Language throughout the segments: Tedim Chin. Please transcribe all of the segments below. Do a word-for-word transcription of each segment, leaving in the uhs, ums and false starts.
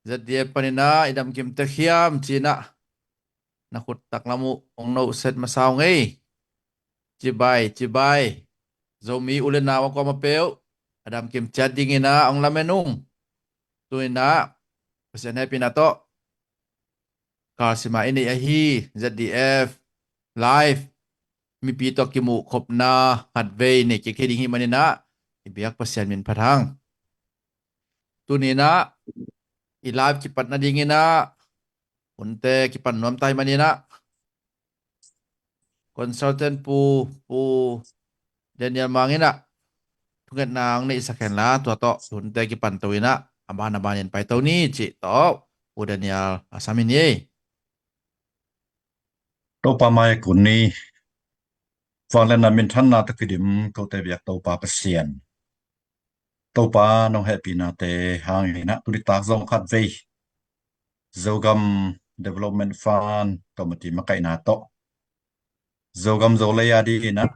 Z D F panin ah i damkim tek hiam ci-in ah na khut taklam uh hong nohset masa ung ei. Cibai, cibai. Zomi u le nau a kuamah peuh a damkim ciat dingin ah hong lamen ung. Tu-in ah Pasian hehpihna tawh kalsima i neih ahi Z D F live mipi tawh kimuh khopna khatvei nei kik thei ding hih manin ah i biak Pasian min phat hang. Tuni-in ah i live kipat nadingin ah hunte kipan nuam ta hih manin ah consultant Pu, Pu Daniel Mang in ah thungetna hong neihsak hen la, tua tawh hunte kipan to-in ah a ban a banin paito ni cih tawh Pu Daniel a sam hi ni ei. Topa mai-ah kun ni. Vangliatna minthanna tawh kidim kote biak Topa Pasian, Topa nong hehpihnate hangin ah tuni tak zong khatvei Zogam Development Fund committee makaihna tawh Zogam Zolei a dingin ah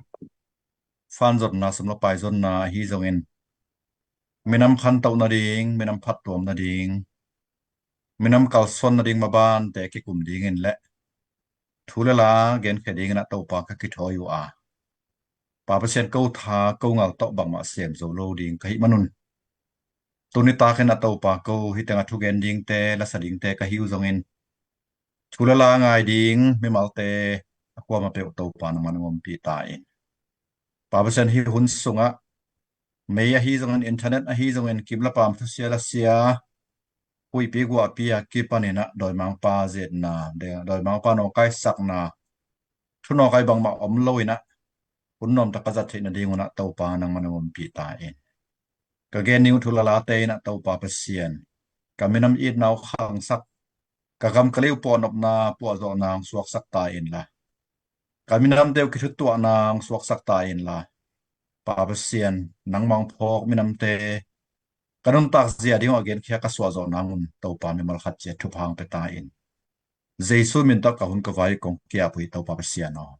fund zonna, sum le pai zonna ahi zongin minam khantoh nading, minam phattuam nading, minam kalsuan nading mabante kikum dingin le thu le la genkhia dingin ah Topa ka kithawi uh a, Pa Pasian, ko tha ko ngal tawh bangmah sem zo lo ding ka hih manun, tuni takin ah Topa, ko hih tengah thugen dingte, lasa dingte ka hi uh zongin thu le la ngai ding mimalte a kuamah peuh Topa nangman hong ompih ta in. Pa Pasian, hih hun sungah mei ahi zongin, internet ahi zongin, kim le paam thusia lasia, huihpi guahpi a kipanin ah dawimangpa zetna, dawimangpa nawngkaisakna, thu nawngkai bangmah om lo-in ah hun nuamtak ka zat theih nadingun ah Topa nangman hong ompih ta in. Ka gen ding uh thu le late in ah Topa Pasian, ka minam itna uh khangsak, ka gam ka lei uh puahnopna, puahzawhna hong suaksak ta inla, ka minamte uh kithutuahna hong suaksak ta inla, Pa Pasian, nangmah hong phawk minamte ka nuntak zia ding uh a genkhia ka suahzawh nangun Topa, mimal khat ciat thupha hong pia ta in. Jesu min tawh ka hun ka vai kong ki-ap uh hi, Topa Pasian aw.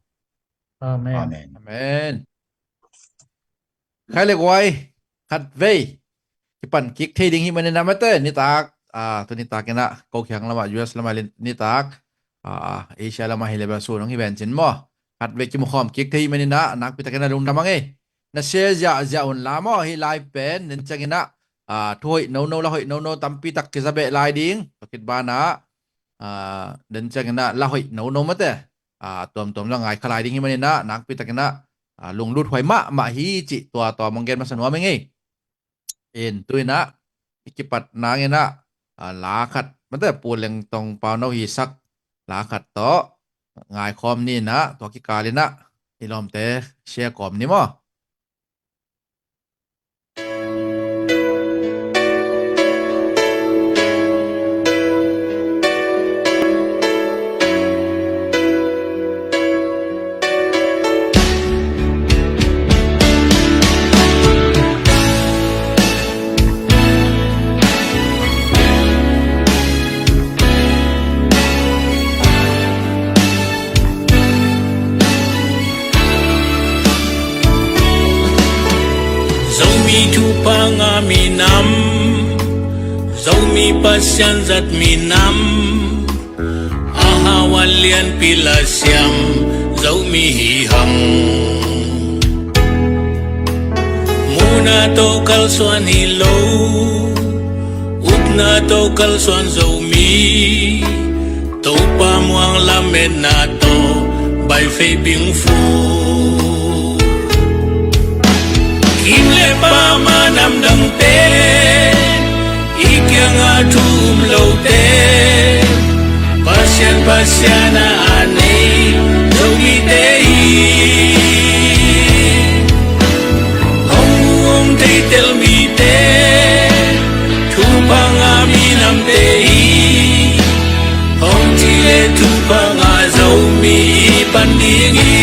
Amen. Amen. Amen. Khai le guai, khatvei kipan kik thei ding hih manin ah mate, nitak, ah, tu nitakin ah ko kiang lamah, U S lamah le nitak, ah, Asia lamah hi le bel sun hong hi ven cin maw. Khatvei kimukhawm kik thei hih manin ah nakpi takin ah lungdam hang ei. Na share ziahziah un la maw, hih live pen den ciangin ah, ah, thu hoih nono, la hoih nono tampi tak kiza beh lai ding. Tua khit banah, ah, den ciangin ah la hoih nono mate, ah, tuamtuam la ngai kha lai ding hih manin ah nakpi takin ah, ah, lunglut huai mahmah hi cih tua tua mong gen masa nuam ing ei. In tu-in ah i kipat nangin ah, ah, la khat mate, Pu Lengtong Pauno hisak la khat tawh ngaikhawm ni in ah, tua kikal in ah i lawmte share kawm ni maw. Zomi thupha ngah minam, Zomi Pasian zat minam, a hau a lianpi la siam Zomi hi hang. Muhna tawh kalsuan hi lo, upna tawh kalsuan Zomi, Topa muang lametna tawh baifei bingfu. Kim le paam a namdangte, i kiangah thu um lote, Pasian, Pasian a a nei Zomite hi. Hong mu hong theitel mite, thupha ngah minamte hi. Hong ci le thupha ngah Zomi i pan ding hi.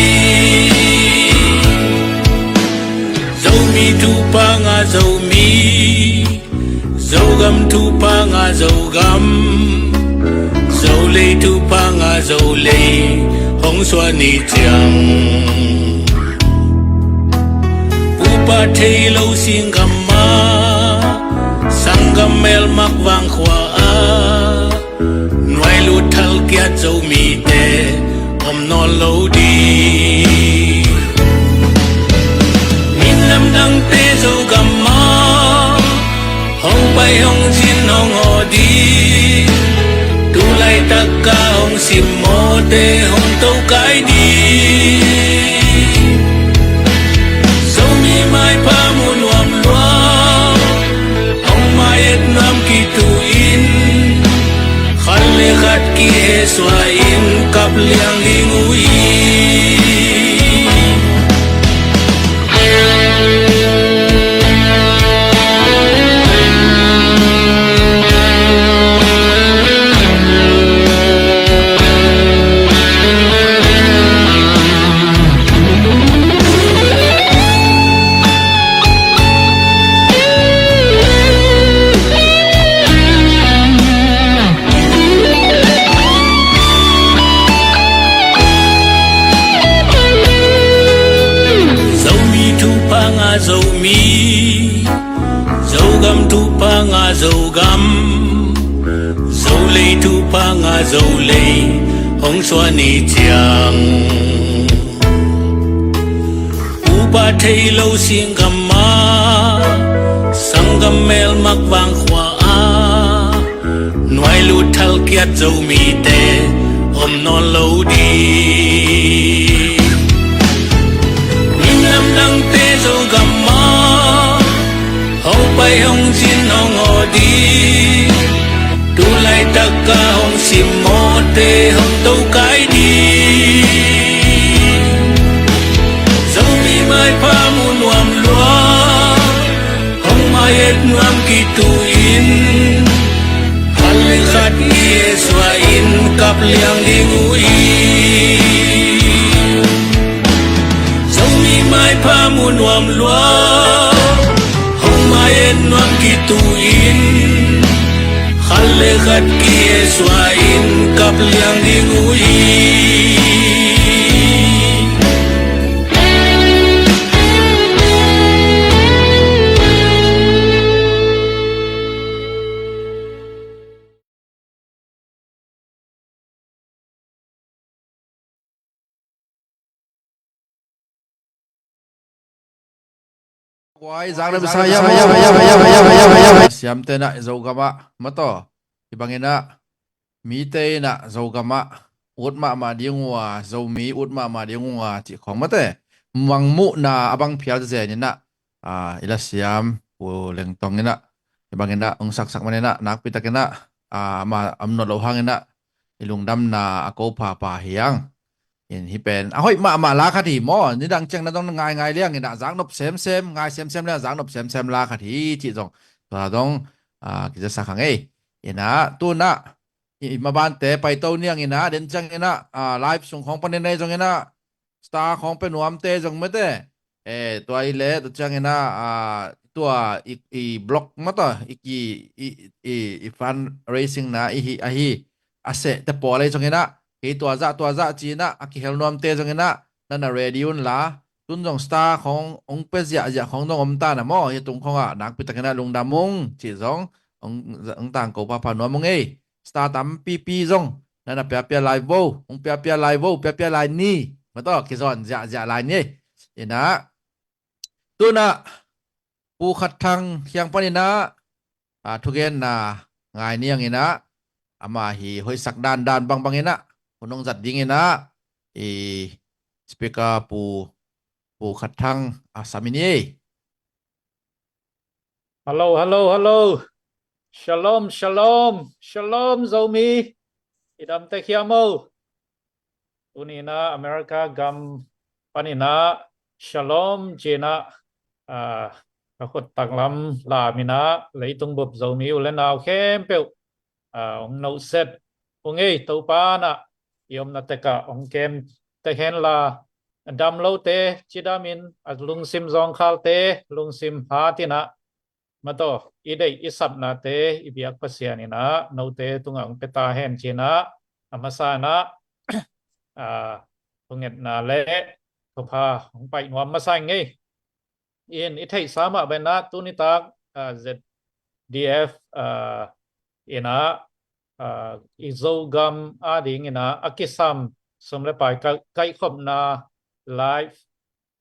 Zomi thupha ngah Zomi, Zogam thupha ngah Zogam, Zolei thupha ngah Zolei, hong suah ni ciang. Pupa thei lo singgam ah, sanggam melmak vangkhua ah, Simmawhte hong tokai ding. Zomi maipha mu nuam lua, hong mai-et nuam kituh in, khat le khat kihehsuah in kap liang ding uh hi. Zomi thupha ngah Zomi, Zogam thupha ngah Zogam, Zolei thupha ngah Zolei, hong suah ni ciang. Upa thei lo singgam ah, sanggam melmak vangkhua ah, nuai lut thalkiat Zomite om nawn lo ding. Minam dangte Zogam ah hong pai hong zin hong aw ding. Tulaitak a hong simmawhte hong tokai ding. Zomi maipha mu nuam lua, hong mai-et nuam kituh in, khat le khat kihehsuah in kap liang ding uh hi. Zomi maipha mu nuam lua, hong mai-et nuam kituh in, khat le khat kihehsuah in kap liang ding uh hi. Guai, zang na bisa, ya, ya, ya, ya, ya, ya, ya, ya, ya. Siamte na Zogam ah, mataw. Hih bangin ah, mite in ah Zogam ah ut mahmah ding uh a, Zomi ut mahmah ding uh a, cih khawng mate. Mangmuhna a bang phial zen in ah, ah, i lasiam, Pu Lengtong in ah, hih bangin ah, hong saksak man in ah, nakpi takin ah, ah, ama, a om nawn loh hangin ah, i lungdamna a ko phapha hi hang. In hih pen a hoih mahmah la khat hi maw, nidang ciang na dong ngaingai liang in ah, zaknop semsem, ngai semsem liang zaknop semsem la khat hi, cih zong, tua zong, ah, kizasak hang ei. In ah, tu in ah, i, i mabante paito niang in ah, den ciang in ah, ah, live sung khawng panin ei zong in ah, star khawng pia nuamte zong mete. Eh, tua i le, tua ciang in ah, ah, tua i, i blog mata, i ki, i, i, i fundraising na, i hi, a hi, a seh te pawl ei zong in ah, kei tua zah, tua zah ci in ah, a kihel nuamte zong in ah, na na ready un la, tun zong star khawng, hong pia ziahziah khawng zong om ta na maw, hi tung khawng ah, nakpi takin ah lungdam ung, ci zong, hong, hong tangko phapha nuam ung ei. Star tampipi zong, na na piapia lai vo, hong piapia lai vo, piapia lai ni, mataw, kizawn ziahziah lai ni. In ah, tu in ah, Pu Khat Thang kiang panin ah, ah, thugenna ngai niang in ah, ama hi hoihsak dandan bangbang in ah, hun hong zat ding in ah, i speaker Pu, Pu Khat Thang, ah, sam in ei. Hello, hello, hello. Shalom, shalom, shalom, Zomi. I dam tek hiam o? Tuni in ah America gam panin ah shalom ci in ah, ah, ka khut taklam lam in ah leitung bup Zomi u le nau khempeuh, ah, hong nohset ung ei. Topa in ah i omna tek ah hong kem tek hen la, dam lote cidam in, a lungsim zawngkhalte lungsim hat in ah, mataw, i deih i sapnate i biak Pasian in ah note tungah hong pia ta hen ci in ah, a masa in ah, ah, thungetna le thupha hong paih nuam masa ing ei. In i theihsa mah bangin ah tuni tak, ah, Z D F, ah, in ah, ah, i Zogam ading in ah a kisam sum le pai kai-, kaihkhopna live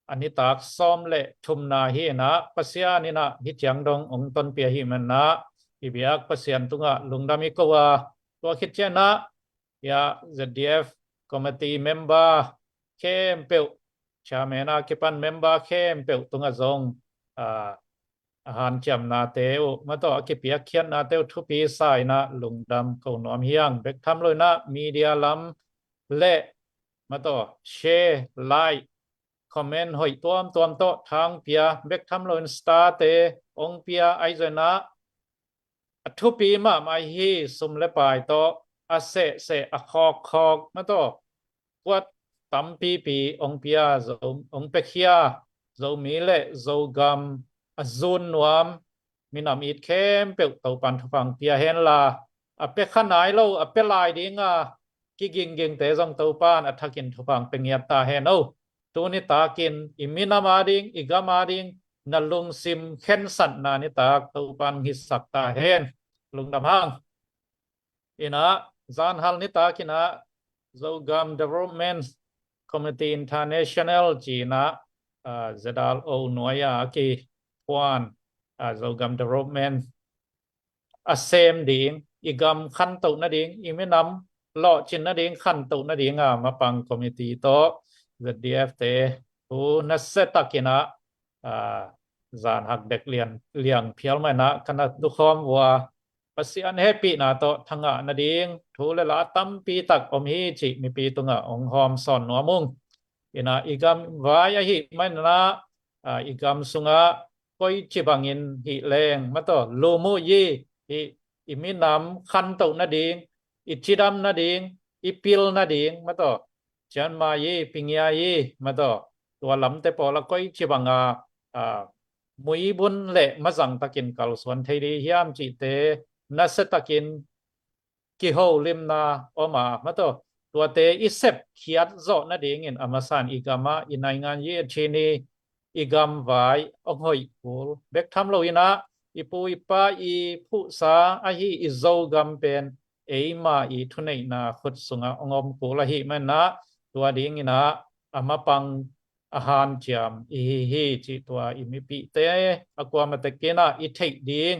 a nitak sawm le thumna hi in ah, Pasian in ah hih ciang dong hong tonpih ahih manin ah, i biak Pasian tungah lungdam i ko a, tua khit ciangin ah, Ia, Z D F committee member khempeuh, chairman a kipan member khempeuh tungah zong, ah, a hanciamnate uh, mataw, a kipiakkhiatnate uh thupi sa inah lungdam ko nuam hi hang. Bek tham lo inah media lam le, mataw, share, like, comment hoih tuamtuam tawh thang pia, bek tham lo in star te ong pia, ahi zong inah a thupi mahmah hi. Sum le pai tawh a sehseh, a khawkkhawk, mataw, kuat tampipi ong pia, Zo, ong pekhia, Zomi le Zogam a zun nuam minam it khempeuh Topan thupha pia henla, a pia kha nai lo, a pia lai dinga kiginggingte zong Topan a thakin thupha pia ngiat ta hen o. Tuni takin i minam a ding, i gam a ding na lungsim khensatna nitak Topan hong hisak ta hen. Lungdam hang. Inah, zanhal nitak inah Zogam Development Committee International ci inah, ah, Z R O nuai a kiphuan, ah, Zogam Development a sem ding, i gam khantoh nading, i minam lawhcin nading, khantoh nadinga mapang committee tawh Z D F te thu nasia takin ah, ah, zan hak dek lian, liang phial mah inah ka na dukhawm uh a, Pasian hehpihna tawh thangah nading thu le la tampi tak om hi cih mipi tungah ong hawm sawn nuam ung. Inah, i gam vai ahih man inah, ah, i gam sungah koici bangin hih leng, mataw, lum uh hi, hih i minam khantoh nading, i cidam nading, i pil nading, mataw, cianmai i, pingia i, mataw, tua lamte pawl a koici banga, ah, muibun le mazang takin kalsuan thei ding hiam cihte nasia takin kiholimna om a, mataw, tuate i sepkhiat zawh nadingin a masa in i gam ah, i naingan i, a chin i, i gam vai ong hoih kul. Bek tham lo inah i pu i pa i phuhsa ahi i Zogam pen eima i thuneihna khut sungah ong om kul ahih man inah, tua ding inah a mapang a hanciam i hi hi cih tua i mipihte a kuamah tek inah i theih ding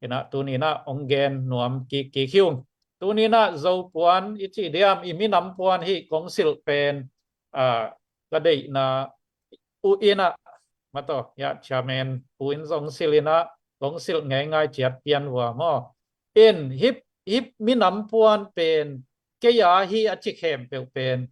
inah tuni inah ong gen nuam kikkik hi ung. Tuni inah Zopuan i cih diam, i minam puan hih kong silh pen, ah, ka deihna uh inah, mataw, ia, chairman pu in zong silh inah, kong silh ngeingai ciat pian uh a maw. In, hih, hih minam puan pen kei a hi a ci khempeuh pen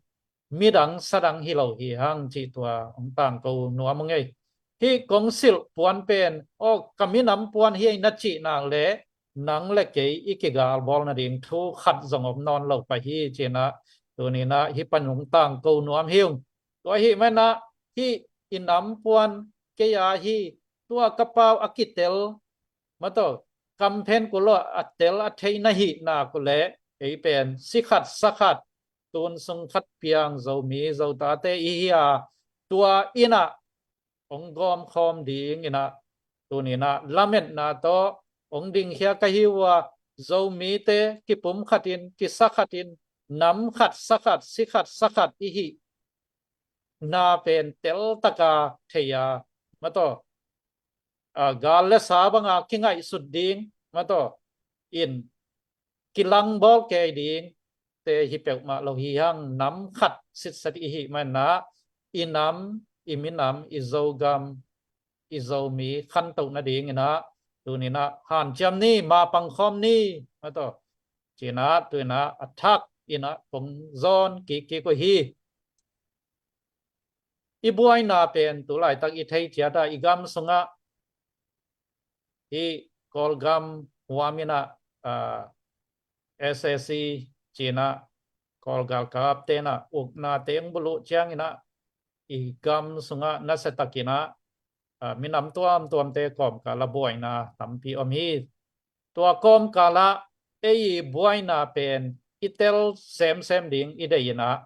midang sadang hi lo hi hang cih tua ong tangko nuam ung ei. Hih kong silh puan pen, aw, ka minam puan hi ei na cih nak leh nang le kei i kigalbawl nading thu khat zong om nawn lo pah hi ci inah tuni inah hih pan ong tangko nuam hi ung. Tua ahih man inah hih i nam puan kei a hi, tua ka pau a kitel, mataw, kamphen kul lo a tel a thei na hih nak uh leh, ei pen si khat sa khat, tun sung khat piang Zomi Zotate i hi a, tua inah ong gawmkhawm ding inah tuni inah lametna tawh ong dingkhia ka hi uh a, Zomite kipum khatin, kisa khatin, nam khat sa khat, si khat sa khat i hih na pen teltaka thei a, mataw, ah, gal le sa banga kingaihsut ding, mataw, in kilangbawl kei ding te hi peuhmah lo hi hang. Nam khat sitset i hih man inah i nam, i minam, i Zogam, i Zomi khantoh nading inah tuni inah hanciam ni, mapang khawm ni, mataw, ci inah tuni inah a thak inah kong zawn kikkik uh hi. I buaina pen tu laitak i thei ciat a, i gam sungah hih Kawlgam huam inah, ah, S A C ci inah Kawl galkapte inah ukna teng buluh ciang inah i gam sungah nasia takin ah, ah, minam tuamtuamte kawmkal ah buaina tampi om hi. Tua kawmkal ah ei i buaina pen i tel semsem ding i deih inah,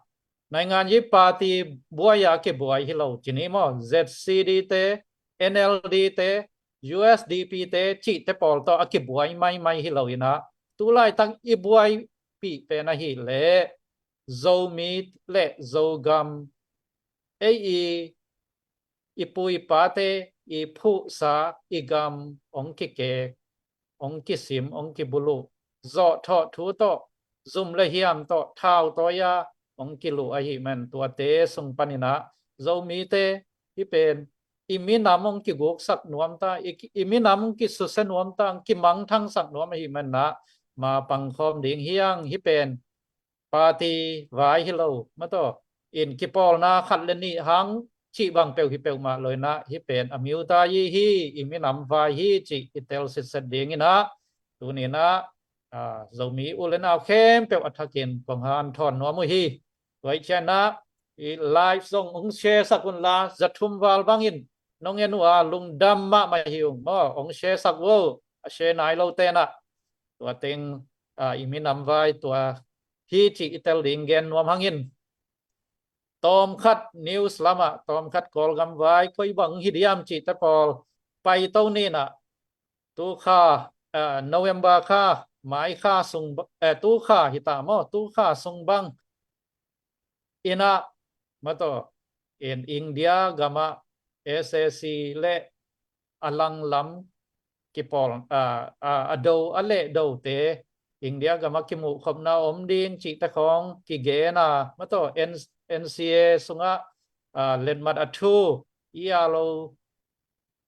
naingan i party buai a kibuai hi lo ci ni maw, Z C D te, N L D te, U S D P te cihte pawl tawh a kibuai maimai hi lo inah, tu laitak i buaipih pen ahih leh Zomi le Zogam, ei i, i pu i pate i phuhsa i gam ong kikek, ong kisim, ong kibuluh, zawhthawh thu tawh zum le hiam tawh thau tawi-a hong kiluh ahih man tuate sung panin ah Zomite hih pen i minam hong kiguksak nuam ta, i, i minam hong kisusia nuam ta, hong kimangthangsak nuam ahih man ah ma pangkhawm ding hi hang. Hih pen party vai hi lo, mataw, in kipawlna khat le nih hang cih bang peuh hi peuhmah lo in ah hih pen a miuta i hi, i minam vai hi cih i tel sitset ding in ah tuni in ah, ah, Zomi u le nau khempeuh a thakin kong hanthawn nuam uh hi. Tua ahih ciangin ah i live zong hong share sak un la, za thum val bangin nong en uh a lungdam mahmah hi ung maw, hong share sak uh, a share nai lote in ah. Tua teng, ah, i minam vai tua hi cih i tel ding gen nuam hang in. Tawmkhat news lamah, tawmkhat Kawlgam vai koi bang hi diam cihte pawl paito ni in ah, tu kha, ah, November kha, mai kha sung ba-, eh, tu kha hi ta maw, tu kha sung bang in ah, mataw, in India gamah S A C le a langlam kipawl, a, a, a do, a lehdote India gamah kimuhkhopna om ding cihte khawng kigen a, mataw, N-, N C A sungah, a, letmat a thu i a lo,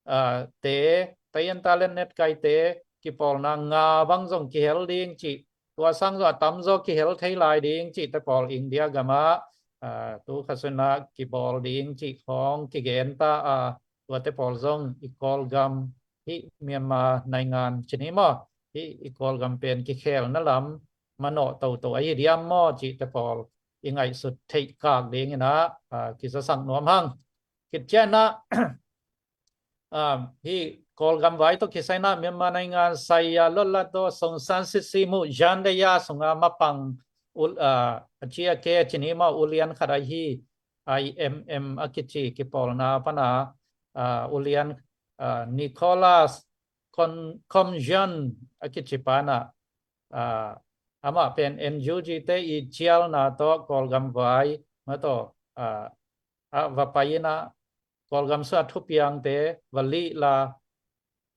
a, te, tayanta le netkaite kipawlna nga bang zong kihel ding cih, tua sang zong a tamzaw kihel thei lai ding cihte pawl India gamah, a, tu kha sungah kibawl ding cih khawng kigen ta a, tuate pawl zong i Kawlgam hih Myanmar naingan ci ni maw, hih i Kawlgam pen kikhelna lam manawh toto ahi diam maw cihte pawl i ngaihsut theih kak ding in ah, a, kizasak nuam hang. Khit ciangin ah, um, hih Kawlgam vai tawh kisai in ah Myanmar naingan sai-a lotlat tawh songsan sitsi muh zan le ya sungah mapang ul-, ah, a ci a ke ci ni maw, ulian khat ahi I M M a kici kipawlna pan a, ah, ulian, ah, Nicholas Kon-, Koumjian a kici pa in ah, ah, amah pen N U G te i cialna tawh Kawlgam vai, mataw, ah, a va pai in ah Kawlgam sungah thupiangte va lih la,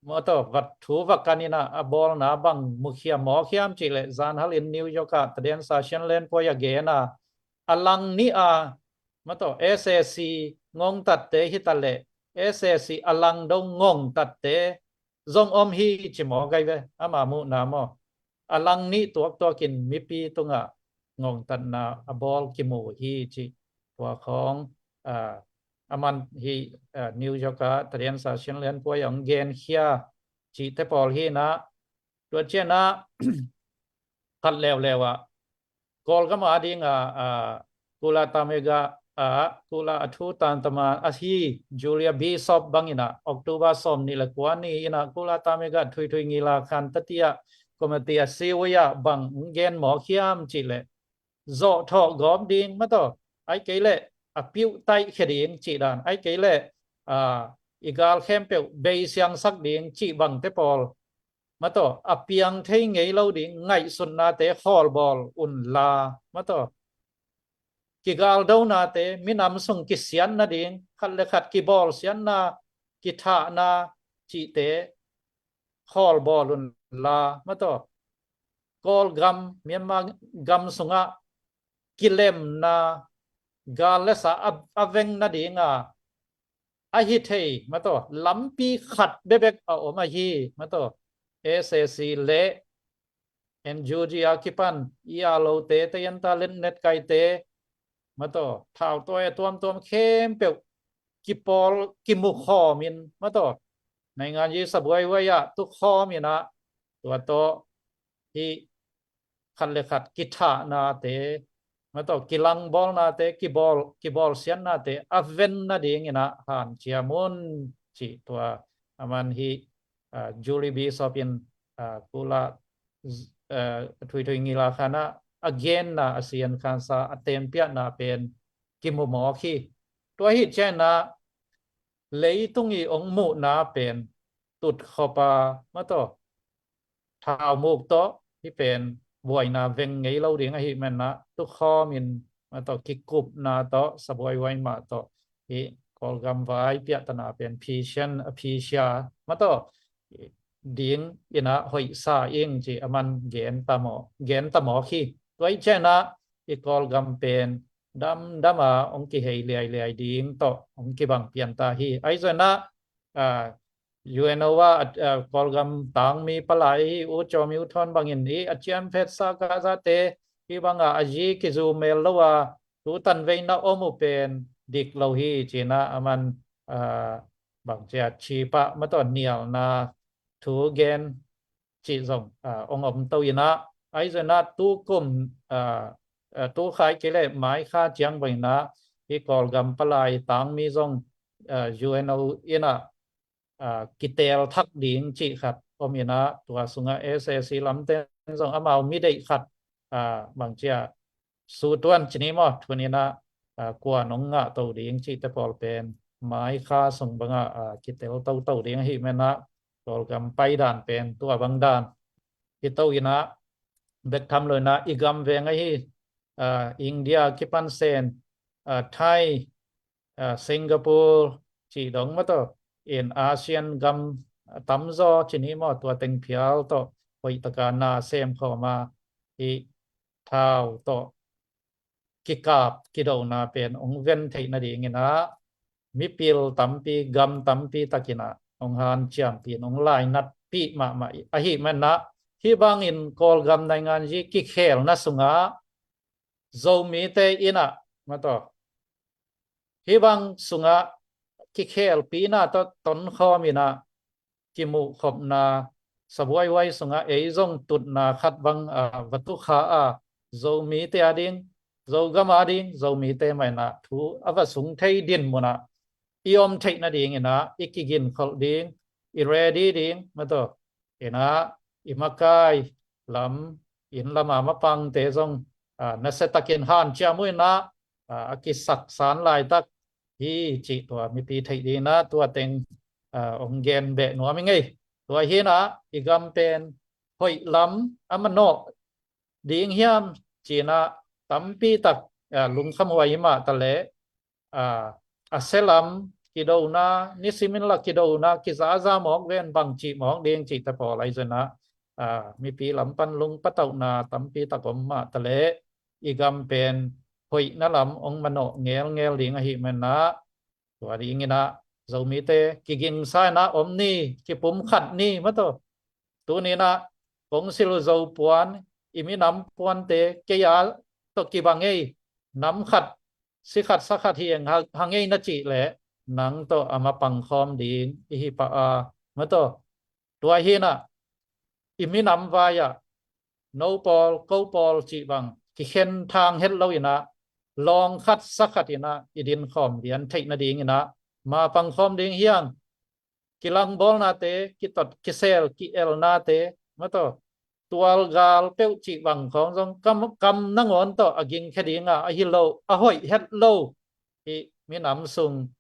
mataw, va thu va kan in ah a bawlna bang mukhia mawk hiam cih leh, zanhal in New York ah tadinsa Shan Len Puai a gen a, a lang nih a, mataw, S A C ngongtatte hi ta leh, S A C a lang do ngongtatte zong om hi ci mawk ai ve, ama muhna maw. A lang nih tuaktuakin mipi tungah ngongtatna a bawl kimu hi cih tua khawng, ah, a man hi, ah, New York ah tadinsa Shan Len Puai a hong genkhia cihte pawl hi in ah, tua ciangin ah khat leuleu ah Kawlgam a ding a, a, Kula Tamega a, Kula a thu tantama ahi Julia Bishop bang in ah October sawm nih le kua ni in ah Kula Tamega thuithui ngila khan tatia committee a siwi ah bang hong gen mawk hiam cih leh, zawhthawh gawp ding, mataw, ai kei leh a piuh taih khia ding cih dan, ai kei leh, a, i gal khempeuh beisiangsak ding cih bangte pawl, mataw, a piang thei ngei lo ding ngaihsutnate khawlbawl un la, mataw, kigaldonate, minam sung kisiat nading, khat le khat kibawlsiatna, kithahna cihte khawlbawl un la, mataw, Kawlgam, Myanmar gam sungah kilemna, gal le sa a, a veng nading a, a hi thei, mataw, lampi khat bekbek a om ahi, mataw, S A C le N U G a kipan i a lote, tayanta le netkaite, mataw, thau tawi a tuamtuam khempeuh kipawl, kimukhawm in, mataw, naingan i sabuaihuai ah tukhawm in ah, tua tawh hih khat le khat kithahnate, mataw, kilangbawlnate, kibawl, kibawlsiatnate a ven nading in ah hanciam un cih tua a man hih, ah, Julie Bishop in, ah, Kula, ah, thuithui ngila khan ah a genna, a sian khansa, a tempiahna pen kimu mawk hi. Tua hi ciangin ah leitung i ong muhna pen tutkhop a, mataw, thaumuk tawh hih pen buaina veng ngei lo ding ahih man ah tukhawm in, mataw, kikupna tawh, sabuaihuai mah tawh hih Kawlgam vai piahtana pen phisian, a phisia, mataw, ding in ah hoihsa ing ci a man gen ta maw, gen ta mawk hi. Tua i cianah i Kawlgam pen damdama hong kihei liailiai ding tawh hong kibang pianta hi. Ahi zongah, ah, U N O a, ah, Kawlgam tangmi palai hi, U Chaw Myo Thawn bangin hi a ciam phet sa ka zate hi banga a zi kizumel lo a, tu tanveina om uh pen dik lo hi cinah aman, ah, bangcia cipah mataw nialna thu gen cih zong, ah, hong om to inah, ahi zongah tu kum, ah, ah, tu khai kei leh mai kha ciang bang inah hi Kawlgam palai tangmi zong, ah, U N O inah, ah, kitel thak ding cih khat om inah, tua sungah S A C lamten zong amau mi deih khat, ah, bangcia sutuan cini maw, thuninah, ah, kua nong ngah to ding cihte pawl pen mai kha sung bangah, ah, kitel toto ding ahi menah, Kawlgam paidan pen tua bang dan hi to inah, bek tham lo inah i gam veng ahi, ah, India kipan sen, ah, Thai, ah, Singapore cih dong mataw, in ASEAN gam, ah, tamzaw cini maw, tua teng phial tawh hoihtaka na sem khawma hi thau tawh kikap kidona pen hong ven theih nading inah mipil tampi, gam tampi tak inah hong hanciampih in hong lainatpih mahmah ahi menah, hi bangin Kawlgam naingan zi kikhelna sungah Zomite inah mataw, hi bang sungah kikhelpihna tawh tonkhawm inah kimuhkhopna sabuaihuai sungah ei zong tutna khat bang, ah, va tukha a, Zomite a ding, Zogam a ding, Zomite mah inah thu a va sung thei din munah i om theih nading inah i kiginkholh ding, i ready ding mataw, inah i makai lam, inn lama mapangte zong, ah, nasiatakin hanciam uh inah, ah, a kisaksan laitak hi cih tua mipi theih ding inah tua teng, ah, hong gen beh nuam i ngei. Tua hinah i gam pen hoih lam a manawh ding hiam cinah tampi tak, ah, lungkhamhuai hi mah taleh, ah, a sia lam kidona, nisimin la kidona, kizaza mawk ven bang cih mawk ding cihte pawl ahi zongah, ah, mipi lam pan lungpatauhna tampi tak om mah taleh i gam pen hoihna lam hong manawh ngelngel ding ahi menah, tua ding inah Zomite kigingsa inah om ni, kipumkhat ni mataw. Tuninah kong silh uh Zo puan, i minam puante kei a tawh kibang ei, nam khat, si khat, sa khat hi eng ha, ha ngei na cih leh nang tawh a mapangkhawm ding i hi pah a mataw. Tua hinah i minam vai-ah no pawl, ko pawl cih bang kikhen thang het lo inah, lawng khat sa khat inah i dinkhawm lian theih nading inah mapangkhawm ding hiang, kilangbawlnate, kitot kisel ki-elnate mataw, tualgal peuh cih bang khawng zong kam, kam nangawn tawh a gingkhia dinga ahi lo, a hoih het lo hi minam sung,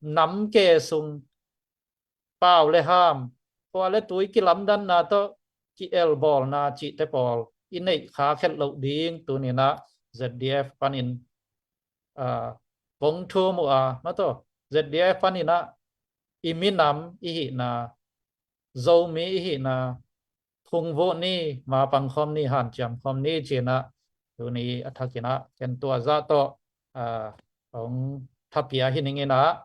nam ke sung, pau le ham, khua le tui kilamdanna tawh ki-elbawlna cihte pawl i neih khak het loh ding tuninah Z D F panin, ah, kong thum uh a mataw, Z D F paninah i minam i hihna, Zomi i hihna phungvuh ni, mapangkhawm ni, hanciamkhawm ni cinah tuni a thakinah ken tua zah tawh, ah, hong thapia hi ning inah,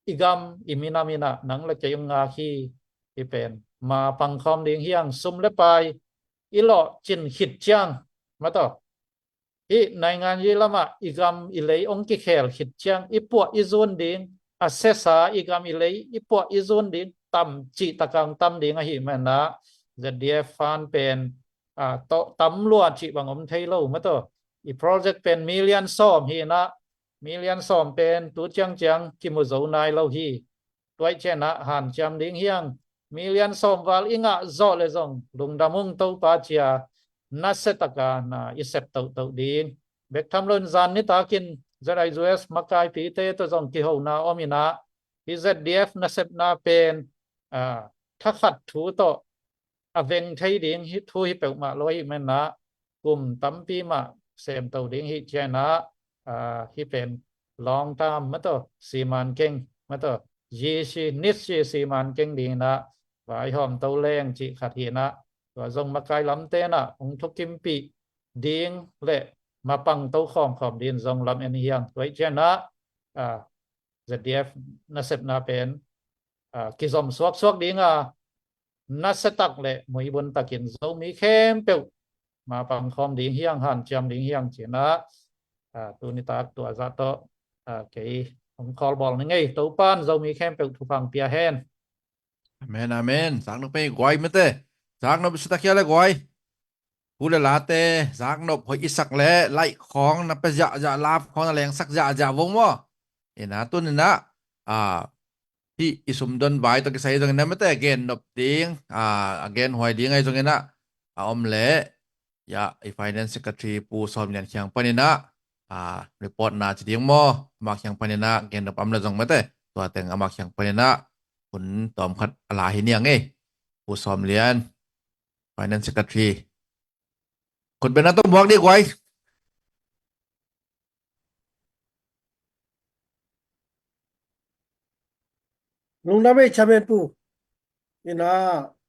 i gam i minam inah nang le kei hong ngak hi. Hi pen mapangkhawm ding hiang, sum le pai i lawhcin khit ciang mataw, hih naingan zi lamah i gam i lei hong kikhel khit ciang i puah i zun ding, a siasa i gam i lei i puah i zun ding tam cihtaka hong tam ding ahi menah, Z D F fund pen, ah, tawh tam lua cih bang om thei lo mataw. I project pen million sawm hi inah, million sawm pen tu ciangciang kimu zo nai lo hi. Tua i cianah hanciam ding hiang, million sawm val i ngah zawh le zong lungdam ung, Topa cia nasiataka na i sep tohtoh ding. Bek tham lo in zan nitakin Z I U S makaipite tawh zong kihona om inah, hi Z D F nasepna pen, ah, thakhat thu tawh a veng thei ding hi thu hi peuhmah lo ahi menah, kum tampi mah semto ding hi cianah, ah, hi pen long term mataw, siman keng mataw, zisi nitsi siman keng ding inah vaihawm to leng cih khat hi inah, tua zong makai lamte inah hong thukimpih ding le mapang tokhawm khawm ding zong lam en hiang. Tua ih cianah, ah, Z D F nasepna pen, ah, kizom suaksuak dinga, nasiatak le muibun takin Zomi khempeuh mapang khawm ding hiang, hanciam ding hiang cinah, ah, tuni tak tua zah tawh, ah, kei hong khawlbawl ni ngei. Topan Zomi khempeuh thupha pia hen. Amen, amen. Zaknop ei guai mate. Zaknop sitak hia le guai. Pu le late, zaknop hoih i sak le, laih khawng na pia ziahziah, lap khawng na lengsak ziahziah vong maw. Ina tuninah, ah, hih i sumdon vai tawh kisai zongin na mate, gen nop ding, ah, a gen huai ding ahi zonginah, a om leh, ya, i Finance Secretary Pu Sawm Lian kiang paninah, ah, report na ci ding maw, ama kiang paninah, gen nop om le zong mate, tua teng ama kiang paninah, hun tawm khat a la hi niang ei. Pu Sawm Lian, Finance Secretary. Khutbetna tawh muak dih guai. Lungdam ei chairman pu. Ina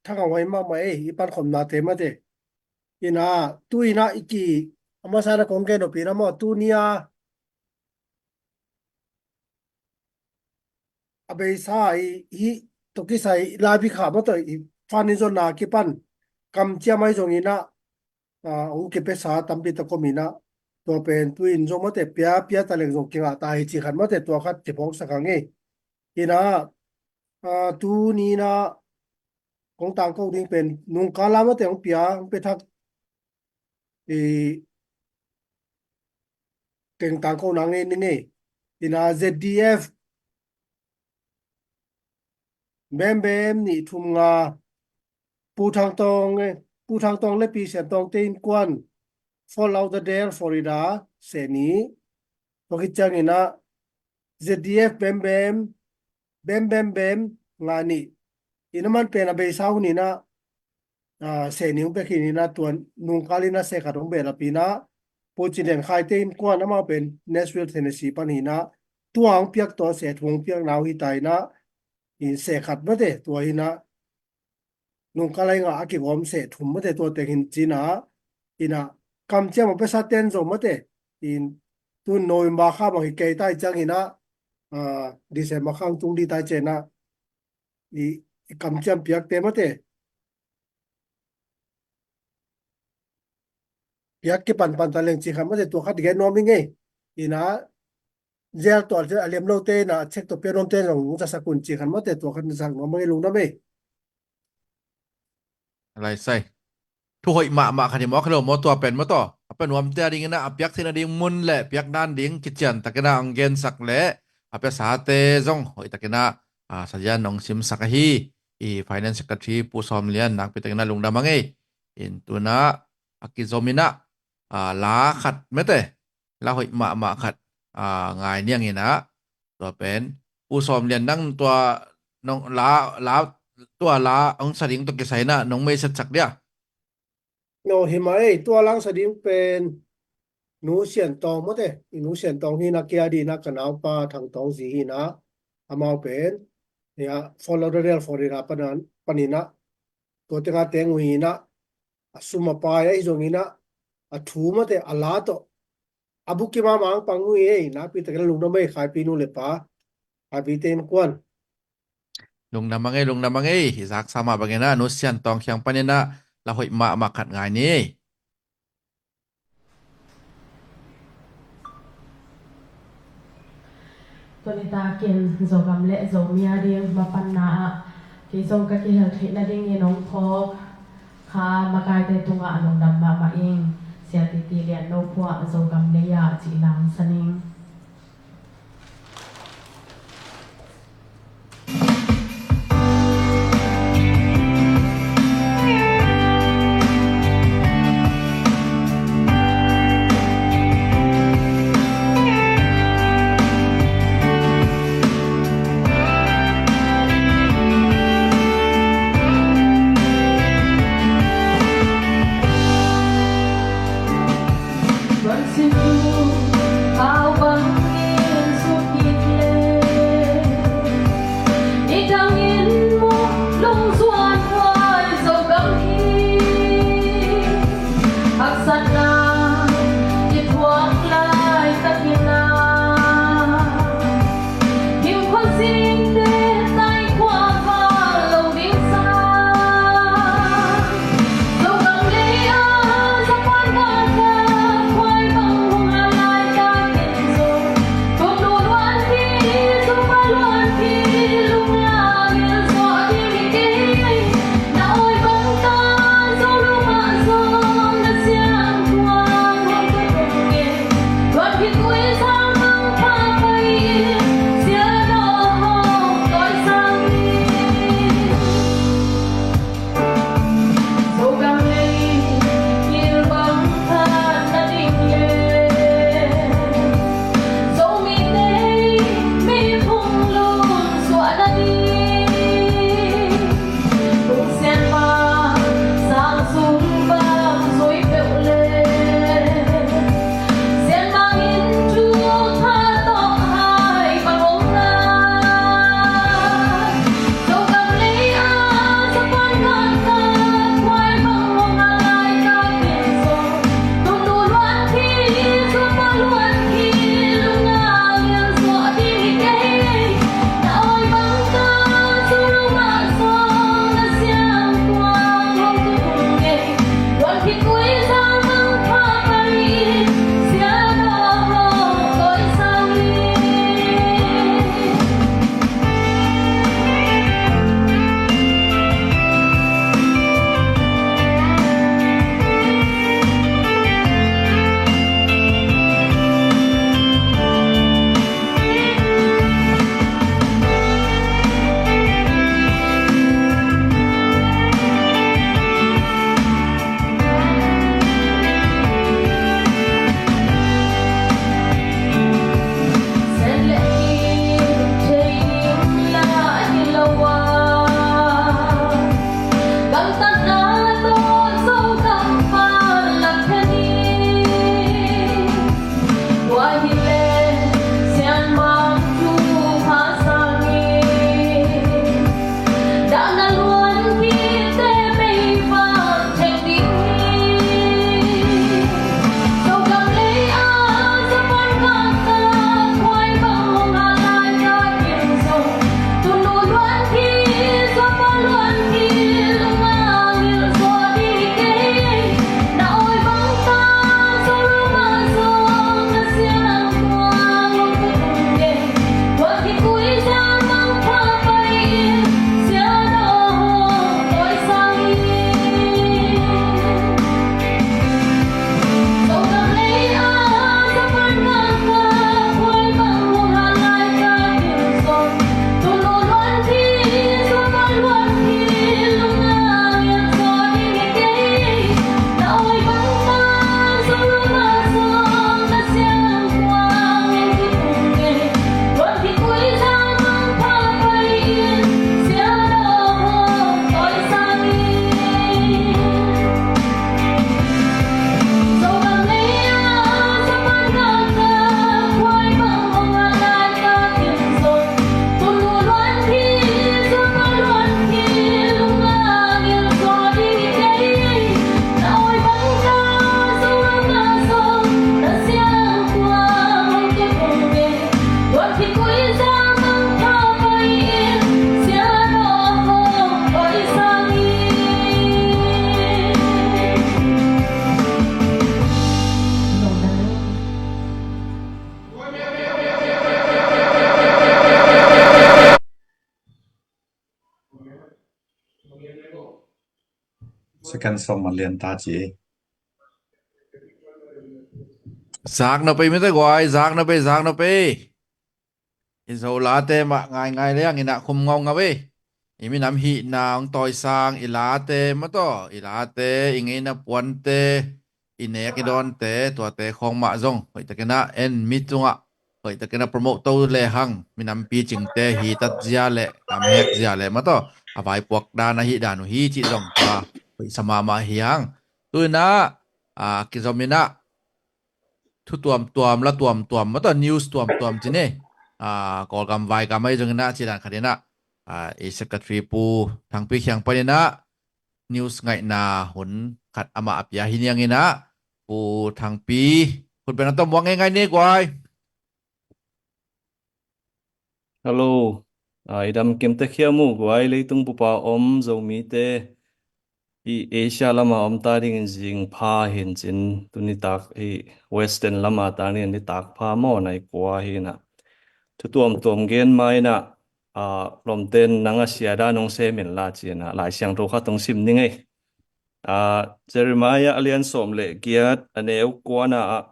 thangah huai mahmah ei, i pankhawmnate mate. Ina tu ina i ki, a masa na kong gen nop ina maw, tuni a a beisa i, hih tawh kisai laipi kha maw tawh i fund i zonna kipan kamciam ahi zonginah, ah, hong kipiasa tampi tak om inah, tua pen tu in zong mawte pia, pia taleng zong kingah ta hi ci khat mawte tua khat kiphawksak hang ei. Inah, ah, tu ni inah kong tangko ding pen nungkala mawte hong pia, hong pia thak i keng tangko nang ei ning ei. Inah Z D F bembem nih thum nga, Pu Thang Tawng, eh, Pu Thang Tawng le Pi Sian Tawng te innkuan, Fort Lauderdale, Florida, seh nih. Tua khit ciangin ah Z D F bembem, bembembem nga nih. Ina man pen a beisa hun inah, ah, seh nih hong pia khin inah tua nungkal inah seh khat hong behlap inah, Pu Cin Lian Khai te innkuan amau pen Nashville, Tennessee pan inah, tua hong piak tawh seh thum hong piak nau hi ta inah, in seh khat mawte tua inah, nungkal a inah a kigawm seh thum mawte tua teng hin ci inah, inah kamciam a pesa ten zong mawte, in tun November kha bang hi kei ta i ciang inah, ah, December kha hong tung dih ta i ciang inah, i, i kamciam piakte mawte piak kipanpan ta leng ci khat mawte tua khat gen nuam ing ei. Inah zel tuah a liam lote inah a check tawh pia nuamte zong zasak un ci khat mawte tua khat zasak nuam ing ei, lungdam ei. Lai sai. Thu hoih mahmah khat hi mawk hi lo maw tua pen maw taw. A pia nuamte a ding inah a piak theihna ding mun le piak dan ding kician tak inah hong gensak le a piasate zong hoih tak inah, ah, sazian hong simsak ahi i Finance Secretary Pu Sawm Lian nakpi tak inah lungdam hang ei. In tu inah a kizom inah, ah, la khat mawte, la hoih mahmah khat, ah, ngai niang inah, tua pen Pu Sawm Lian nang tua nong la, la, tua la hong sa ding tawh kisai inah nong mei setsak dia. No, hi mah ei, tua la hong sa ding pen Nu Sian Tawng mawte, i Nu Sian Tawng hi inah kia dih inah ka naupa Thang Tawng zi hi inah, amau pen, ya, Fort Lauderdale, Florida pan, pan inah, tua tengah teng uh hi inah, a sum a pai ahi zong inah, a thu mawte a la tawh a bukim a mang pang uh hi ei, nakpi tak inah lungdam ei Khaipi nu le pa, Khaipi te innkuan. Lungdam hang ei, lungdam hang ei, i zaksa mah bang inah Nu Sian Tawng kiang pan inah la hoih mahmah khat ngai ni ei. Tuni takin Zogam le Zomi a ding mapanna ah kei zong ka kihel theihna dingin hong phawk Kha makaite tungah lungdam mahmah ing. Sia Titi Lian No Phuah Zogam lei ah cih la hong sa ning. Kan sawm man lian ta ci. Zak na pei mite guai, zak na pei, zak na pei. I Zo late mah ngaingai le ang inah khum ngaungau ei. I minam hihna hong tawisang i late mataw, i late, i ngeina puante, i nek i dawnte, tuate khawng mah zong hoihtakinah en mi tungah hoihtakinah promote to le hang, minam picingte hi tatzia le kamhekzia le mataw, a vaipuak dan a hih dan uh hi cih zong tua hoihsa mahmah hi hang. Tuinah a kizominah thu tuamtuam, la tuamtuam mataw, news tuamtuam ci ni. A Kawlgam vaigam ahi zonginah ci dan khatinah a i secretary Pu Thangpi kiang paninah news ngaihna hun khat amah a pia hi nianginah, Pu Thangpi, khut beng a tawm muang ngeingai ni guai. Hello. A i dam kimtek hiam uh guai, leitung bupa om Zomite. I Asia lama om ta dingin zing pha hin cin, tuni tak i Western lama ta dingin ni tak pha maw, nai kua hinah. Thu tuamtuam gen ma inah a lawmten nang a sia dan hong semin la cinah Lai Siangtho khat hong sim ni ngei. A Jeremiah a lian sawm le giat a neu kuana ah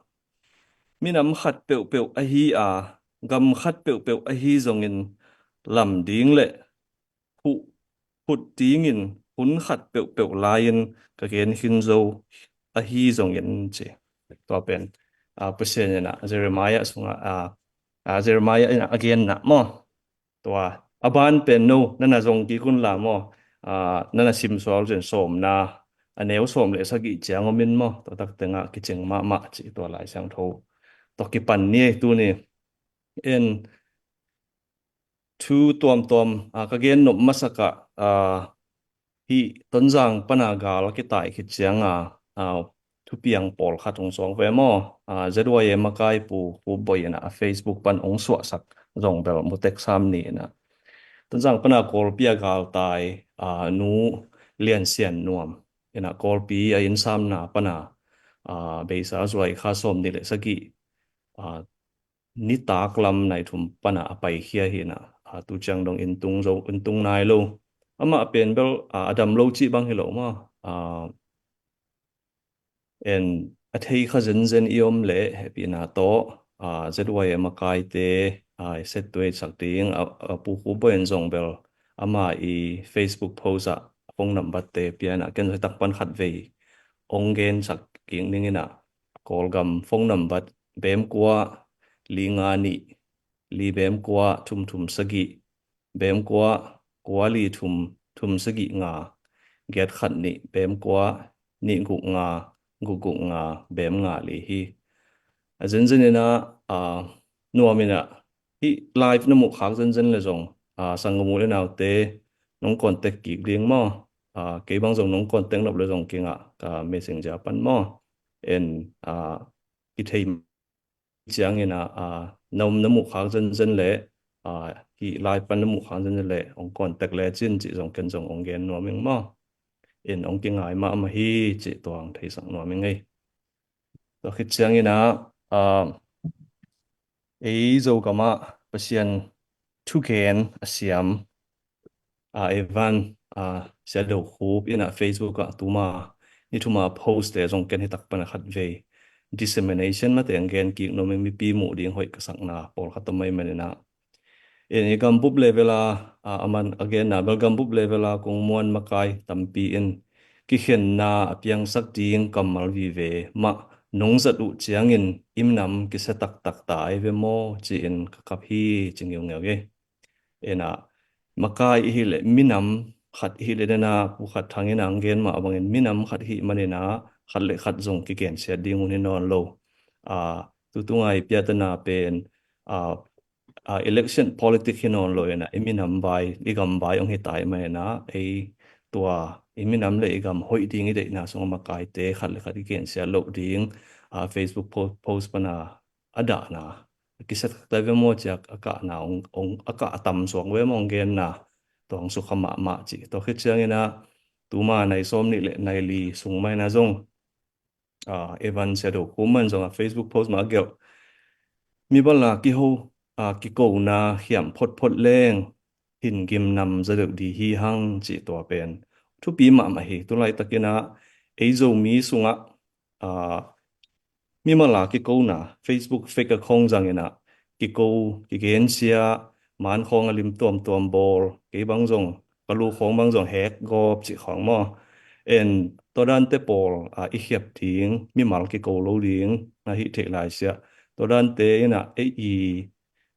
minam khat peuhpeuh ahi a, gam khat peuhpeuh ahi zongin lam ding le phuh phut dingin hun khat peuhpeuh lai-in ka gen khin zo ahi zongin ci. Tua pen a Pasian inah Jeremiah sungah a, a Jeremiah inah a genna maw. Tua a ban pen no nana zong kik un la maw. A nana sim sual cin sawmna a neu sawm le sagih ciang om in maw, tua tak tengah kicing mahmah ci tua Lai Siangtho tua kipan ni ei tuni. En thu tuamtuam a ka gen nop masakah a hih Tonzang pana gal a kitai khit cianga a thupiang pawlkhat hong suak ve maw. A Z Y M a kai Pu Khup Bawi inah a Facebook pan hong suahsak zong bel mutek sam ni inah Tonzang pana Kawlpi a galtai a Nu Lian Sian Nuam inah Kawlpi a innsamna pana a beisa zuai kha sawm nih le sagih a nitak lam nai thum pana a paikhia hinah a tu ciang dong inn tung zo, inn tung nai lo. Amah pen bel a a dam lo cih bang hi lo maw. A en a thei kha zenzen i om leh hehpihna tawh a Z Y M a kaite a i set tuai sak ding a, a Pu Khup Bawi in zong bel ama i Facebook post ah phone number te pianah ken zoi tak pan khat vei hong gen sak kik ning inah Kawlgam phone number bem kua li nga nih li bem kua thum thum sagih bem kua kua li thum thum sagih nga giat khat nih bem kua nih guk nga guk guk nga bem nga li hi. A zenzen inah a Nuam inah hih live na muh khak zenzen le zong a sanggam u le naute nong contact kik ding maw. A kei bang zong nong contact nop le zong kingah ka Messenger pan maw. En a kithei ciangin a a na um na muh khak zenzen le a hih live pan na muh khak zenzen le hong contact le cin cih zong ken zong hong gen nuam ing maw. In hong kingai mahmah hi cih tua hong theisak nuam ing ei. Tua khit ciangin a a ei Zogamah Pasian thugen a siam a Evan a Sia Do Khup inah Facebook ah tuma ni thuma post te zong ken hi tak pana khat vei dissemination mate ang gen kik nuam ing, mipi muh ding hoih ka sakna pawlkhat om ahih maninah. In i gambup level a a aman a genna bel gambup level a kong muan makai tampi in kikhenna a piangsak ding kammal vive mah nong zat uh ciangin i minam kisia taktak ta ai ve maw ci-in ka kap hi ci ngeungeu ei. Inah makai i hih leh minam khat i hih leh nena Pu Khat Thang inah ang gen mah bangin minam khat i hih maninah khat le khat zong kigensiat ding un hi nawn lo. A tutunga i piatana pen a a election politic hi nawn lo inah i minam vai i gam vai hong hi tai maninah ei tua i minam le i gam hoih ding i deihna sungah makaite khat le khat i gensiat loh ding a Facebook po- post pana a dahna a kisia taktak ve maw ciak a kahna hong hong a kah a tam suak ve maw hong genna tua hong sukha mahmah cih. Tua khit cianginah tuma nai sawm nih le nai li sung maina zong a Evan Sia Do Khup man zong a Facebook post mah a gelh mi bala kiho a kikona hiam photphot leng hin gimnam za deuh di hi hang cih tua pen thupi mahmah hi. Tulaitak in ah ei Zomi sungah, ah, mimal a kikona, Facebook fake account zang in ah kiko, kigensia, man khawng a lim tuamtuam bawl, kei bang zong, ka lu khawng bang zong hek gawp cih khawng maw. En, tua dante pawl, ah, i khiap ding, mimal kiko lo ding na hih theih lai sia. Tua dante in ah ei i,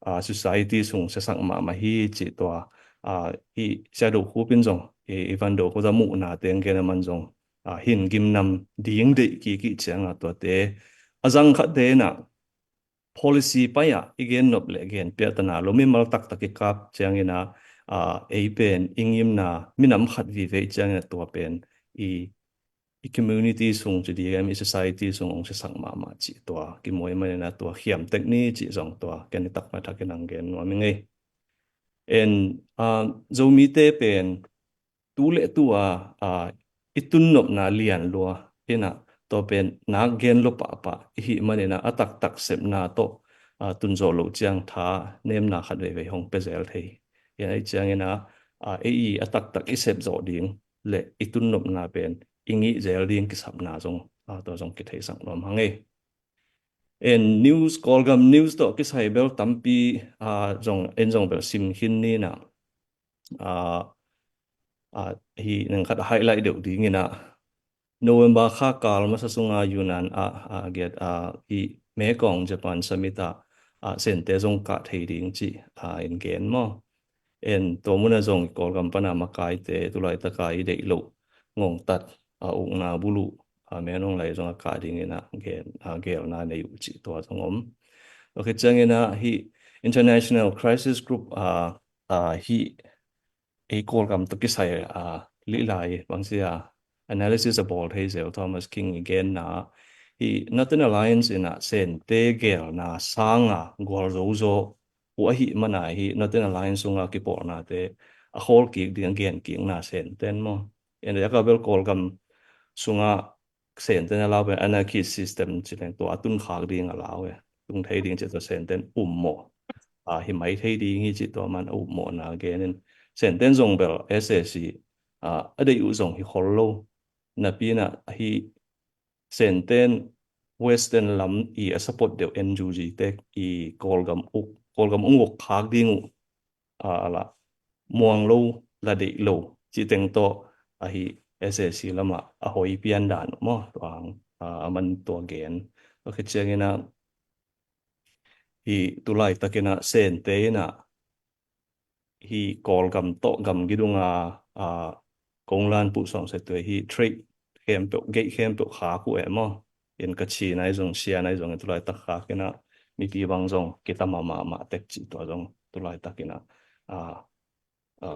ah, society sung siasak mahmah hi cih tua, ah, i Sia Do Khup in zong, i, i Van Do Khup a muhna teng gen a man zong, ah, hin gimnam ding deih kik i ciang ah tuate a zang khatte in ah policy pai ah i gen nop le gen piahtana lo mimal taktak i kap ciang in ah, ah, ei pen i ngimna minam khat vive i ciang in ah tua pen i, i community sung ci ding em, i society sung hong siasak mahmah cih tua kimuai man in ah tua khiam tek ni cih zong tua ken i takma thak in hong gen nuam ing ei. En, ah, Zomite pen tu le tu a, ah, i tun nopna lian lua in ah tua pen nak gen lo pahpah i hih man in ah a taktak sepna tawh, ah, tun zawh loh ciang tha nemna khat veivei hong pia zel thei. En, ei ciang in ah, ah, ei i a taktak i sep zawh ding le i tun nopna pen i ngih zel ding kisapna zong, ah, tua zong kitheisak nuam hang ei. En, news, Kawlgam news tawh kisai bel tampi, ah, zong, en zong bel sim khin ni in ah, ah, ah, hih neng khat a highlight deuh ding in ah, November kha kal masa sunga Yunnan ah, ah, giat, ah, hih Mekong Japan Summit ah, ah, Sente zong kah thei ding cih, ah, in gen maw. En, tua mun ah zong Kawlgam pan a makaite tulaitak a i deih loh Ngongtat, ah, ukna buluh, ah, Min Aung Hlaing zong a kah ding in ah gen, ah, gelna nei uh cih tua zong om. Tua khit ciang in ah hih International Crisis Group, ah, ah, hih ei Kawlgam tawh kisai, ah, lihlai bangci a analysis a bawl thei zel Thomas King i genna hih Northern Alliance in ah Sente gelna sang a gualzo zaw uh ahih man a hih Northern Alliance sungah kipawlnate a khawl kik ding a gen kikna Senten maw. En, a ka bel Kawlgam sungah Senten a lau pen anarchy system ci leng tua a tun khak ding a lau e. Tung thei ding ci tua Senten ummawh, ah, hi mai thei ding hi ci tua man a ummawhna gen in Senten zong bel S A C, ah, a deih uh zong hi khol lo. Napi in ah hih Senten Western lam i a support deuh N U G te i Kawlgam uk, Kawlgam ung uk khak ding uh, a, a la muang lo, la deih lo cih teng tawh ahi S A C lamah a hoi pian dan uh maw, tua hang, a, a man tua gen. Tua khit ciangin ah hih tulaitak in ah Sente in ah hih Kawlgam tawh gam kidung a, a, konglan puh sawng se tua hih trade khempeuh, gate khempeuh khak uh e maw. In Kachin ahi zong, Shan ahi zong, tulaitak khak in ah mipi bang zong kitam a mahmah tek cih tua zong tulaitak in ah, a, a,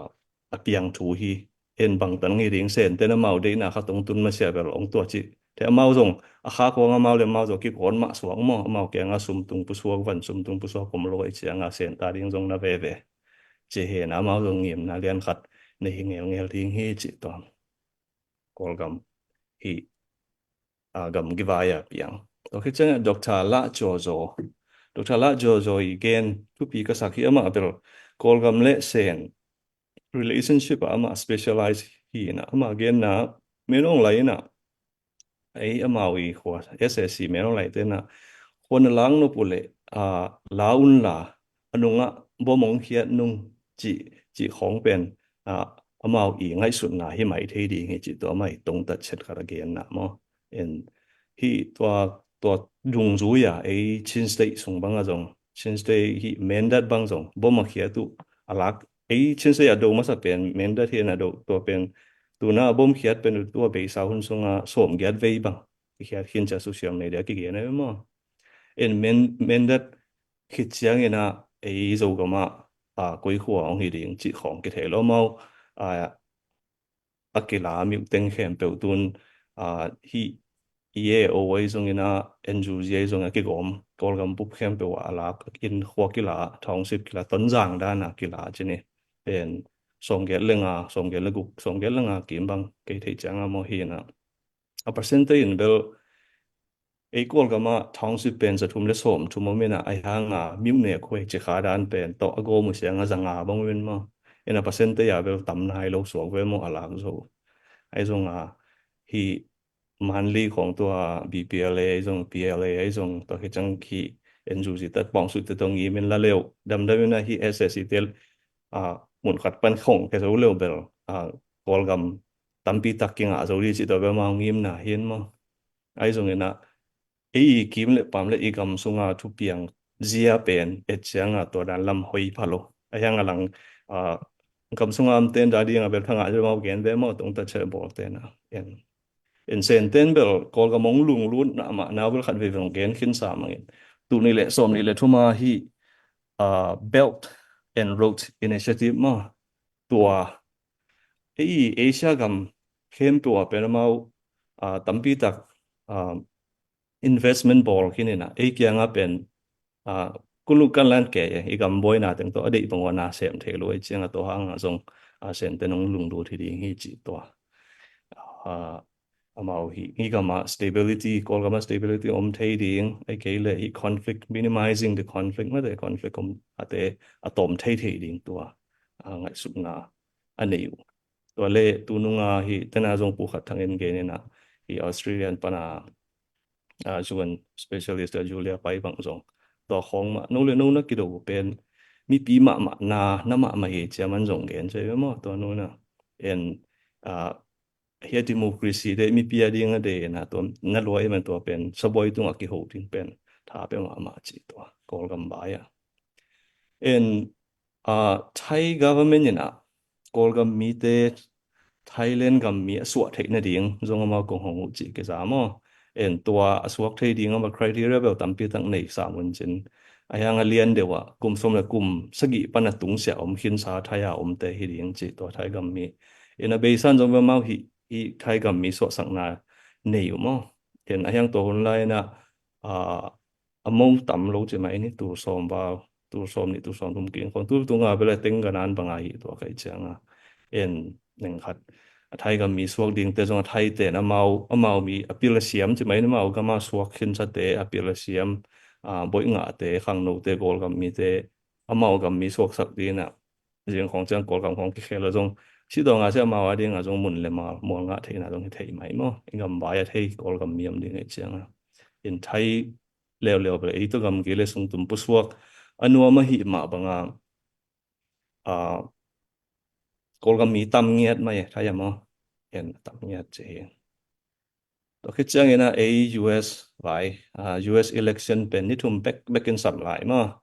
a piang thu hi. En bangtan ngi ding Senten amau deihna khat hong tun masiah bel hong tua cih. Te amau zong a khak hong amau le amau zong kikawn mah suak maw, amau kiangah sumtung pusuak, van sumtung pusuak om lo i ciangah Sente ding zong na veve. Ci hen amau zong ngimna lian khat nei hi ngelngel ding hi cih tua. Kawlgam hih, a, gam kivai a piang. Tua khit ciangah Doctor Lah Jaw Zaw. Doctor Lah Jaw Zaw i gen thupi ka sak hi, amah bel Kawlgam le Sen relationship ah amah specialize hi in ah, amah genna Min Aung Hlaing in ah ei amau i khua S A C Min Aung Hlaing te in ah khua na lak nop uh leh, a, la un la, a nungah bom hong khiat nung cih, cih khawng pen, a, amau i ngaihsutna hi mai thei ding hi cih tua amah i tongtat chet khat a genna maw. En, hih tua, tua dungzui a ei Chin State sung bang a zong, Chin State hih Mindat bang zong bom a khiat uh a lak, ei Chin State a do masa pen Mindat hi in a do, tua pen tuna a bom khiat pen uh tua beisa hun sunga sawmgiat vei bang i khiat khin cia social media kigen a maw. En, Min, Mindat khit ciangin ah ei Zogam ah, a, koi khua hong hi ding cih khawng kithei lo amau, a, a kila miuh teng khempeuh tun, a, hih E A O ahi zongin ah N U G ahi zongin a kigawm Kawlgam bup khempeuh ah a lak in khua kila, township kila, Tonzang dan a kila ci ni. Pen sawmgiat le nga, sawmgiat le guk, sawmgiat le nga kim bang kei theih ciang a maw hi in ah. A percentage in bel ei Kawlgam ah township pen za thum le sawm thum om in ah, ahi hang a miuh nek huai ci kha dan pen tawh a gawm uh ciang a za nga bang uh in maw. In a percentage a bel tam nai lo suak ve maw a lak zo. Ahi zong a, hih Manli khong tua B P L A ahi zong, P L A ahi zong, tua khit ciang hih N U G te, Pawng Sut te tawh ngim in la leh uh damdam in a, hih S A C te, a, mun khat pan khong khia zo leh uh bel, a, Kawlgam tampi tak kingah zo ding cih tua bel amau ngimna hi in maw. Ahi zongin a, ei i kim le pam le i gam sunga thupiang zia pen et ciang a, tua dan lam hoih pha lo. Ahi hang a lang, a, gam sunga omte in da ding a bel thangah zia mau gen ve maw, tungta cheh bawl te na. En, en Sen ten bel Kawlgam hong lunglut na mah na bel khat vei vei hong gen khin sa mangin. Tul nih le sawm nih le thum a hih, a, Belt and Road Initiative maw, tua, ei Asia gam khempeuh ah pen amau, a, tampi tak, a, investment bawl khin in a, ei kiangah pen, a, kun luk kan lan kei, i gam buaina teng tawh a deih bang ua na sem thei lo, ei ciang a tua hang a zong, a, Sen ten hong lunglut hi ding hi cih tua. A, amau hih, hih gam ah stability, Kawlgam ah stability om thei ding, ei kei le hih conflict, minimizing the conflict, mate conflict om a te, a tawm thei thei ding tua, a, ngaihsutna a nei uh. Tua le tu nung a hih tena zong Pu Khat Thang in gen in a, hih Australian pana, a, U N specialist a Julia Pai bang zong, tua khong mah, no le no na kido pen mipi mahmah na, na mahmah hi cia man zong gen cia ve maw, tua no na. En, a, hih a democracy de mipi a ding a de na, tua na lua i man tua pen sabuai tungah kiho ding pen tha pe mahmah ci tua Kawlgam bai a. En, a, Thai government in a Kawlgam mite Thailand gam mi a suah theih nading zong amau kong hong uh cih kiza maw. En, tua a suak thei ding ama criteria bel tampi tak nei sam un cin. Ahi hang a lian deuh ah kum sawm le kum sagih pan a tungsiah om khinsa Thai a omte hi ding cih tua Thai gam mi. En, a beisan zong bel amau hih, hih Thai gam mi suahsakna nei uh maw. En, ahi hang tua hun lai in a, a, a mo tam lo ci mai ni, tul sawm val, tul sawm nih, tul sawm thum kik khong, tul tung a bel a teng ganan bang a hi tua kai ciang a. En, neng khat, a Thai gam mi suak ding te zong a Thai ten amau, amau mi a pil a siam ci mai ni, amau gam a suak khinsa te a pil a siam, a, boih ngah te, khangno te, Kawlgam mi te, amau gam mi suaksak ding a. Zing khong ciang Kawlgam khong kikhel a zong, si dong a si amau a ding a zong mun le mal, mual ngah theihna zong hi thei mai maw. I gam bai a thei Kawlgam mi om ding ei ciang a. In Thai leuleu bel ei tawh gamgi le sungtum pusuak a nuam ahih mah bang a, a, Kawlgam mi tam ngiat mai Thai a maw. En, tam ngiat ci hi. Tua khit ciangin a ei U S vai, a, U S election pen ni thum bek, bek in sam lai maw.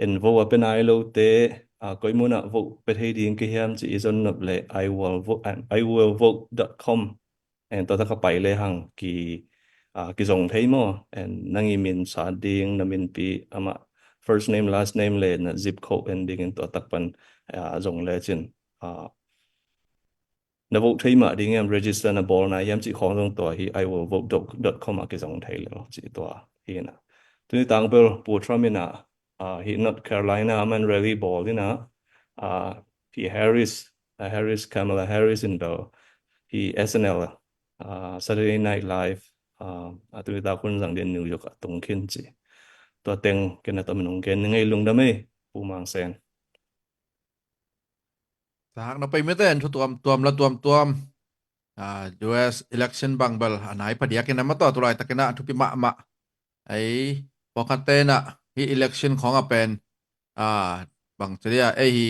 En, vote a pe nai lote, a, koi mun ah vote pe thei ding ka hiam ci i zon nop le I will vote, I will vote dot com. En, tua tak a pai le hang ki, a, kizong thei maw. En, nang i min sa ding, na minpi, amah first name, last name le na zip code en ding in tua tak pan, a, zong le cin. A, na vote thei mah ding hiam, register na bawl nai hiam cih khong zong tua hi I will vote dot com ah kizong thei lel cih tua hi na. Tuni tang bel Pu Trump in a, a, hi North Carolina a man rally bawl in a, a, hi Harris, a, Harris, Kamala Harris in bel hi S N L, a, Saturday Night Live, a, a tuni tak hun zang ding New York a tung khin ci. Tua teng ken a tom in hong gen ning ei, lungdam ei Pu Mang Sen. Sak na pai mite, thu tuamtuam la tuamtuam. A, U S election bang bel a nai phadiak in a maw, tua tulai takin a thupi mahmah. Ei, pawlkhatte in a hi election khong a pen, a, bang ci dia, ei hi,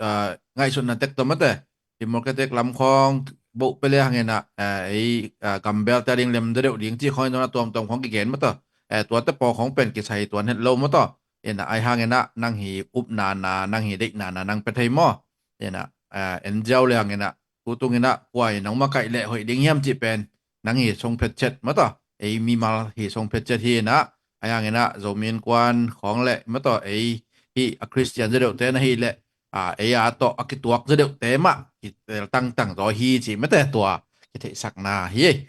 a, ngaihsutna tek tawh mate, Democratic lam khong vote pe le hang in a, a, ei, a, gambel te a ding lem deuh ding cih khong in a tuamtuam khong kigen maw tawh. E, tuate pawl khong pen kisai tuan het lo maw tawh. In a, ahi hang in a nang hi upna na, nang hi deihna na nang pe thei maw. In a, a, en ziau le hang in a, tu tung in a kua in nong makaih leh hoih ding hiam cih pen nang hi song phet chet maw tawh. Ei mimal hi song phet chet hi in a, ahi hang in a Zomi Innkuan khong le maw tawh, ei hi a Christian zaw deuhte na hi leh, a, ei a tawh a kituak zaw deuhte mah kitel tangtang zaw hi ci mate, tua kitheihsakna hi.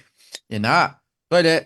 In a, tua hi leh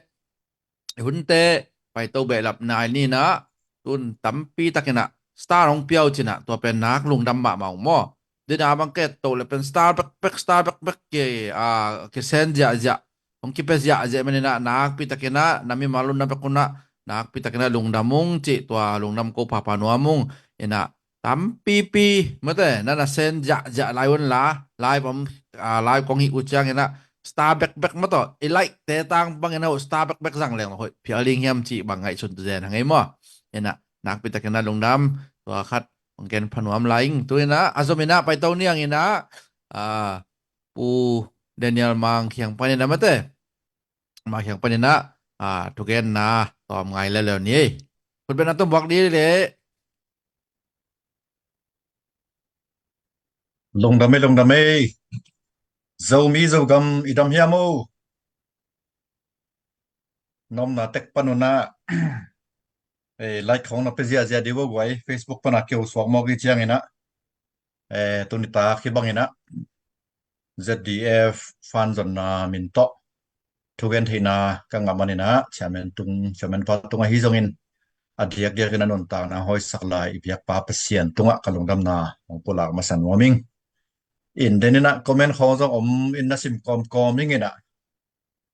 hunte paito behlap nai ni in a, tun tampi tak in a star hong piau cin a, tua pen nak lungdam mahmah ung maw. Din a bang ke to le pen star bekbek, star bekbek ki, a, kisen ziahziah, hong kipia ziahziah man in a, nakpi tak in a na mimal un na bek un a, nakpi tak in a lungdam ung cih, tua lungdam ko phapha nuam ung. In a, tampipi mate na na sen ziahziah lai un la, live om, a, live kong hih uh ciang in a, star bekbek maw tawh, i like te tang bangin a hoih star bekbek zang leng hoih phial ding hiam cih bang ngaihsun zen hang ei maw. Ina nakpi takin a lungdam, tua khat hong gen phanuam lai ing. Tu ina a zom ina paito niang ina, a, Pu Daniel Mang Khiang panin a mate, Mang Khiang panin a, a, thugenna tawm ngai leuleu ni ei. Khutbetna tawm buak dih le. Lungdam ei, lungdam ei. Zomi Zogam i dam hiam o? Nomna tek panuna, eh, like khong na pe ziahziah di vo guai, Facebook pana keu suak mawk i ciangina, eh, tunita khibangina Z D F fan zonna min tawh thugen theihna ka ngah manina chairman tung, chairman pa tung ahi zongin a diakdiakin a nuntakna hoihsak lai i biakpa Pasian tungah ka lungdamna hong pulak masa nuam ing. In denina comment khong zong om in na sim kawmkawm ingina,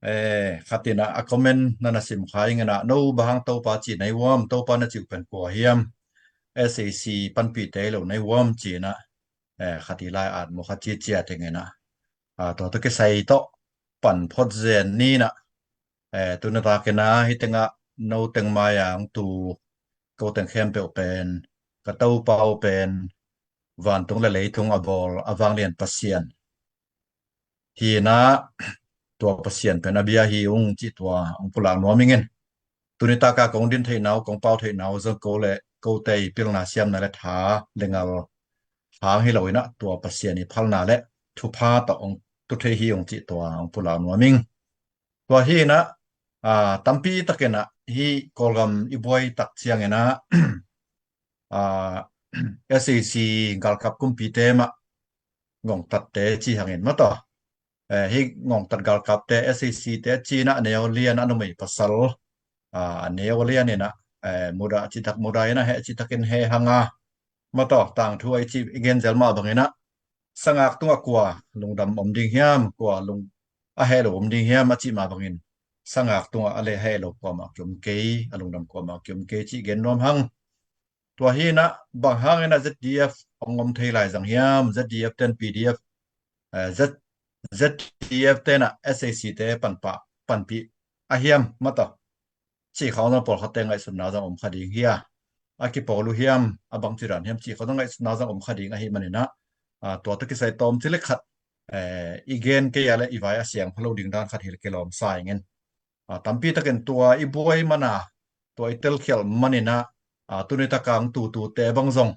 eh, khatina a comment na na sim kha ingina, no bang hang Topa ci na hi uam, Topa na ci uh pen kua hiam, S A C panpihte lo na hi uam cina, eh, khati lai at mu kha cicia tengina, ah, tua tawh kisai tawh pan phot zen nina, eh, tuna takina hi tenga no teng mai-a hong tu ko teng khempeuh pen ka Topa uh pen vantung le leitung a bawl a vanglian Pasian hina, tua Pasian pen a bia hi ung cih tua hong pulak nuam ingin. Tunitaka kong din theihna uh, kong pau theihna uh zong ko le kote i pilna siamna le tha le ngal hang hi loina tua Pasian i phalna le thupha tawh hong tu thei hi ung cih tua hong pulak nuam ing. Tua hina, a, tampi takina hi Kawlgam i buai tak ciangina, a, S A C galkap kumpite mah ngongtatte ci hangin maw tawh. Eh, hi ngongtat galkapte S A C te cina a neu lian a numei pasal, a, a neu lian ina, eh, muda citak muda ina he citakin he hanga maw tawh, tangthu a i ci i gen zel mah bangina sangak tungah kua lungdam om ding hiam, kua lung a heh lo om ding hiam a cih mah bangin sangak tungah a le heh lo kuamah kiom kei, a lungdam kuamah kiom kei cih gen nuam hang. Tua hina bang hangina Z D F hong om thei lai zang hiam, Z D F ten P D F, eh, Z, Z D F tena S A C te panpah, panpih a hiam maw tawh cih khawng zong pawlkhatte ngaihsutna zong om kha ding hi a, a kipawl uh hiam, a bangci dan hiam cih khawng zong ngaihsutna zong om kha ding ahi manina, a, tua tawh kisai tawm ci le khat, eh, i gen kei a le i vai a siang pha lo ding dan khat hi le kilawm sa ingin. A, tampi takin tua i buai mana, tua i telkhialh manina, a, tunitaka ang tutute bang zong,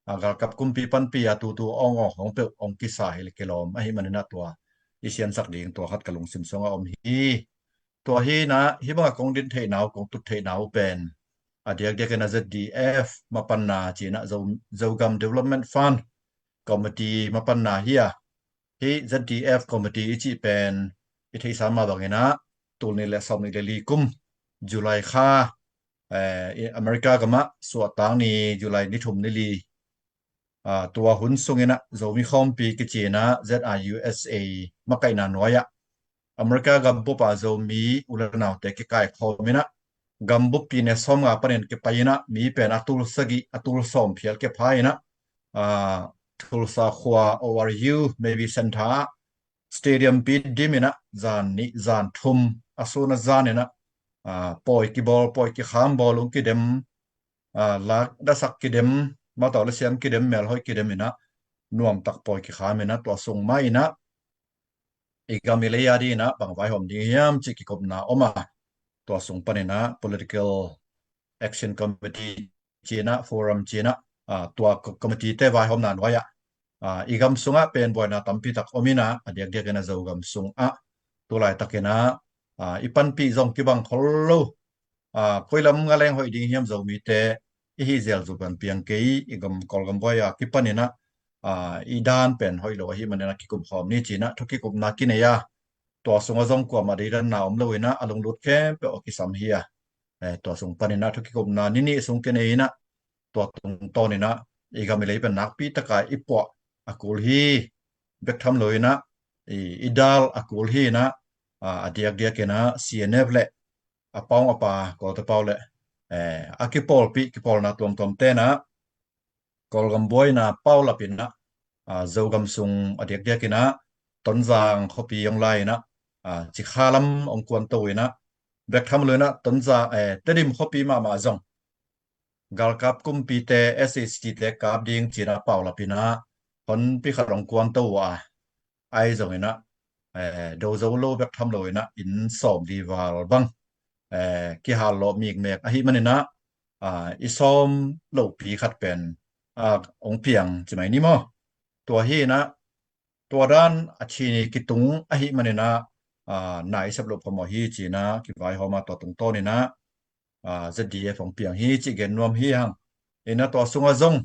a, galkap kumpi panpi a tutu awng awng hong peuh hong kisa hi le kilawm ahi manina tua i siansak ding tua khat ka lungsim sungah om hi. Tua hina hi banga kong din theihna uh, kong tut theihna uh pen a diakdiakina Z D F mapanna cina Zo-, Zogam Development Fund Committee mapanna hi a, hi Z D F Committee i cih pen i theihsa mah bangina tul nih le sawm nih le li kum July kha, eh, i America gamah suahtang ni July ni thum ni li, ah, tua hun sungina Zomi Khawmpi kicina Z I U S A makaihna nuai-ah America gambupa Zomi u le naute kikaikhawmina gambuppi ne sawmnga panin kipaina mi pen a tul sagih a tul sawm phial kiphaina, ah, Tulsa khua O R U Navy Center ah stadium pi dimina zan nih zan thum a suna zanina, ah, pawi kibawl, pawi kikham, bawlung kidem, ah, lak dasak kidem, mataw le siam kidem, melhoih kidemina nuamtak pawi kikhamina tua sung maina i gam i lei a dina bang vaihawm ding hiam cih kikupna om a, tua sung panina Political Action Committee cina, forum cina, ah, tua ko-, committee te vaihawmna nuai-ah, ah, i gam sungah pen buaina tampi tak om ina, a diakdiakina Zogam sungah tulaitakina, ah, i panpih zong kibang khol lo, ah, koi lam nga leng hoih ding hiam Zomite i hih zel zuk dan piang kei, i gam Kawlgam buai-a kipanina, ah, i dan pen hoih lo ahi manina kikum khawm ni cina thu kikupna kinei a, tua sungah zong kuamah deidanna om loina a lunglut khempeuh a kisam hi a, eh, tua sung panina thu kikupna ni nih sung kinei ina, tua tungtawnina i gam i lei pen nakpi taka i puah a kul hi, bek tham loina i, i dal a kul hi ina, a, a diakdiakina C N F le a pau a pa Kawlte pau le, eh, a kipawlpih kipawlna tuamtuam tena Kawlgam buaina paulapina, ah, Zogam sung a diakdiakina Tonzang khuapi hong laina, ah, Cikha lam hong kuanto inah, bek tham lo inah Tonzang, eh, Tedim khuapi mahmah zong galkap kumpite, S A C te kap ding ci inah paulap inah honpi khat hong kuanto uh a, ahi zong inah, eh, do zo lo bek tham lo inah inn sawm li val bang, eh, kihal lawh mikmek ahih man inah, ah, i sawm lopi khat pen, ah, hong piang ci mai ni maw? Tua hi inah, tua dan a thini kitung ahih man inah, ah, na i sep loh phamawh hi ci inah kivaihawm a, tua tungtawn inah, ah, Z D F hong piang hi cih gen nuam hi hang. Inah tua sungah zong,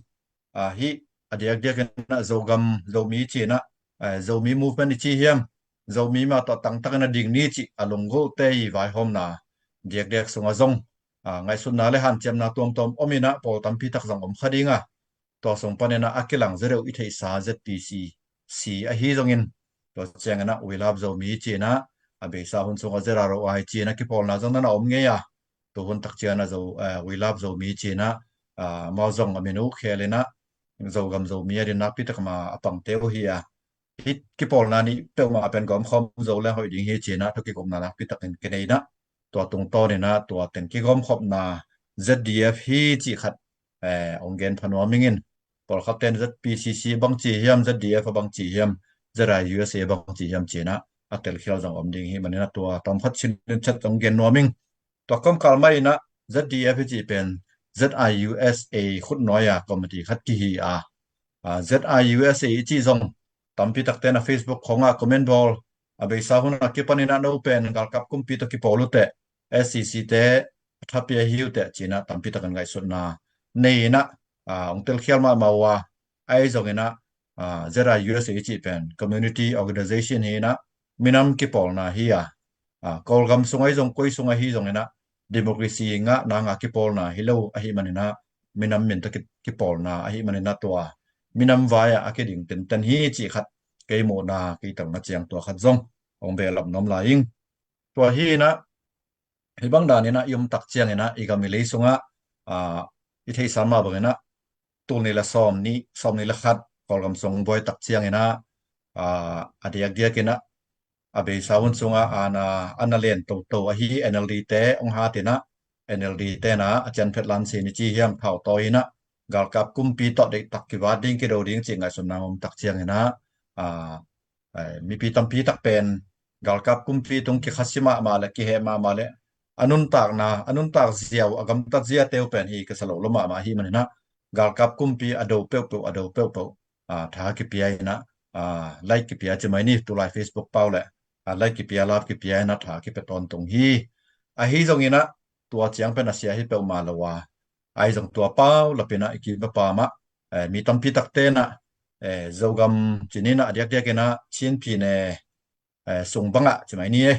ah, hih a diakdiak inah Zogam, Zomi ci inah, eh, Zomi movement i ci hiam, Zomi mah tawh tangtak inah ding ni cih a lunggulhte i vaihawmna diakdiak sungah zong, ah, ngaihsutna le hanciamna tuamtuam om inah pawl tampi tak zong om kha ding a, tua sung pan inah a kilang zaw deuh i theihsa Z P C C ahi zongin, tua ciang inah We Love Zomi ci inah, a beisa hun sungah Z R O I ci inah kipawlna zong na na om ngei a, tu hun tak ciang inah Zo, eh, We Love Zomi ci inah, ah, amau zong a min uh khel inah Zogam Zomi a din nakpi tak mah a pangte uh hi a, hih kipawlna nih peuhmah pen gawmkhawm zo leng hoih ding hi ci inah thu kikupna nakpi takin kinei inah, tua tungtawn inah tua teng kigawmkhopna Z D F hi cih khat, eh, hong gen pha nuam ing in. Pawlkhat ten Z P C C bang ci hiam, Z D F a bang ci hiam, Z I U S A bang ci hiam ci inah a telkhial zong om ding hi man inah tua tawmkhat chin chat hong gen nuam ing. Tua kawmkal mah inah Z D F i cih pen Z I U S A khutnuai a committee khat kihi a, ah, Z I U S A i cih zong tampi takte na Facebook khawngah comment bawl, a beisa hun a kipan inah no pen galkap kumpi tawh kipawl uh teh, S C C te a thapia hi uh teh ci inah tampi takin ngaihsutna nei inah, ah, hong telkhial mahmah uh a, ahi zong inah, ah, Z I U S A i cih pen community organization hi inah minam kipawlna hi a, ah, Kawlgam sung ahi zong koi sung ahi zong inah democracy ngahna ngah kipawlna hi lo ahih man inah minam min tawh ki, kipawlna ahih man inah tua minam vai ah a kiding tenten hi cih khat kei muhna kei telna ciang tua khat zong hong behlap nuam lai ing. Tua hi inah hih bang dan inah i om tak ciang inah i gam i lei sungah, ah, i theihsa mah bang inah tul nih le sawm nih, sawm nih le khat Kawlgam sung buai tak ciang inah, ah, a diakdiak inah a beisa hun sungah ana, ana len toto ahi N L D te hong hat inah, N L D te na a cianphet lansin i ci hiam, thau tawi inah galkap kumpi tawh deihtak kivat ding kido ding cih ngaihsutna om tak ciang inah, ah, eh, mipi tampi tak pen galkap kumpi tung kikhasi mahmah le kiheh mahmah le a nuntakna, a nuntak ziau, a gamtat ziate uh pen hi kisa lo lo mahmah hi man inah galkap kumpi a do peuhpeuh, a do peuhpeuh, ah, tha kipia inah, ah, like kipia ci mai ni, tulai Facebook pau le, ah, like kipia, love kipia inah tha kipia tawntung hi. Ahi zong inah tua ciang pen a sia hi peuhmah lo a, ahi zong tua paulap inah i kipa pamah, eh, mi tampi takte inah, eh, Zogam ci ni inah a diakdiak inah Chin Pyine, eh, sung bangah ci mai ni e.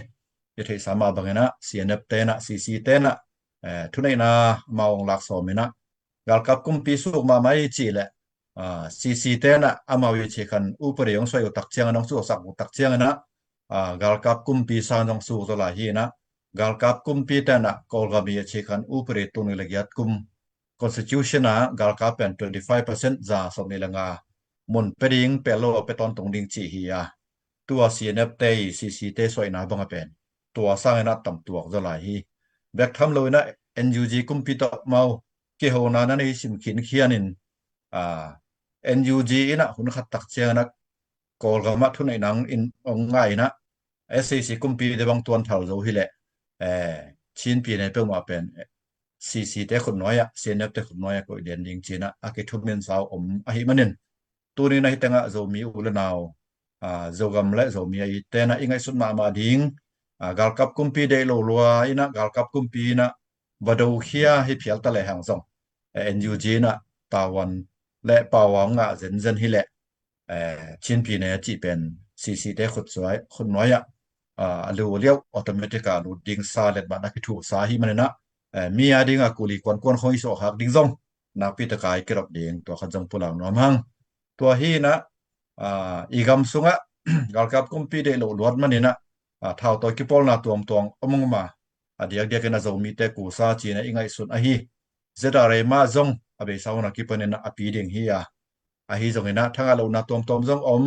I theihsa mah bang inah C N F te inah, C C te inah, eh, thuneihna amau hong lak sawm inah galkap kumpi suk mahmah i cih leh, ah, C C te inah amau i cih khan upadi hong suai uh tak ciang inah, hong suaksak uh tak ciang inah, ah, galkap kumpi sang zong suk zaw lai hi inah galkap kumpi te inah Kawlgam i cih khan upadi tul nih le giat kum constitution ah galkap pen twenty five percent, za sawm nih le nga mun pe ding, pe lo pe tawntung ding cih hi a, tua C N F te i C C te suaihna bang a pen tua sang inah tam tuak zaw lai hi. Bek tham lo inah N U G kumpi tawh amau kihona na nei sim khinkhian in, ah, N U G inah hun khat tak ciang inah Kawlgam ah thuneihna in hong ngah inah S A C kumpi te bang tuan thal zo hi leh, eh, Chin Pyine peuhmah pen, eh, C C te khutnuai ah, C N F te khutnuai ah koih den ding ci inah a kithumin sau om ahih man in, tuni inah hih tengah Zomi u le nau, ah, Zogam le Zomi a i te inah i ngaihsut mahmah ding, ah, galkap kumpi deih lo lua inah galkap kumpi inah va dokhia hi phial ta lehang zong, eh, N U G inah tavuan le paua ngah zenzen hi leh, eh, Chin Pyine a cih pen C C te khutsuai, khutnuai ah, ah, a lu liauh automatic ah lut ding sa letmah na kithuhsa hi man inah, eh, mi a ding a kuli kuankuan khong i sawhkhak ding zong nakpi taka i kirap ding tua khat zong pulak nuam hang. Tua hi inah, ah, i gam sungah galkap kumpi deih loh luat man inah, ah, thau tawi kipawlna tuamtuam om ngam a, a diakdiak inah Zomite kusa ci inah i ngaihsun ahi. Z R A mah zong a beisa hun a kipan inah a pi ding hi a, ahi zong inah thangah lohna tuamtuam zong om,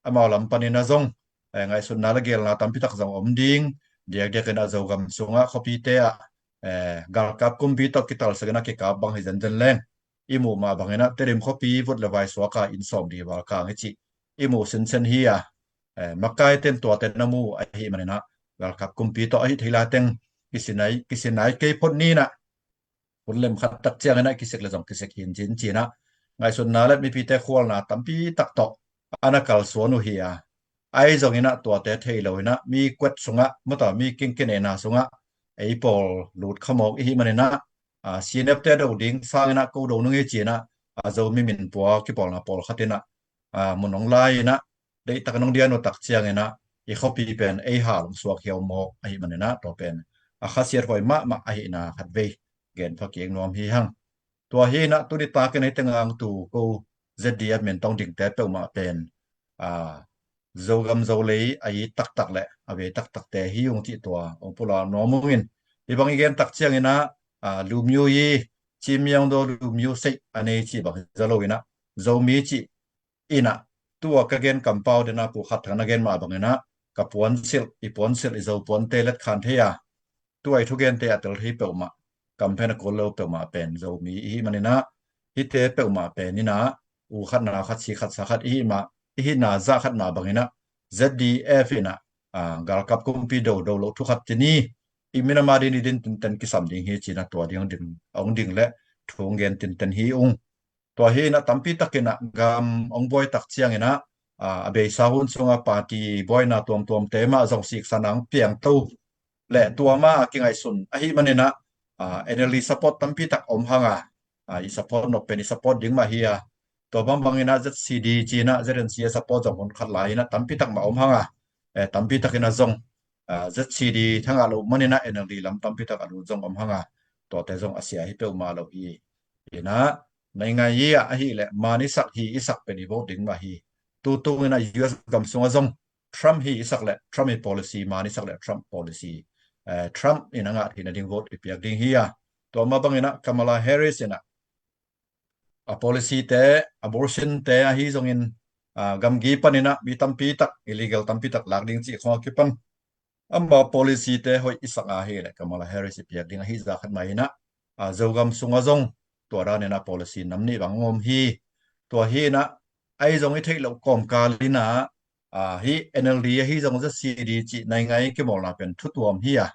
amau lam pan inah zong, eh, ngaihsutna le gelna tampi tak zong om ding. Diakdiakin ah Zogam sungah khuapite ah, eh, galkap kumpi tawh kitalsakin ah kikap bang hi zenzen leng i muh mah bangin ah Tedim khuapi vut le vai suak ah inn sawmli val kang hi cih i muh sinsen hi a, eh, makaite in tuate na mu ahih manin ah galkap kumpi tawh ahih thei lai teng kisinai kisinai kei phot ni in ah hun lem khat tak ciangin ah kisik le zong kisik hi in cin cin ah ngaihsutna le mipite khualna tampi tak tawh a na kalsuan uh hi a, ahi zongin ah tuate thei lo in ah mi kuat sungah mataw mi kingkinehna sungah ei pawl lut khamawk ihih manin ah, ah, C N F te do ding sangin ah ko do nung hi cin ah, ah, Zomi min pua kipawlna pawlkhat in ah, ah, mun hong lai in ah deihtak in hong dian uh tak ciangin ah i khuapi pen ei hal hong suak hiau mawk ahih manin ah tua pen a khasiat huai mahmah ahihna khatvei gen pha kik nuam hi hang. Tua hi in ah tuni takin hei teng ang tu ko Z D F min tawh dingte peuhmah pen, ah, Zogam Zolei a it taktak le a vei taktakte hi ung cih tua hong pulak nuam ung in, hi bang i gen tak ciangin ah, ah, lumyo i cimiang do lumyo sei a nei cih bang hi za lo in ah Zomi cih in ah tua ka gen kampau den ah pu khat thang na gen mah bangin ah ka puansilh i puansilh i Zo puante let khan thei a, tua i thugente a tel thei peuhmah, kamphen a kul lo peuhmah pen Zomi ihih manin ah hite peuhmah pen in ah u khat nau khat si khat sa khat ihih mah, ihihna zah khat mah bangin ah Z D F in ah, ah, galkap kumpi do do lo thu khat ci ni, i minam a ding i din tinten kisam ding hi cin ah tua ding hong ding, hong ding le thu hong gen tinten hi ung. Tua hi in ah tampi takin ah gam hong buai tak ciangin ah, ah, a beisa hun sungah party buaina tuamtuamte mah zong siksan ah hong piangto le tua mah a kingaihsun ahih manin ah, ah, N L D support tampi tak om hang a, ah, i support nop pen i support ding mah hi a, tua bangbangin ah Z C D ci in ah Z N C a support zong hun khat lai in ah tampi tak mah om hang a, eh, tampi takin ah zong, ah, Z C D thangah lo manin ah N L D lam tampi tak a lut zong om hang a, tuate zong a sia hi peuhmah lo hi. Hi in ah nai ngai i ah ahih leh man i sak hi i sak pen i vote ding mah hi. Tutung in ah U S gam sungah zong Trump hi i sak leh Trump i policy, man i sak leh Trump policy, eh, Trump in a ngah theihna ding vote i piak ding hi a, tua mah bangin ah Kamala Harris in ah a policy te, abortion te ahi zongin, ah, gamgi panin ah mi tampi tak, illegal tampi tak lak ding cih khong a kipan ama policy te hoih i sak a hi leh Kamala Harris i piak ding ahi zah khat mah in ah, ah, Zogam sungah zong tua dan in ah policy nam nih bang om hi. Tua hi in ah ahi zong i theih loh kawmkal in ah, ah, hi N L D ahi zong Z C D cih nai ngai kimawlna pen thutuam hi a,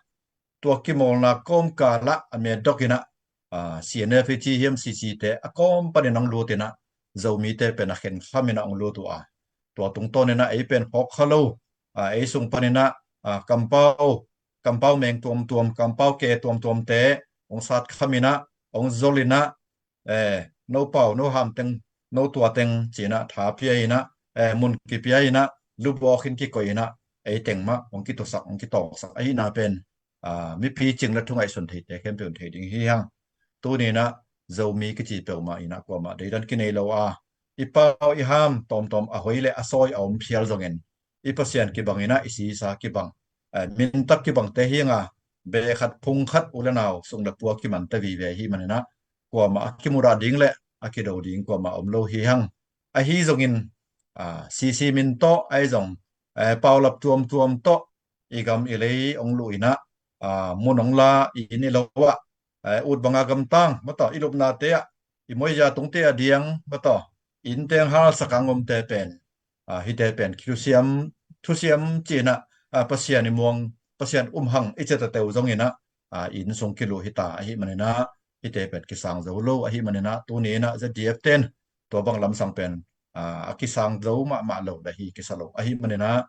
tua kimawlna kawmkal ah a metdok in ah, ah, C N F hi ci hiam C C te a kawm panin hong lut in ah Zomite pen a khen kham in ah hong lut uh a, tua tungtawn in ah ei pen khawk kha lo, ah, ei sung panin ah, ah, kampau, kampau meng tuamtuam, kampau ke tuamtuamte hong sat kham in ah hong zol in ah, eh, no pau no ham teng, no tua teng ci in ah tha pia in ah, eh, mun kipia in ah lubawk in kikoih in ah ei teng mah hong kitusak hong kitawksak ahihna pen, ah, mipi cing le thu ngaihsun theite khempeuh in thei ding hi hang. Tuni in ah Zomi kici peuhmah in ah kuamah deidan kinei lo a, i pau i ham tawmtawm a hoi le a sawi a om phial zongin i Pasian kibang in ah i sisa kibang, eh, mintak kibangte hi hang a, be khat phung khat u le nau sung le pua kimante vive hi manin ah kuamah a kimudah ding le a kido ding kuamah om lo hi hang. Ahi zongin, ah, C C min tawh ahi zong, eh, paulap tuamtuam tawh i gam i lei hong luh in ah, ah, mun hong la i inn i lo ah, eh, ut banga gamtang mataw i lupnate ah i moiza tungte a diang mataw i inn teng halsak a hong omte pen, ah, hite pen thusiam, thusiam ci in ah, ah, Pasian i muang, Pasian um hang i ciatateu zong in ah, ah, inn sung kiluh hi ta ahih manin ah hite pen kisang zo lo ahih manin ah tuni in ah Z D F ten tua bang lamsang pen, ah, a kisang zo mahmah lo le hi kisa lo ahih manin ah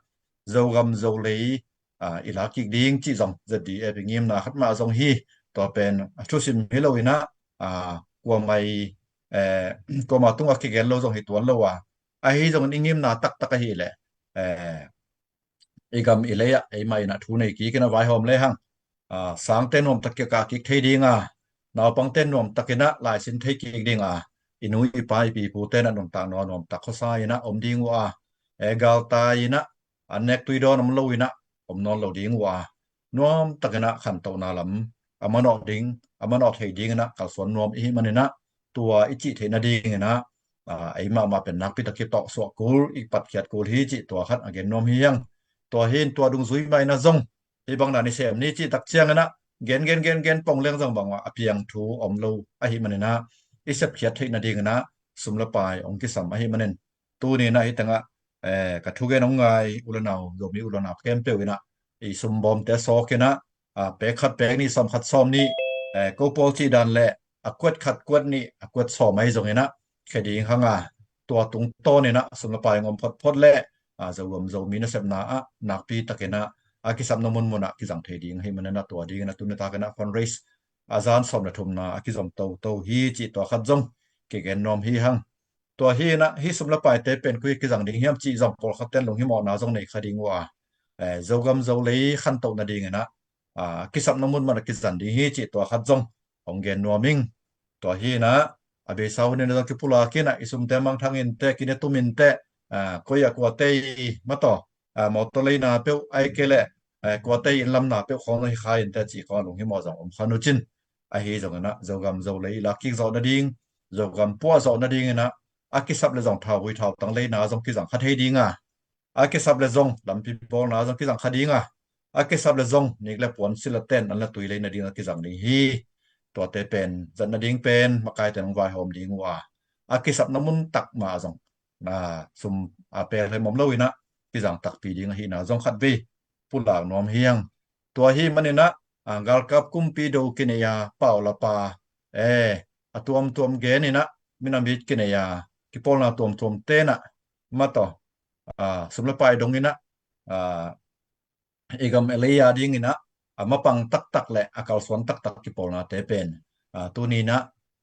Zogam Zolei, ah, i la kik ding cih zong Z D F i ngimna khat mah zong hi. Tua pen a thusim hi lo in ah, ah, kuamah i, eh, kuamah tungah kigen lo zong hi tuan lo a, ahi zongin i ngimna taktak ahih leh, eh, i gam i lei ah eimah in ah thu nei kik in ah vaihawm le hang, ah, sangte nuamtak kikah kik thei ding a, naupangte nuamtak in ah laisin thei kik ding a, i nu i pa i pi i pute in ah nuntak nuam nuamtak khuasa in ah om ding uh a, eh, galtai in ah an nek tui dawn om lo in ah om nawn lo ding uh a, nuamtak in ah khantohna lam a manawh ding, a manawh thei ding in ah kalsuan nuam i hih manin ah tua i cih theih nading in ah, ah, eimah mah pen nakpi tak kitawh suah kul, i patkhiat kul hi cih tua khat a gen nuam hi hang. Tua hi in tua dungzui mah in ah zong hih bang dan i sem ni cih tak ciangin ah gen gen gen gen pong leng zong bangmah a piang thu om lo ahih manin ah i sepkhiat theih nadingin ah sum le pai hong kisam ahih manin tuni in ah hih tengah, eh, ka thugen hong ngai u le nau, Zomi u le nau khempeuh in ah i sumbawmte sawk in ah, ah, pek khat pek nih, sawm khat sawm nih, eh, ko pawl cih dan le a kuat khat kuat nih a kuat sawm ahi zongin ah khe ding hang a, tua tungtawn in ah sum le pai hong om photphot le, ah, Zogam Zomi nasepna ah nakpi takin ah a kisapna munmun ah kizang thei ding ahih manin ah tua dingin ah tuni takin ah fundraise a zan sawm le thumna a kizom toto hi cih tua khat zong kigen nuam hi hang. Tua hi in ah hih sum le paite pen koi kizang ding hiam cih zong pawlkhat ten lunghimawhna zong nei kha ding uh a, eh, Zogam Zolei khantoh nadingin ah, ah, kisapna munmun ah kizang ding hi cih tua khat zong hong gen nuam ing. Tua hi in ah a beisa hun in ah zong kipulak in ah i sumte mangthang in teh, kine tum in teh, ah, koi ah kuate i mataw, ah, mawtaw leina peuh ahih kei leh, eh, kuate i inn lamna peuh khawng zong hi kha in teh cih khawng a lunghimawh zong om kha uh cin. Ahi zongin ah Zogam Zolei i lak kik zawh nading, Zogam puah zawh nadingin ah a kisap le zong thauvui thautang leina zong kizang kha thei ding a, a kisap le zong lampi bawlna zong kizang kha ding a, a kisap le zong nik le puan, sil le ten, an le tui leina ding a kizang ding hi. Tuate pen zat nading pen makaite in hong vaihawm ding uh a, a kisapna mun tak mah zong, ah, sum, ah, pelhlem om lo in ah kizang takpi ding ahihna zong khatvei pulak nuam hi hang. Tua ahih manin ah, ah, galkap kumpi do kinei a, paulapa, eh, a tuamtuam gen in ah minam it kinei a kipawlna tuamtuam ten ah mataw, ah, sum le pai dongin ah, ah, i gam a lei a dingin ah a mapang taktak le a kalsuan taktak kipawlnate pen, ah, tuni in ah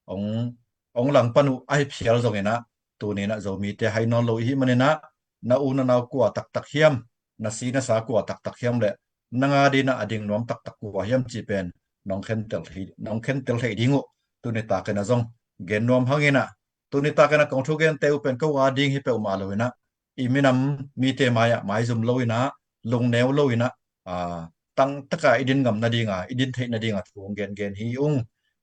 hong, hong langpan uh ahi phial zongin ah tuni in ah Zomite hai nawn lo i hih manin ah na u na nau kua taktak hiam, na si na sa kua taktak hiam le nang a dingin ah a ding nuam taktak kua hiam cih pen nong khentel thei, nong khentel thei ding uh tuni takin ah zong gen nuam hangin ah, tuni takin ah kong thugente uh pen ko a ding hi peuhmah lo in ah i minam mite mai-ah maizum lo in ah, lungneu lo in ah, ah, tangtaka i din ngam nadinga, i din theih nadinga thu hong gengen hi ung.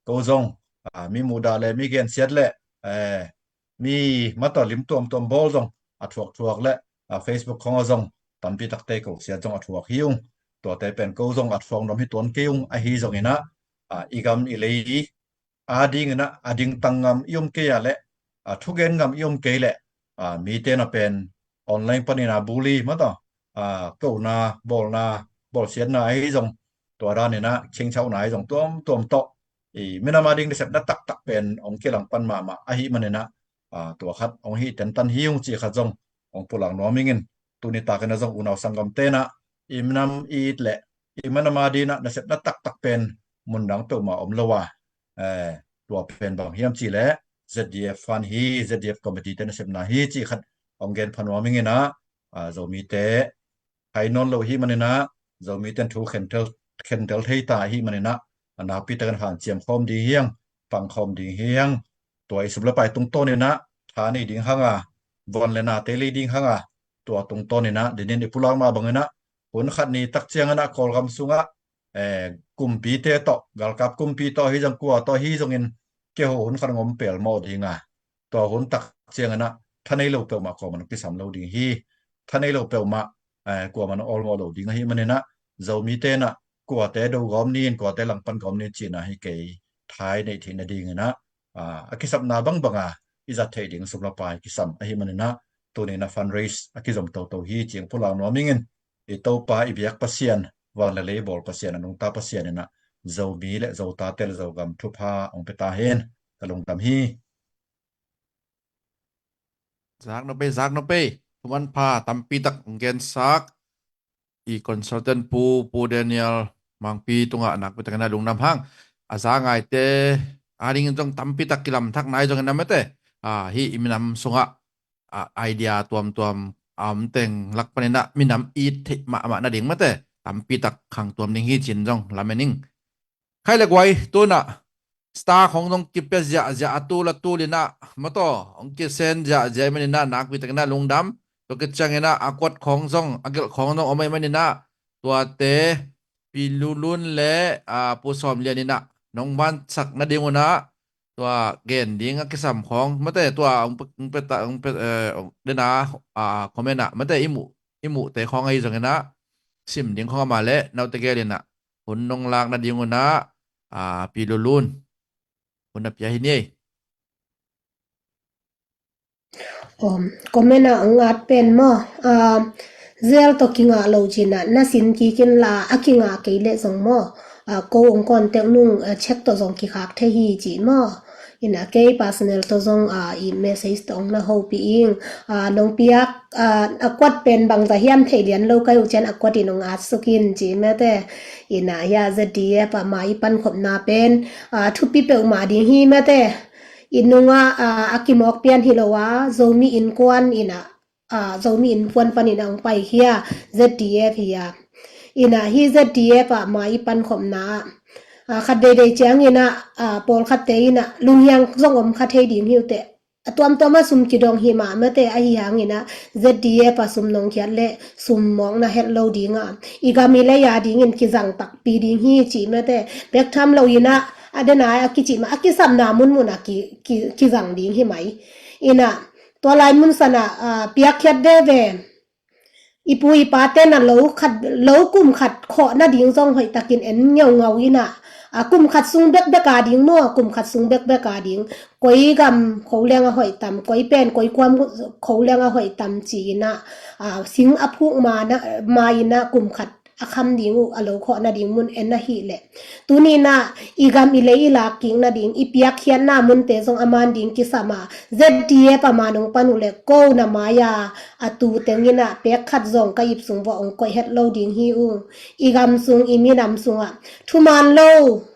Ko zong, ah, mi muhdah le mi gensiat le, eh, mi mataw lim tuamtuam bawl zong a thuakthuak le, ah, Facebook khawng ah zong tampi takte kosiat zong a thuak hi ung. Tuate pen ko zong a thuak nuam hi tuan kei ung ahi zongin ah, ah, i gam i lei a dingin ah a dingtang ngam i om kei a le, ah, thugen ngam i om kei le, ah, mite na pen online panin ah bully mataw, ah, kohna, bawlna, bawlsiatna ahi zong, tua danin ah chingchauhna ahi zong tuamtuam tawh i minam a ding nasepna taktak pen hong kilangpan mahmah ahih manin ah, ah, tua khat hong hih tentan hi ung cih khat zong hong pulak nuam ing in. Tuni takin ah zong unau sanggamte in ah i minam i it le i minam a dingin ah nasepna taktak pen mundang peuhmah om lo a, eh, tua pen bang hiam cih leh Z D F fund hi, Z D F committee te nasepna hi cih khat hong gen pha nuam ing in ah, ah, Zomite hai nawn lo i hih manin ah, Zomite in thu khentel, khentel thei ta i hih manin ah, a nakpi takin hanciam khawm ding hi hang, pang khawm ding hi hang. Tua i sum le pai tungtawnin ah tha nei ding hang a, von le nate lei ding hang a, tua tungtawnin ah, dinin i pulak mah bangin ah, hun khat ni tak ciangin ah Kawlgam sungah, eh, kumpite tawh, galkap kumpi tawh hi zong, kua tawh hi zongin, kei ho hun khat hong om pelmawh ding a, tua hun tak ciangin ah tha nei lo peuhmah kuamah hong kisam lo ding hi. Tha nei lo peuhmah, eh, kuamah hong awlmawh lo ding ahih manin ah, Zomite in ah kuate do gawm ni in, kuate langpan gawm ni in cihna hi kei, tha i neih theih nadingin ah, ah, a kisapna bangbang a i zat theih ding sum le pai kisam ahih manin ah, tuni in ah fundraise a kizom toto hi cih hong pulak nuam ing in. I Topa, i biak Pasian, van le lei bawl Pasian, a nungta Pasian in ah Zomi le Zotate le Zogam thupha hong pia ta hen. Ka lungdam hi. Zak no pei, zak no pei. Thuman pha tampi tak hong gensak i consultant Pu, Pu Daniel Mangpi tungah nakpi takin ah lungdam hang. A za ngaite a dingin zong tampi tak kilamthak nai zongin ah mate, ah, hih i minam sungah, ah, idea tuamtuam a om teng lak panin ah minam it theih mahmah nading mate tampi tak khang tuam ding hi cin zong lamen ing. Khai le guai, tu in ah star khawng zong kipia ziahziah, a tul a tul in ah mataw hong kisend ziahziah ahih manin ah nakpi takin ah lungdam. Tua khit ciangin ah a kuat khawng zong, a gelh khawng zong om ahih manin ah, tuate Pi Lulun le, ah, Pu Sawm Lian in ah nong vansak nading un ah, tua gen ding a kisam khawng mate, tua hong pe, hong pe ta, hong pe, eh, hong, den a, ah, comment ah mate i muh i muhte khawng ahi zongin ah, sim ding khawng a mah leh note gel in ah hun nong lak nading un ah, a, Pi Lulun hun a pia hi ni ei. Om, comment ah hong at pen maw, a, zel tawh kingah lo cin ah na sin kik inla, a kingah kei leh zong maw, a, ko hong contact nung, a, check tawh zong kikhak thei hi ci maw. In ah kei personal tawh zong, a, i message tawh hong na hopih ing. A, nong piak, a, a kuat pen bangzah hiam thei lian lo ka hih uh ciang a kuat in hong at suk in ci mate. In ah hia Z D F ah ma i pankhopna pen, a, thupi peuhmah ding hi mate. I nungah, a, a kimawk pian hi lo a, Zomi Innkuan in ah, a, Zomi Innkuan panin a hong paikhia Z D F hi a. In ah hih Z D F ah ma i pankhopna ah, a, khat veivei ciangin ah, a, pawlkhatte in ah lunghiang zong om kha thei ding hi uh teh. A tuamtuam ah sum kidong hi mah mate, ahi hangin ah Z D F ah sum nong khiat leh sum mawk na het lo ding a, i gam i lei a dingin kizang takpi ding hi ci mate. Bek tham lo in ah a den a, a kici mah a kisapna munmun ah ki, ki, kizang ding hi mai. In ah tua lai mun san ah, a, piakkhiat veve. I pu i pate na lo khat, lo kum khat khawh nading zong hoih takin en ngeungau in ah, a, kum khat sung bekbek a ding maw, kum khat sung bekbek a ding, koi gam kho leng a hoih tam, koi pen koi kuam kho leng a hoih tam ci in ah, a, sing a phuk ma na, ma in ah kum khat a kham ding uh a lo khawh nading mun en ahih leh, tuni in ah i gam i lei i lak kik nading, i piakkhiatna munte zong a man ding kisam a, Z D F ah ma nong pan uh leh ko na mai a, a tu teng in ah pek khat zong ka ip sung vuah hong koih het lo ding hi ung. I gam sung, i minam sungah thuman lo,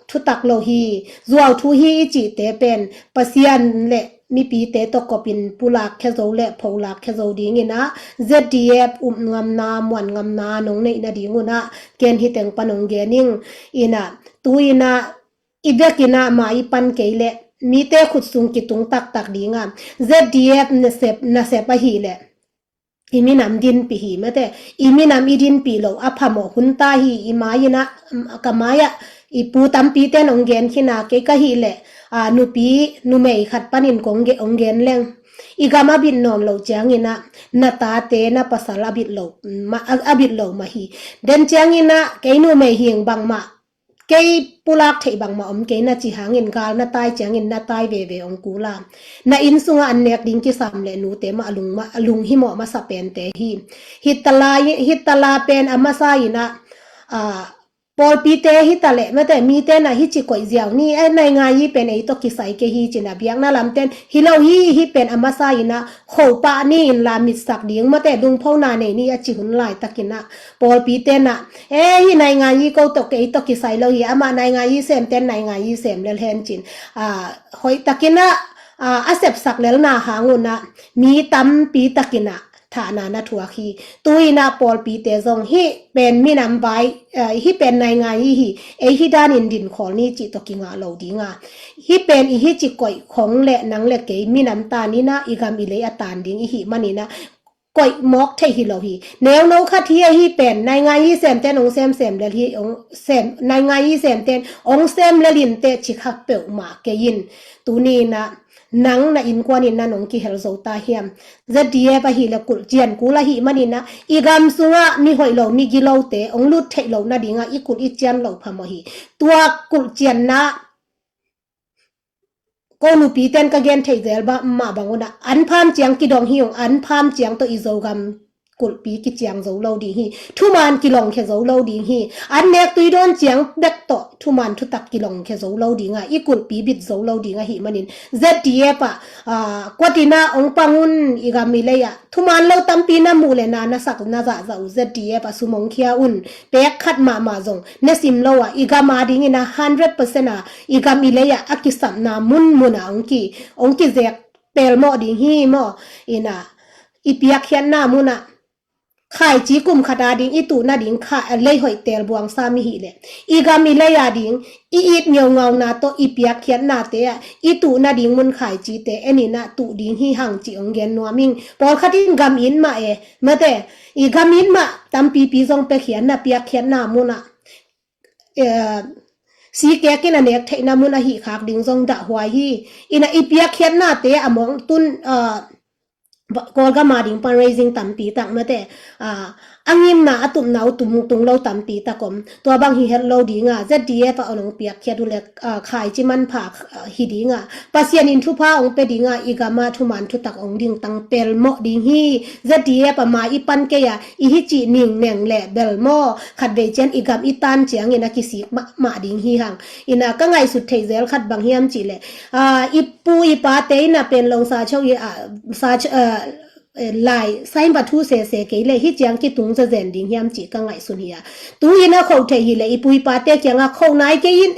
thutak lo hi, zuau thu hi i cihte pen Pasian le mipite tawh kopin pulak khia zo le pholak khia zo dingin ah Z D F up ngamna, muan ngamna nong neih nading un ah ken hih teng pan hong gen ing. In ah tu in ah i bek in ah ma i pan kei leh mite khut sung kitung taktak ding a, Z D F nasep, nasep ahih leh i minam dinpih hi mate, i minam i dinpih loh a phamawh hun ta hi. I mai in ah, ka mai ah i pu tampi ten hong gen khin a, kei ka hih leh, a, nupi numei khat panin kong ge, hong gen leng, i gam a bit nawn loh ciangin ah na tate na pasal a bit loh, ma, a, a bit loh mah hi. Den ciangin ah kei numei hing bangmah, kei pulak theih bangmah om kei na ci hangin gal na tai ciangin na tai veve hong kul a, na inn sungah an nek ding kisam leh nute mah a lung, mah a lunghimawh masa pente hi. Hih tala, hih tala pen a masa in ah, a, pawlpite hi ta leh mate, mite na hih ci koih ziau ni, eh, naingai pen ei tawh kisai kei hi ci in ah biakna lamten hi lo hi. Hih pen a masa in ah kho pah ni in la mitsak ding mate, lungphona nei ni a ci hun laitakin ah pawlpite na, eh, hih naingai ko tawh kei tawh kisai lo hi, amah naingai sem ten naingai sem lel hen ci in, a, hoih takin ah, a, a sepsak lelna hang un ah mi tampi takin ah thahna na thuak hi. Tu in ah pawlpite zong hih pen minam vai, a, hih pen naingai hi, ei hih danin dinkhawl ni cih tawh kingah lo ding a, hih pen i hih ci koih khong leh nang le kei minam tan in ah i gam i lei a tan ding i hih manin ah koih mawk thei hi lo hi. Neuno khat hi a, hih pen naingai sem ten hong sem sem lel hi, hong sem, naingai sem ten hong sem lel in teh ci kha peuhmah kei in. Tuni in ah nang na innkuan in na nong kihel zo ta hiam? Z D F ahih leh kulh cian kul ahih manin ah i gam sungah mi hoih lo, mi gilote hong lut theih loh nading ah i kulh i cian loh phamawh hi. Tua kulh cianna ko nupi ten ka gen theih zel mah bang un ah an pham ciang kidong hi ung, an pham ciang tawh i Zogam kulhpi kiciang zo lo ding hi. Thuman kilong khia zo lo ding hi. An nek tui dawn ciang bek tawh thuman thutak kilong khia zo lo ding a, i kulhpi bit zo lo ding ahih manin Z D F ah, a, kuat in ah hong pang un, i gam i lei ah thuman lo tampi na muh leh na, na sak na zahzah uh Z D F ah sum hong khia un. Pek khat mahmah zong ne sim lo ah i gam a dingin ah hundred percent ah i gam i lei ah a kisapna munmun ah hong ki, hong kizek pelmawh ding hi maw. In ah i piakkhiatna mun ah khaici kum khat a ding i tuh nading kha, a, lei hoih tel buang sam i hih leh i gam i lei a ding i it ngeungauna tawh i piakkhiatnate ah i tuh nading mun khaicite en in ah tuh ding hi hang ci hong gen nuam ing. Pawlkhat in gam it mah e mate, i gam it mah tampipi zong pia khian na piakkhiatna mun ah, eh, sikek in a nek theihna mun ahih khak ding zong dahhuai hi. In ah i piakkhiatnate a mawng tun, ah, Kawlgam a ding fundraising tampi tak mate, a ngimna a tupna uh tung lo tampi tak om. Tua bang hi het lo ding a, ZDF a hong piakkhiat uh le khaici manpha hi ding a, Pasian in thupha hong pia ding a, i gam a thuman thutak hong dingtang pelmawh ding hi. ZDF a ma i pan kei a, i hi cih ning neng le bel maw, khatvei ciang i gam i tan ciangin a kisik mahmah ding hi hang. Ina ka ngaihsut theih zel khat bang hiam cih leh, i pu i pate ina pen long sa cho i a, sa cho, lai sa in va thu sese kei leh hi ciang kitung zazen ding hiam cih ka ngaihsun hi a. Tu ina khoh theih hi leh i pu i pate kiangah khoh nai kei in,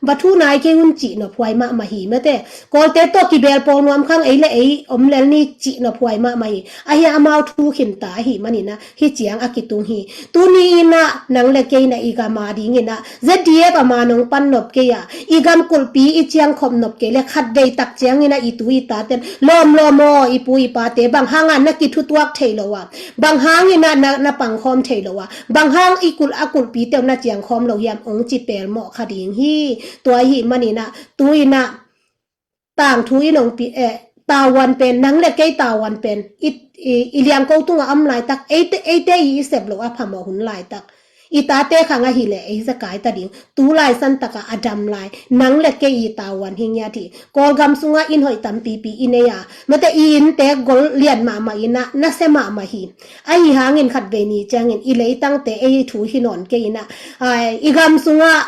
va thu nai kei un cih nophuai mahmah hi mate. Kawlte tawh kibel pawl nuam khang ei le ei om lel ni cih nophuai mahmah hi. Ahi a amau thu khinta ahi manina hi ciang a kitung hi. Tuni ina nang le kei ina i gam a ding ina ZDF a ma nong pan nop kei a, i gam kulhpi i ciang khop nop kei le khatvei tak ciang ina i tu i taten lawm lawm aw, i pu i pate bang hang a na kithutuak thei lo a, bang hang ina na, na pangkhawm thei lo a, bang hang i kulh a kulhpite uh na ciangkhawm lo hiam hong ci pelmawh kha ding hi. Tua ahi manina tu ina tangthu in hong pi, eh, tavuan pen, nang le kei tavuan pen i, i, i liangko tungah om laitak, eite, eite i, i sep lo a phamawh hun laitak, i tate khang ahi leh ei zekai ta ding. Tu lai san takah a dam lai nang le kei i tavuan hi ngiat hi. Kawlgam sungah inn hoih tampipi i nei a, mate i innte gol lian mahmah ina nasia mahmah hi. Ahi hangin khatvei ni ciangin i leitangte ei thu hi nawn kei ina, i gam sungah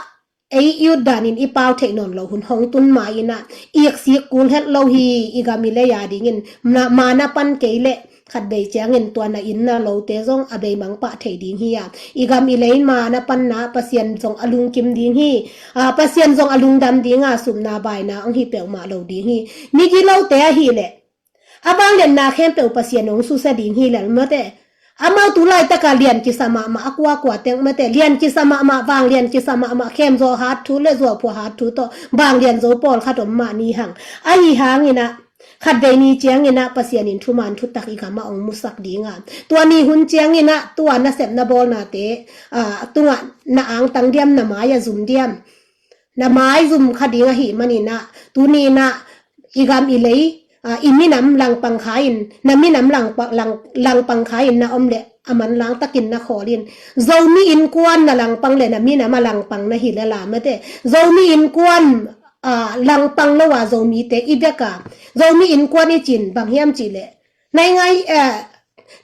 ei i ut danin i pau theih nawn lo hun hong tun ma ina, iksik kul het lo hi. I gam i lei a dingin ma, ma na pan kei leh khatvei ciangin tua na inn na lote zong a beimang pah thei ding hi a, i gam i lei ma na panna Pasian zong a lungkim ding hi. A, Pasian zong a lungdam ding a, supna baina hong hi peuhmah lo ding hi. Migilote ahi leh a vangliatna khempeuh Pasian hong susia ding hi lel mate. Amau tu laitaka lian kisa mahmah, a kuakua teng mate, lian kisa mahmah, vanglian kisa mahmah, khemzaw hat thu le zuauphua hat thu tawh vanglian zo pawlkhat om mah ni hang. Ahi hangina khatvei ni ciangina Pasian in thuman thutak i gam a hong musak ding a, tua ni hun ciangina tua nasepna bawlnate, a, tungah na angtang diam, na mai a zum diam? Na mai zum kha ding ahi manina, tunina i gam i lei, a, i minam langpang kha in, na minam langpa, lang, langpang kha in na om leh a manlang takin na khawl in. Zomi innkuan na langpang leh na minam a langpang na hi lel a mate. Zomi innkuan, a, langpang lo a Zomite i bek a, Zomi innkuan i cin bang hiam cih leh, naingai, eh,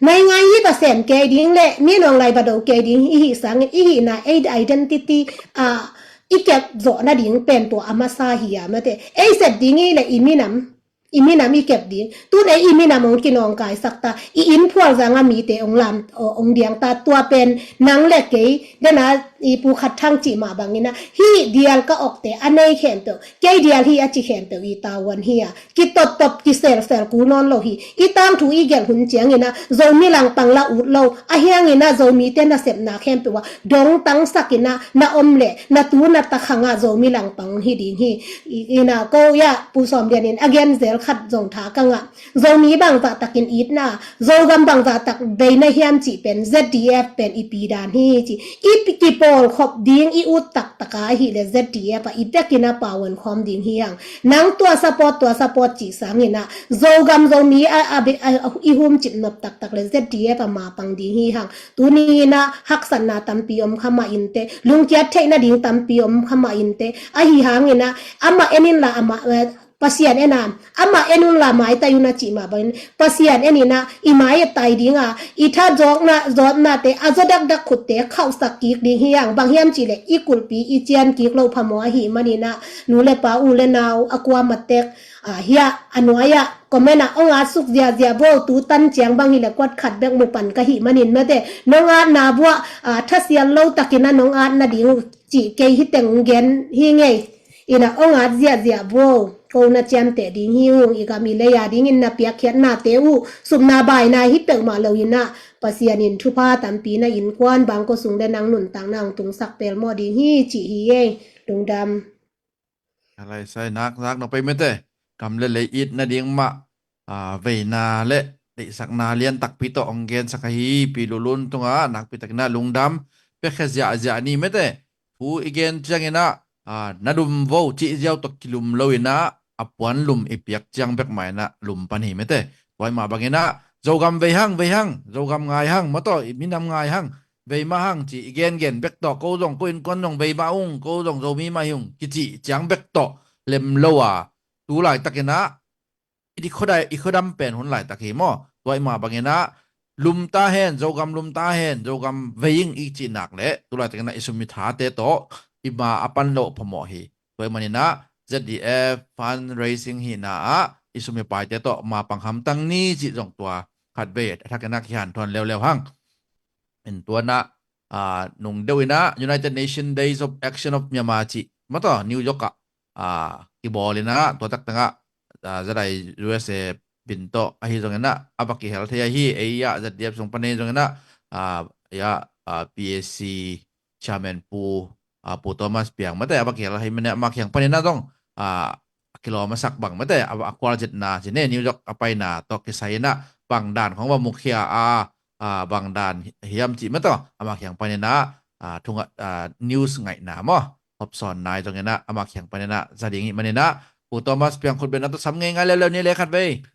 naingai hi va sem kei ding le minawng lai va do kei ding i hih sangin i hihna, ei identity, a, i kep zawh nading pen tua a masa hi a mate. Ei sep ding i le i minam, i minam i kep ding. Tun ei i minam hong kinawngkaisak ta, i inn phual zanga mite hong lam, hong diang ta, tua pen nang le kei dena i pu khat thang cih mah bangina hih dial ka okte a nei khempeuh, kei dial hi a ci khempeuh i tavuan hi a, kitottop kiselsel kul nawn lo hi. I tangthu i gelh hun ciangina Zomi langpang la ut lo, ahi hangina Zomite nasepna khempeuh a dongtangsakina na om leh na tu na ta khanga Zomi langpang hi ding hi. I, ina ko ia Pu Sawm Lian in a gen zel khat zong tha ka ngah. Zomi bangzah takin itna, Zogam bangzah tak veina hiam cih pen ZDF pen i pi dan hi ci. I pi, kipawlkhop ding i ut taktaka ahi le ZDF a i bekin a pauan khawm ding hi hang. Nang tua support, tua support cih sangina Zogam Zomi a, a, a, a, i humcip nop taktak le ZDF a mapang ding hi hang. Tunina haksatna tampi om kha mah inte, lungkiat theih nading tampi om kha mah inte. Ahi hangina amah en inla amah, eh, Pasian en a, amah en unla maitai un a cih mah bangin Pasian en ina i mai a tai dinga, i tha zawkna zawtnate a zaw dakdak khutte khauhsak kik ding hi hang. Bang hiam cih leh i kulhpi i cian kik loh phamawh ahi manina nu le pa, u le nau, a kua matek, a, hiah a nuai-ah comment ah hong at suk ziahziah vo. Tu tan ciang bang hi le kuat khat bek mu pan ka hih manin mate, nong atna vuah, a, thasial lo takin a nong at nading uh cih kei hi teng gen hi ngei. Ina hong at ziahziah vo, ko na ciamteh ding hi ung. I gam i lei a dingin na piakkhiatnate uh supna baina hi peuhmah lo ina Pasian in thupha tampi na innkuan bangkua sung le nang nuntakna hong tungsak pelmawh ding hi cih hi ei. Lungdam. A lai sai nak nak nopei mate, gam le lei it nading mah, a, veina le deihsakna lian takpi tawh hong gensak ahi Pi Lulun tungah nakpi takin a lungdam piakhia ziahziah ni mate. Thu i gen ciangin ah, a, na lum vo cih ziau tawh kilum lo ina a puan lum i piak ciang bek mah ina lum pan hi mate. Tua ahih mah bangin ah Zogam vei hang, vei hang, Zogam ngai hang, maw taw, i minam ngai hang, vei mah hang ci i gengen bek tawh, ko zong ko innkuan zong vei mah ung, ko zong Zomi mah hi ung kici ciang bek tawh lem lo a, tu laitakin ah i khuadai, i khuadam pen hun laitak hi maw. Tua ahih mah bangin ah lum ta hen, Zogam lum ta hen, Zogam vei ing i cih nak leh tu laitakin ah i sum i thate tawh i ma a pan lo phamawh hi. Tua ahih manin ah Z D F fundraising hihna ah i sum i paite tawh ma pang hamtang ni cih zong tua khatvei a thakin ah kihanthawn leuleu hang. In tua in ah, ah, nung deuh in ah United Nation Days of Action of Myanmar cih, maw taw, New York ah, ah, kibawl in ah, tua taktak ah, ah, Z I U S A min tawh ahi zongin ah a va kihel thei ahi, ei ah Z D F sung pan ahi zongin ah, ah, ei ah, ah, P A C chairman Pu, ah, Pu Thomas Piang mate a va kihel ahi manin ah, ama kiang panin ah zong, ah, a kilawm a sak bang mate, a, a kual zetna ci ne, New York a paina tawh kisai in ah bang dan khong va mukhia a, ah, bang dan hiam cih mate, ama kiang panin ah, ah, thunga, ah, news ngaihna maw, hopsawn nai zongin ah ama kiang panin ah za ding ih manin ah, Pu Thomas Piang khutbetna tawh sam ngeingai leuleu ni le khatvei.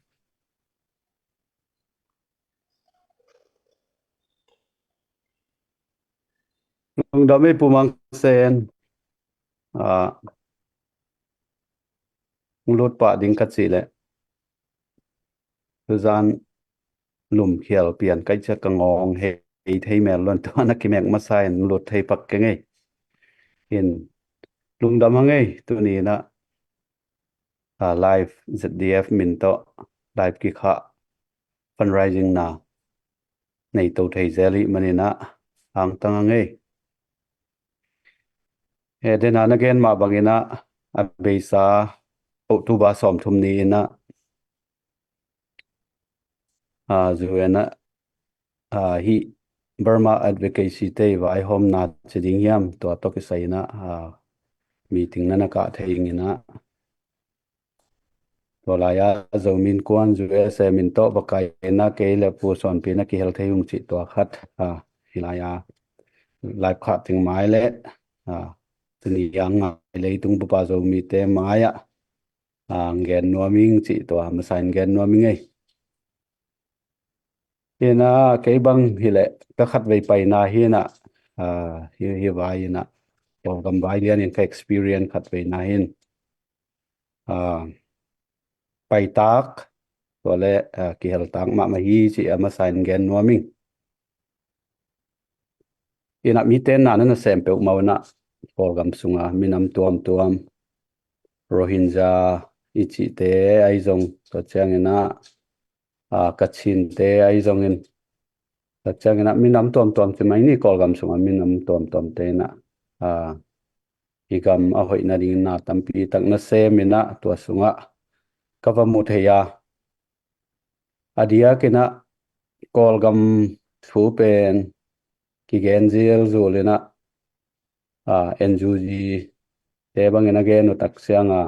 Lungdam ei Pu Mang Sen. Ah, hong lut pah ding ka cih leh tuzan lumkhial pian kaih ciah ka ngawng hei thei mel luan tua na kimek masa in lut thei pak keng ei. In lungdam hang ei, tuni in ah, ah, live Z D F min tawh live kikhah fundraising na nei to thei zel ih manin ah hangtang hang ei. Eh, dena na gen mah bangin ah a beisa October sawmthum ni in ah, ah, U N ah, ah, hih Burma Advocacy Day vaihawmna ci ding hiam, tua tawh kisai in ah, ah, meeting na na kah thei ing in ah, tua lai-a Zomi Innkuan U S A min tawh va kai in ah kei le Pu Sawnpi na kihel thei ung cih tua khat, ah, hih lai-a live khah teng mai le, ah, tuni a ngai leitung bupa Zomite mai-ah, ah, gen nuam ing cih tua masa in gen nuam ing ei. Hi in ah kei bang hi leh ka khatvei paina hi in ah, ah, hi, hi vai in ah Kawlgam vai lian in ka experience khatvei na hi in, ah, paitak tua le, ah, kiheltak mahmah hi cih a masa in gen nuam ing. In ah mite na na nasem peuhmah uh in ah Kawlgam sunga minam tuamtuam, Rohingya i cihte ahi zong, tua ciangin ah, ah, Kachinte ahi zongin, tua ciangin ah minam tuamtuam ci mai ni, Kawlgam sunga minam tuamtuamte in ah, ah, i gam a hoih nadingin na tampi tak nasem in ah tua sungah ka va mu thei a, a diakin ah Kawlgam thu pen kigen zialzul in ah, ah, N U G te bangin a gen uh tak ciang a,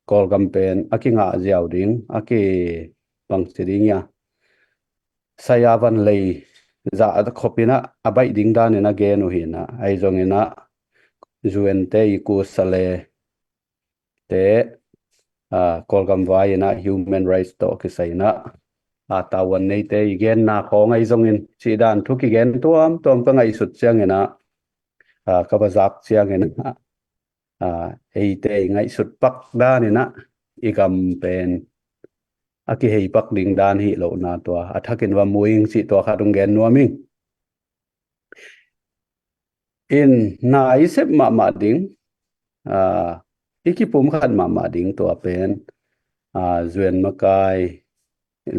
Kawlgam pen a kingah ziau ding, a ki bangci ding ia, saya van lei zah khop in ah a baih ding danin a gen uh hi in ah, ahi zongin ah U N te i kusa le te, ah, Kawlgam vai in ah human rights tawh kisai in ah, ah, tavuan neite i genna khawng ahi zongin cih dan thu kigen tuamtuam ka ngaihsut ciangin ah, ah, ka va zak ciangin ah, ah, eite i ngaihsut pak danin ah i gam pen a kihei pak ding dan hi lohna tua a thakin va mu ing cih tua khat hong gen nuam ing. In na i sep mahmah ding, ah, i kipumkhat mahmah ding tua pen, ah, U N makai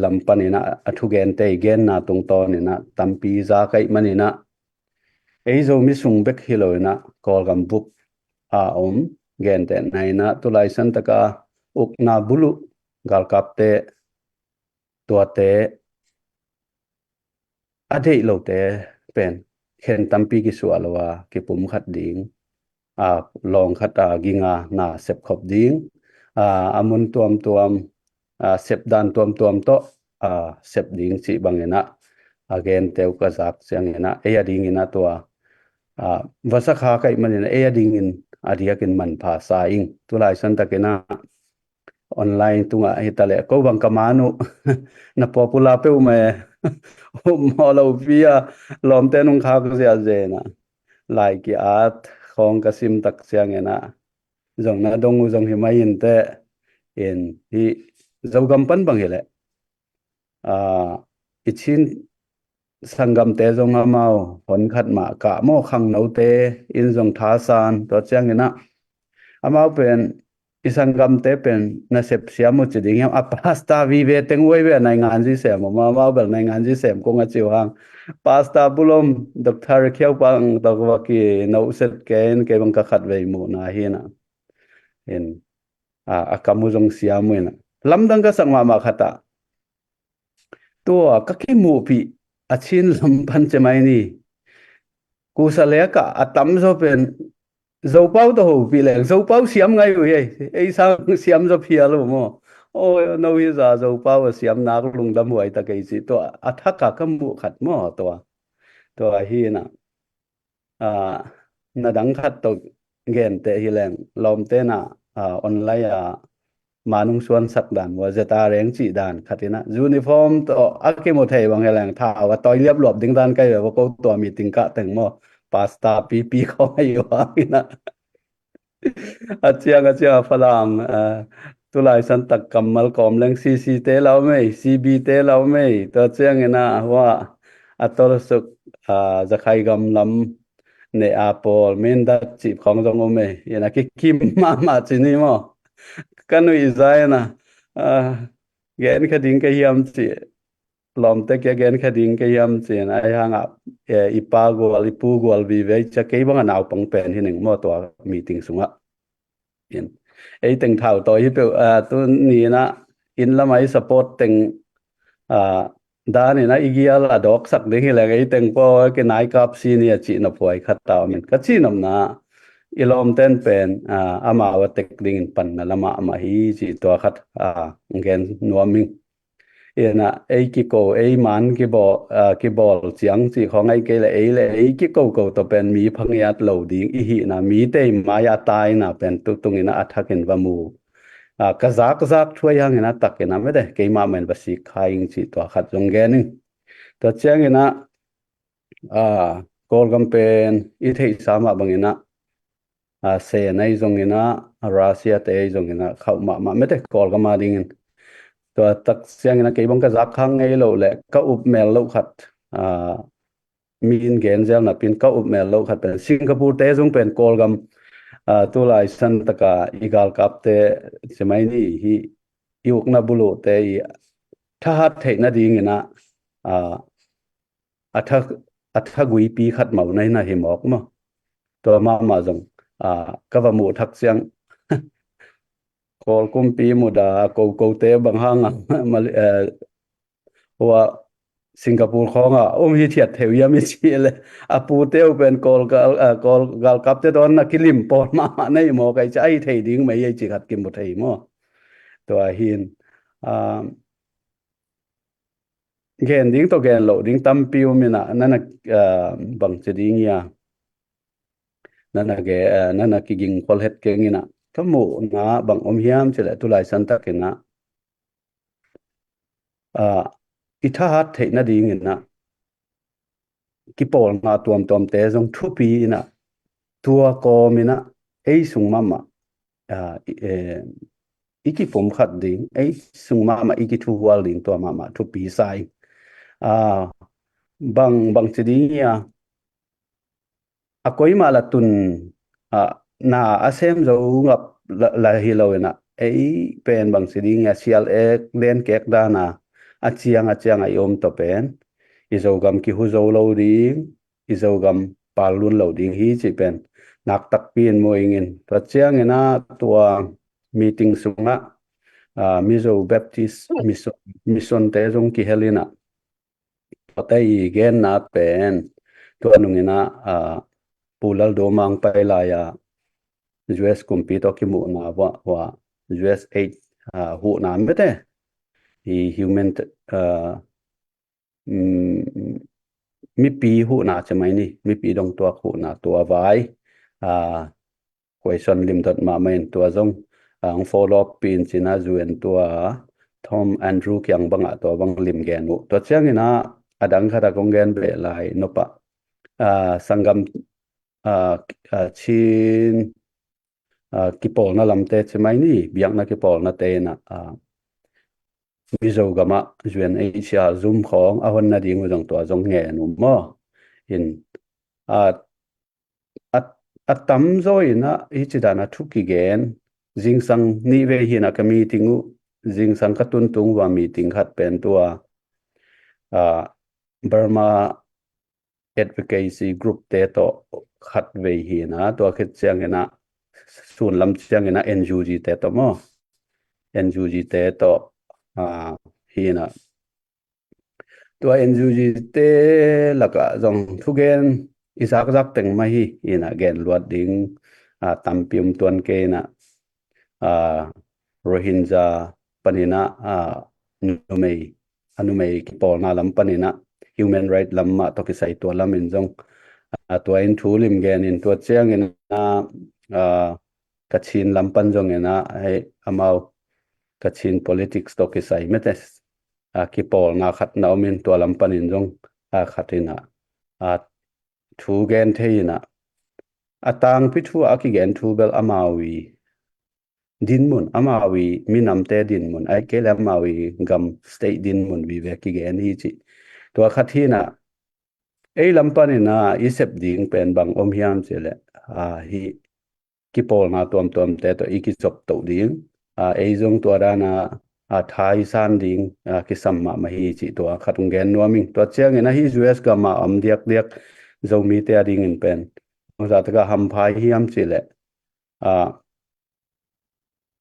lam panin ah a thugente i genna tungtawnin ah tampi za ka hih manin ah, ei Zomi sung bek hi lo in ah Kawlgam bup a om gentehna in ah tulaisan taka ukna buluh galkapte tuate a deih lote pen khen tampi kisuah lo a kipumkhat ding, a, lawng khat a ging a na sepkhop ding, a, a mun tuamtuam, a, sep dan tuamtuam tawh, a, sep ding cih bangin ah a gente uh ka zak ciangin ah ei a dingin ah tua, a, vasakha ka hih manin ah ei a dingin a diakin manpha sa ing. Tulaisan takin ah online tungah hi ta leh ko bang ka man uh na popular peuh mah e. Upmawh lo pi a lawmte nungkhak ziahziah inah lai ki-at khawng ka sim tak cianginah zong na dong uh zong hi mai inteh. In hih Zogam pan bang hileh i Chin sanggamte zong amau honkhat mah kah maw, khangnote in zong thasan, tua cianginah amau pen i sanggamte pen nasep siam uh ci ding hiam, a pasta vive teng uai ve a naingan zi sem uh maw, amau bel naingan zi sem kong a ci uh hang, pasta bulom Doctor Khiaupang tawh va kinoset kei in, kei bang ka khatvei muhna hinah in a kam uh zong siam uh inah lamdang ka sak mahmah khat ah tua ka kimuhpih a Chin lam pan ci mai ni. Kusa lek ah a tamzaw pen Zopau tawh hopih leng Zopau siam ngai uh hi. Ei sang siam zaw phial uh maw. Aw, no hi za Zopau a siam nak lungdam huai ta kei ci, tua a thak a ka muh khat maw tua. Tua hinah na dang khat tawh genteh hi leng lawmte na online a manung suansak dan maw, zeta reng cih dan khat inah uniform tawh a kimu thei bang hi leng thau a tawi liapluap ding dan kai ve va ko, tua meeting kah teng maw pasta pipi khawng a yu hang inah a ciang a ciang a Falam tulai santak kammal kawm leng C C te lau mei, C B te lau mei, tua cianginah hua a tolsuk Zakhai gam lam ne a pawl Mindat cih khawng zong um ei. Inah kikim mahmah ci ni maw. Ka nuih za inah gen kha ding ka hiam cih, lawmte kia gen kha ding ka hiam ci inah, ahi hangah i pa gual i pu gual vive cia kei bang a naupang pen hi ning maw tua meeting sungah. Ei teng thau tawi hi peuh tu ni inah inn lamah i support teng dan inah i gial a dawksak ding hi leng ei teng paw kinaikap si ni a cih nophuai khat ta om in ka cih nopna i lawmten pen amau a tek dingin panna lamah mah hi cih tua khat gen nuam ing. Inah ei kiko ei man kibawl ciang cih khawng ahi kei leh ei le ei kikoko tawh pen mi phangiat lo ding i hihna, mite i mai a taina pen tutung inah a thakin va mu ka zakzak thuai hangin a takin a mete keimah mah in va sik kha ing cih tua khat zong gen ing. Tua cianginah Kawlgam pen i theihsa mah banginah Sen ahi zonginah Russia te ahi zonginah khauh mahmah mete Kawlgam a dingin. Tua tak cianginah kei bang ka zak khang ngei loh le ka up mel loh khat min gen zel napin ka up mel loh khat pen Singapore te zong pen Kawlgam tulai santaka i galkapte ci mai ni hi, i ukna buluhte i thahat theihna dinginah a tha a thaguipi khat mawh na hi na hi mawk maw. Tua mahmah zong ka va muh thak ciang Kawl kumpi muda kokote bang hanga hua Singapore khawnga um hi thiat theu hiam i cih le a pute uh pen Kawl galkapte tawh na kilim pawl mahmah na hi mawk ahi ci, ahi thei ding mei ahi ci khat kimu thei maw. Tua hin gen ding tawh gen loh ding tampi um inah nana bangci ding ia nana ge nana kiging khol het keng inah ka muhna bang om hiam cileh tulai santakinah i thahat theihna dinginah kipawlna tuamtuamte zong thupi inah tua kawm inah ei sung mahmah i kipum khat ding, ei sung mahmah i kithuhual ding tua mahmah thupi sa ing. Bang bangci ding ia a koimah la tun na a sem zo ngap la hi lo inah ei pen bangci ding ia sial ek den kek dana a ciang a ciang a i om tawh pen i Zogam kihu zo lo ding, i Zogam pal lun lo ding hi cih pen naktakpi in mu ingin. Tua cianginah tua meeting sungah Mizo Baptist Mission te zong kihel inah tuate i genna pen tua nunginah Pu Lal Do Mang Pai lai-a U S kumpi tawh kimuhna hua U S aid huhna mete i human mipi huhna ci mai ni, mipi dongtuak huhna tua vai question limdot mahmah in tua zong ang follow up pin cina zuen tua Tom Andrew kiang bangah tua bang lim gen uh. Tua ciangin ah adang khat a kong gen beh lai nopah, ah, sanggam, ah, ah, Chin, ah, kipawlna lamte cimai ni, biakna kipawlnate inah, ah, Mizo gamah U N H C R zum khawng a hon nading uh zong tua zong ngen uh maw. In, ah, a, a tamzaw inah hih cidana thu kigen, zingsang nih vei hinah ka meeting uh, zingsang ka tuntung uh a meeting khat pen tua, ah, Burma advocacy group te tawh khat vei hinah, tua khit ciangin ah sunlam ciangin ah N U G te tawh maw, N U G te tawh, ah, hinah, tua N U G te lakah zong thugen i zakzak teng mah hi inah gen luat ding, ah, tampi um tuan kei inah, ah, Rohingya paninah, ah, numei, a numei kipawlna lam paninah human right lam mah tawh kisai tua lamin zong, ah, tua in thu lim gen in tua ciangin ah, ah, Kachin lam pan zongin ah hei amau Kachin politics tawh kisai mete, ah, kipawlna khat na om in tua lam panin zong, ah, khat inah, ah, thu gen thei inah, a tangpi thu a kigen thu bel amau i dinmun, amau i minamte dinmun, ai kei le amau i gam state dinmun vive kigen hi ci. Tua khat hinah, ei lam paninah i sep ding pen bang om hiam cileh, ah, hih kipawlna tuamtuamte tawh i kisop toh ding, ah, ei zong tua dana, ah, thai san ding, ah, kisam mahmah hi ci tua khat hong gen nuam ing. Tua ciangin ah hih U S gamah om diakdiak Zomite a dingin pen bangzah taka hamphai hiam cileh, ah,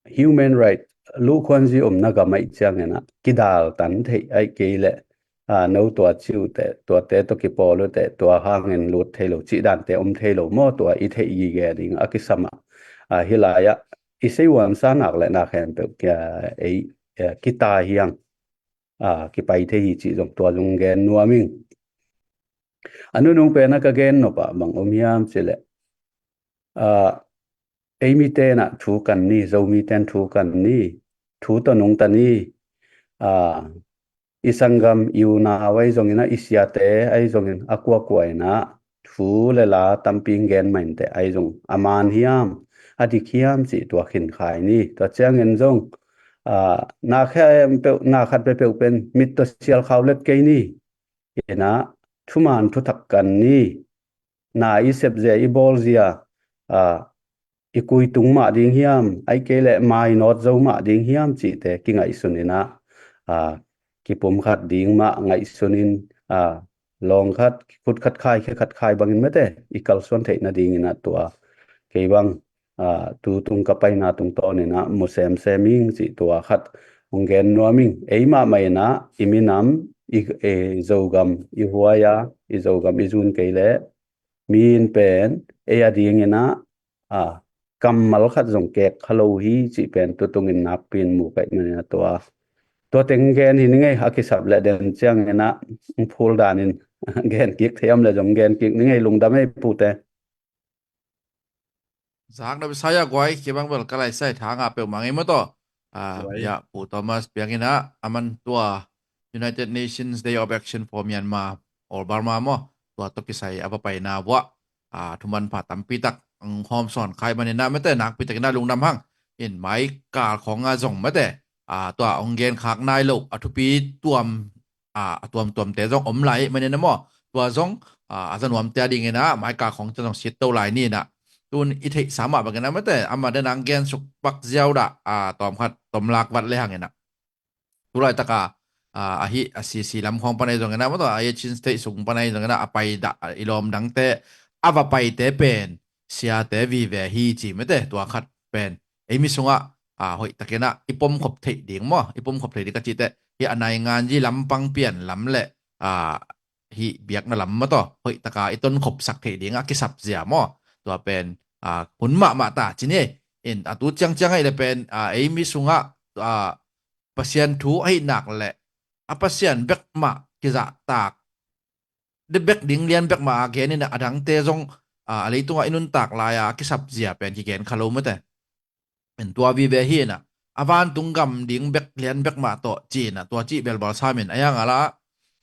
human right luhkhuanzi omna gam aih ciangin ah kidal tan theih aih kei leh, ah, no tua ci uh teh, tuate tawh kipawl uh teh, tua hangin lut thei lo cih dante om thei lo maw, tua i theih gige ding a kisam ah, ah, hih lai-ah i sei uansa nak le na khempeuh kia ei, eh, kita hiang, ah, kipai thei hi cih zong tua zong gen nuam ing. A nunung pen a ka gen nopah bang om hiam cileh, ah, ei mite inah thu kan ni, Zomite in thu kan ni, thu tawh nungta ni, ah, i sanggam i unau ahi zongin ah i siate ahi zongin a kuakua inah thu le la tampi gen mah inteh ahi zong a man hiam, a dik hiam cih tua khinkhai ni. Tua ciangin zong, ah, na khempeuh, na khat peuhpeuh pen mit tawh sial khau let kei ni. Inah thuman thuthak kan ni, na i sepzia i bawlzia, ah, i kuitung mah ding hiam, ai kei leh mainawt zo mah ding hiam cihte kingaihsun inah, ah, kipumkhat ding mah ngaihsun in, ah, lawng khat, khut khat khai, khe khat khai bangin mete i kalsuan theih nadingin ah tua kei bang, ah, tu tung ka paina tungtawn inah mu semsem ing cih tua khat hong gen nuam ing. Ei mahmah inah i minam, i, i Zogam i huai a, i Zogam i zun kei leh mi in pen ei a dingin ah, ah, kammal khat zong kek kha lo hi cih pen tutungin nakpi in mu kaih manin ah tua, tua teng gen hi ning ei. A kisap le den ciangin ah phul danin gen kik thei om le zong gen kik ning ei. Lungdam ei pute. Zak na bisaya guai kibang bel ka lai sai tha nga peuh mang ei maw taw. Ah, ya, Pu Thomas piang inah aman tua United Nations Day of Action for Myanmar or Burma maw, tua tawh kisai a va paina vuah, ah, thuman pha tampi tak ang hawm sawn khai manin ah mete nakpi takin ah lungdam hang. In mai kal khawng ah zong mete, ah, tua hong gen khak nai lo a thupi tuam, ah, a tuamtuamte zong om lai manin ah maw, tua zong, ah, a za nuamte a dingin ah mai kal khawng te zong sit to lai ni inah. Tun i theihsa mah bangin ah mete ama den ang gen suk pak ziau dah, ah, tawm khat tawm lak vat le hangin ah. Tulai taka, ah, ahi a sisi lam khawng pan ahi zongin ah maw taw, ahi a Chin State sung pan ahi zongin ah a pai dah, ah, i lawm dangte a va paite pen siate vive hi ci mete tua khat pen ei mi sungah, ah, hoih takin ah i pomkhop theih ding maw, i pomkhop theih ding ka cih teh hi a naingan zi lampang pian lam le, ah, hih biakna lam maw taw hoih taka i tonkhopsak theih ding a kisap zia maw. Tua pen, ah, hun mahmah ta ci ni. In a tu ciangciang ahi le pen, ah, ei mi sungah, ah, Pasian thu ahi nak le a Pasian bek mah kizahtak de bek ding lian bek mah a gen in ah a dangte zong, ah, a leitungah i nuntak lai-a a kisap zia pen kigen kha lo mete. In tua vive hi inah, a vantung gam ding bek lian bek mah tawh ci inah, tua cih bel balsam in a hiang a la,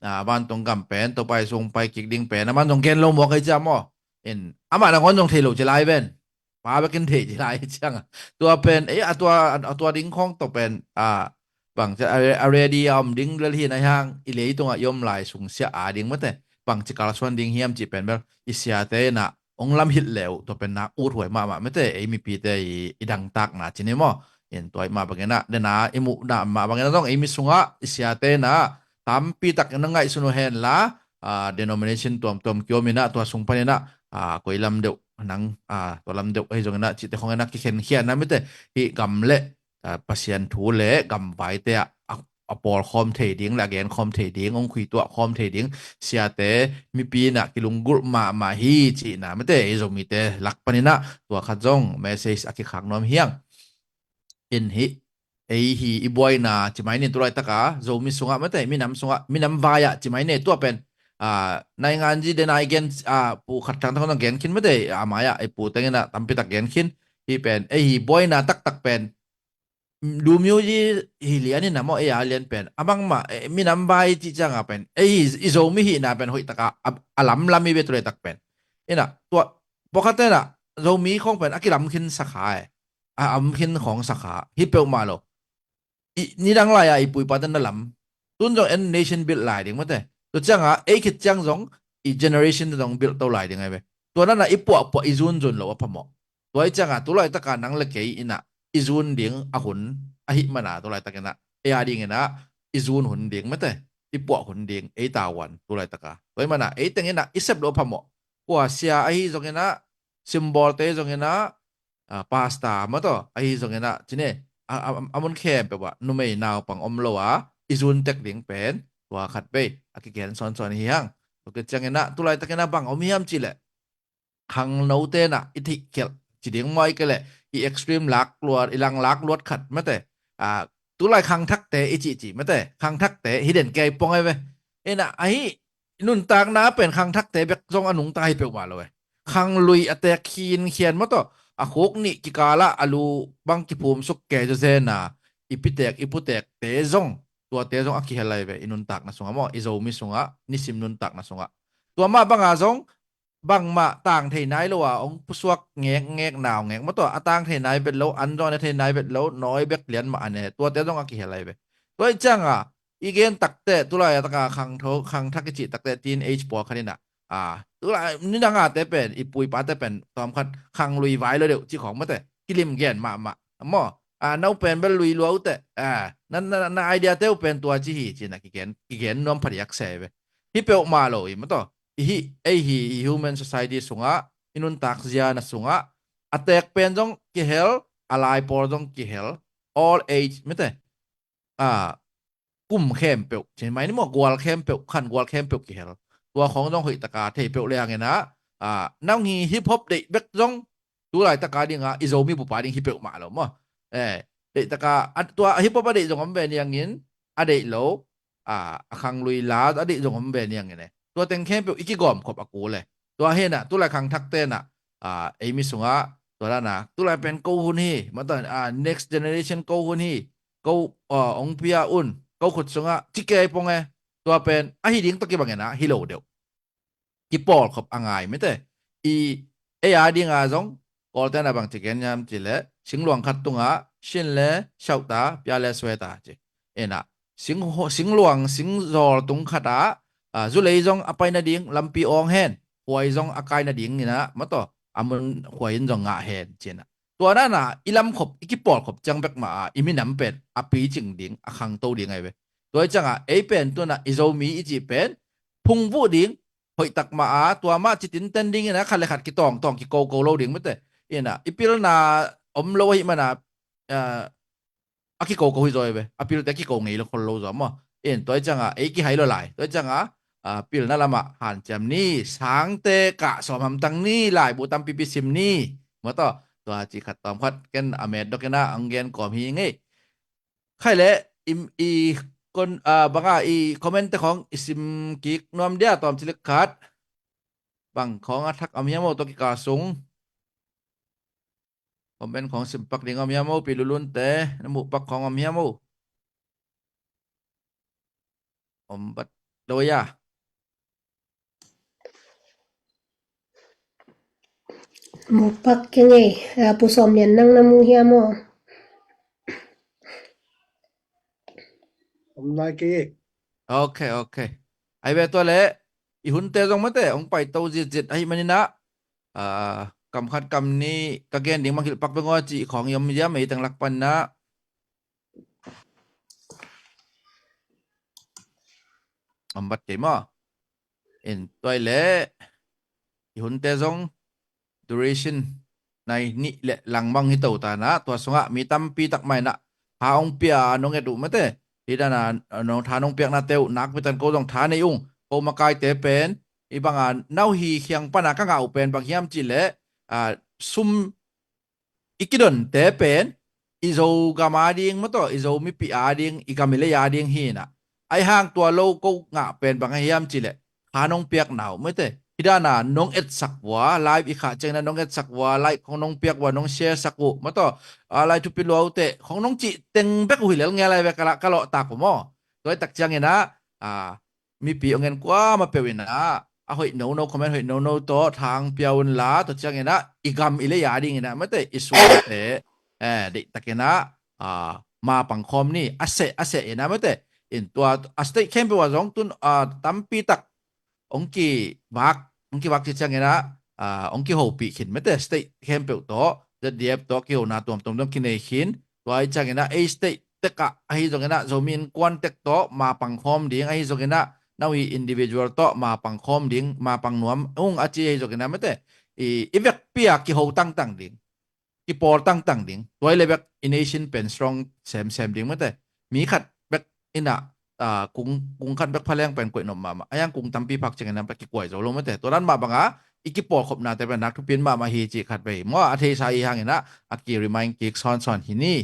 a vantung gam pen Topa i sung pai kik ding pen a man zong gen lo mawk ei cia maw. In amah nangawn zong thei lo ci lai ven. Pa bekin thei ci lai ciang a, tua pen ei a tua, a tua ding khawng tawh pen a bang cia a ready a om ding lel hi inah hiang, i leitungah i om lai sungsia a ding mate bang ci kalsuan ding hiam cih pen bel i siate inah hong lamhilh le uh tua pen nak uthuai mahmah mate, ei mipite i, i dangtakna ci ni maw. In tua i mah bangin ah dena i muhna mah bangin ah zong ei mi sungah i siate inah tampi tak na ngaihsun uh hen la, a, denomination tuamtuam kiom inah tua sung pan inah, a, koi lam deuh nang, a, tua lam deuh ahi zong inah cihte khong inah kikhenkhiatna mate, hih gam le, a, Pasian thu le gamvaite ah a, a pawlkhawm thei ding le a genkhawm thei ding, hong khuituah khawm thei ding siate mipi inah kilunggulh mahmah hi cihna mate, ei Zomite lak pan inah tua khat zong message a kikhak nuam hiang. In hih ei hi i buaina ci mai ni, tulaitak a Zomi sungah mate, minam sungah, minam vai ah ci mai ni, tua pen, a, naingan zi dena i gen, a, pu khat thangtak hong gen khin mate, a mai ah ei pu teng inah tampi tak gen khin. Hih pen ei hi buaina taktak pen Dumyo ji hi lian inah maw, ei a lian pen a bangmah, eh, minam vai cih ciang a pen ei hi i Zomi hihna pen hoih tak a, a, a lamlam i ve tulaitak pen. Inah tua pawlkhatte inah Zomi khawng pen a kilam khin sakha e, a am khin khawng sakha hi peuhmah lo. I, nidang lai a i pu i pate na lam, tun zong en nation build lai ding mate. Tua ciang a ei khit ciang zong i generation zong build to lai ding ai ve. Tua na na i puahpuah i zunzun lo a phamawh. Tua i ciang a tulaitak a nang le kei inah i zun ding a hun ahih man a tulaitak inah ei a ding inah i zun hun ding mate, i puah hun ding ei tavuan tulaitak a. Tua i man a ei teng inah i sep lo a phamawh. Kua sia ahi zong inah, symbolte zong inah, a, pasta maw tawh ahi zong inah ci ni, a, a, a mun khempeuh ah numei naupang om lo a i zun tek ding pen tua khat vei a kigen sawnsawn hi hang. Tua khit ciang inah tulaitak inah bang om hiam cih leh khangnote inah i theihkhelh ci ding maw, ahih kei leh i extreme lak luat, i lang lak luat khat mate, a, tulai khangthakte i cihcih mate, khangthakte hi den kei pong ai ve. Inah ahi nuntakna pen khangthakte bek zong a nungta hi peuhmah lo e. Khanglui a teek khinkhian maw tawh a khuk nih kikal ah a lu bang kiphumsuk kei zawzen a i pitek i putekte zong, tuate zong a kihel ai ve i nuntakna sungah maw, i Zomi sungah nisim nuntakna sungah. Tua mah banga zong bangmah tang thei nai lo a hong pusuak ngekngek, nau ngek maw tawh a tang thei nai vet lo, an zong a ne thei nai vet lo, nawi bek lian mah a ne, tuate zong a kihel ai ve. Tua i ciang a i gen takte tulaitak a khangtho, khangthak i cih takte teenage pawlkhat inah, a, tulai nidang a te pen i pu i pate pen tawmkhat khanglui vai lo deuh cih khawng mate, kilim gen mahmah maw. A, no pen bel lui lua uh teh, a, na, na, na idea te uh pen tua ci hi ci inah kigen, kigen nuam phadiak se ve. Hi peuhmah lo i maw tawh i hih ei hi i human society sungah, i nuntak ziana sungah a teek pen zong kihel, a lai pawl zong kihel, all age mate, a, kum khempeuh ci mai ni maw, gual khempeuh, khan gual khempeuh kihel. Tua khawng zong hoih tak a thei peuh le hang inah, a, nang hi hip hop deih bek zong tulaitak a ding a i Zomi bup a ding hi peuhmah lo maw. Eh, deih tak a, a, tua hip hop a deih zong om ve ni hangin, a deih lo, a, a khanglui la a deih zong om ve ni hangin e. Tua teng khempeuh i kigawm khop a kul e. Tua hi inah tulai khangthakte inah, a, ei mi sungah tua dan a tulai pen ko hun hi maw tawh, a, next generation ko hun hi, ko, a, hong pia un, ko khut sungah ci kei pong e. Tua pen ahi ding tawh kibang inah hi lo deuh. Kipawlkhop a ngai mate. I, ei a ding a zong Kawlte inah bang ci gen hiam cih leh, singluang khat tungah shin le shauh ta, pia le swe ta ci. Inah sing, singluang singzawl tung khat ah, a, zulei zong a pai nading lampi awng hen, khuai zong a kai nading inah maw tawh a mun khuai in zong ngah hen ci inah. Tua dan a i lamkhop, i kipawlkhop ciang bek mah a i minam pen a picing ding, a khangto ding ai ve. Tua i ciang a ei pen tu inah i Zomi i cih pen phungvuh ding, hoih tak mah a tua mah citin ten ding inah khat le khat kitawngtawng kikoko lo ding mate. Inah i pilna om lo ahih man a, a, a kikoko hi zaw ai ve. A pilte a kiko ngei lo khol lo zaw maw. In tua i ciang a ei kihai lo lai. Tua i ciang a, a, pilna lamah hanciam ni, sangte kah sawm hamtang ni, laibu tampipi sim ni maw tawh. Tua cih khat tawmkhat ken a metdok inah hong gen kawm hi ngei. Khai leh i, i kon, a, banga i comment te khawng i sim kik nuam dia tawm cilik khat. Bang khawng a thak a miam aw tawh kikal sung. Comment khawng simpak ding om hiam o, Pi Lulunte, na muhpak khawng om hiam o? Om bat lo ya. Muhpak keng ei, a, Pu Sawm Lian nang na mu hiam o? Om lai kei. Ok, ok. Ai ve tua le, i hunte zong mate, ong paito zitzit ahi maninah, a, kam khat kam nih ka gen ding mangkilh pak beng aw cih khawng i om ziam ei teng lak paninah. Om bat kei maw? In tua i le, i hunte zong duration nai nih le lang mang hi to tanah, tua sungah mi tampi tak mainah tha ong pia nong et uh mate. Hi dana nong tha nong piaknate uh nakpi tan ko zong tha nei ung. Ko makaite pen i banga nauhi khiang pana ka ngah uh pen bang hiam cih le, a, sum i kidonte pen i Zogam ading mataw, i Zo mipi ading, i gam i lei ading hinah. Ahi hang tua lo ko ngah pen bang ahi hiam cih leh, kha nong piak nau mate, hi dana nong etsak vua, live i khah ciangina nong etsak vua, like khong nong piak vua, nong share sak uh mataw, a, lai thupi lua uh teh khong nong cih teng bek uh hi lel ngelai ve ka la, ka lawhtak uh maw. Tua i tak ciangina, a, mipi ong en kuama peuh inah, a hoih nono, comment hoih nono tawh thang pia unla, tua cianginah i gam i lei adinginah mate, i suante, eh, deihtakinah, a, mapang khawm ni, a seh a seh inah mate. In tua a state khempeuh ah zong tun, a, tampi tak ong kivak, ong kivak ci cianginah, a, ong kihopih khin mate, state khempeuh tawh, Z D F tawh kihona tuamtuam zong kinei khin. Tua i cianginah ei state tekah ahi zonginah, Zomi Innkuan tek tawh mapang khawm ding ahi zonginah, nauhi individual tawh mapang khawm ding, mapang nuam ung a ci ahi zonginah mate, i, i vekpi a kiho tangtang ding, kipawl tangtang ding. Tua i le bek i nation pen strong semsem ding mate. Mi khat bek inah, a, kung, kung khat bek phaleng pen koih nop mahmah. Ahi hang kung tampi phak cianginah bek kikuai zo lo mate. Tua dan mah banga i kipawlkhopnate pen nak thupin mahmah hi cih khat vei maw, a theisa i hanginah a ki remind kik sawnsawn hi ni.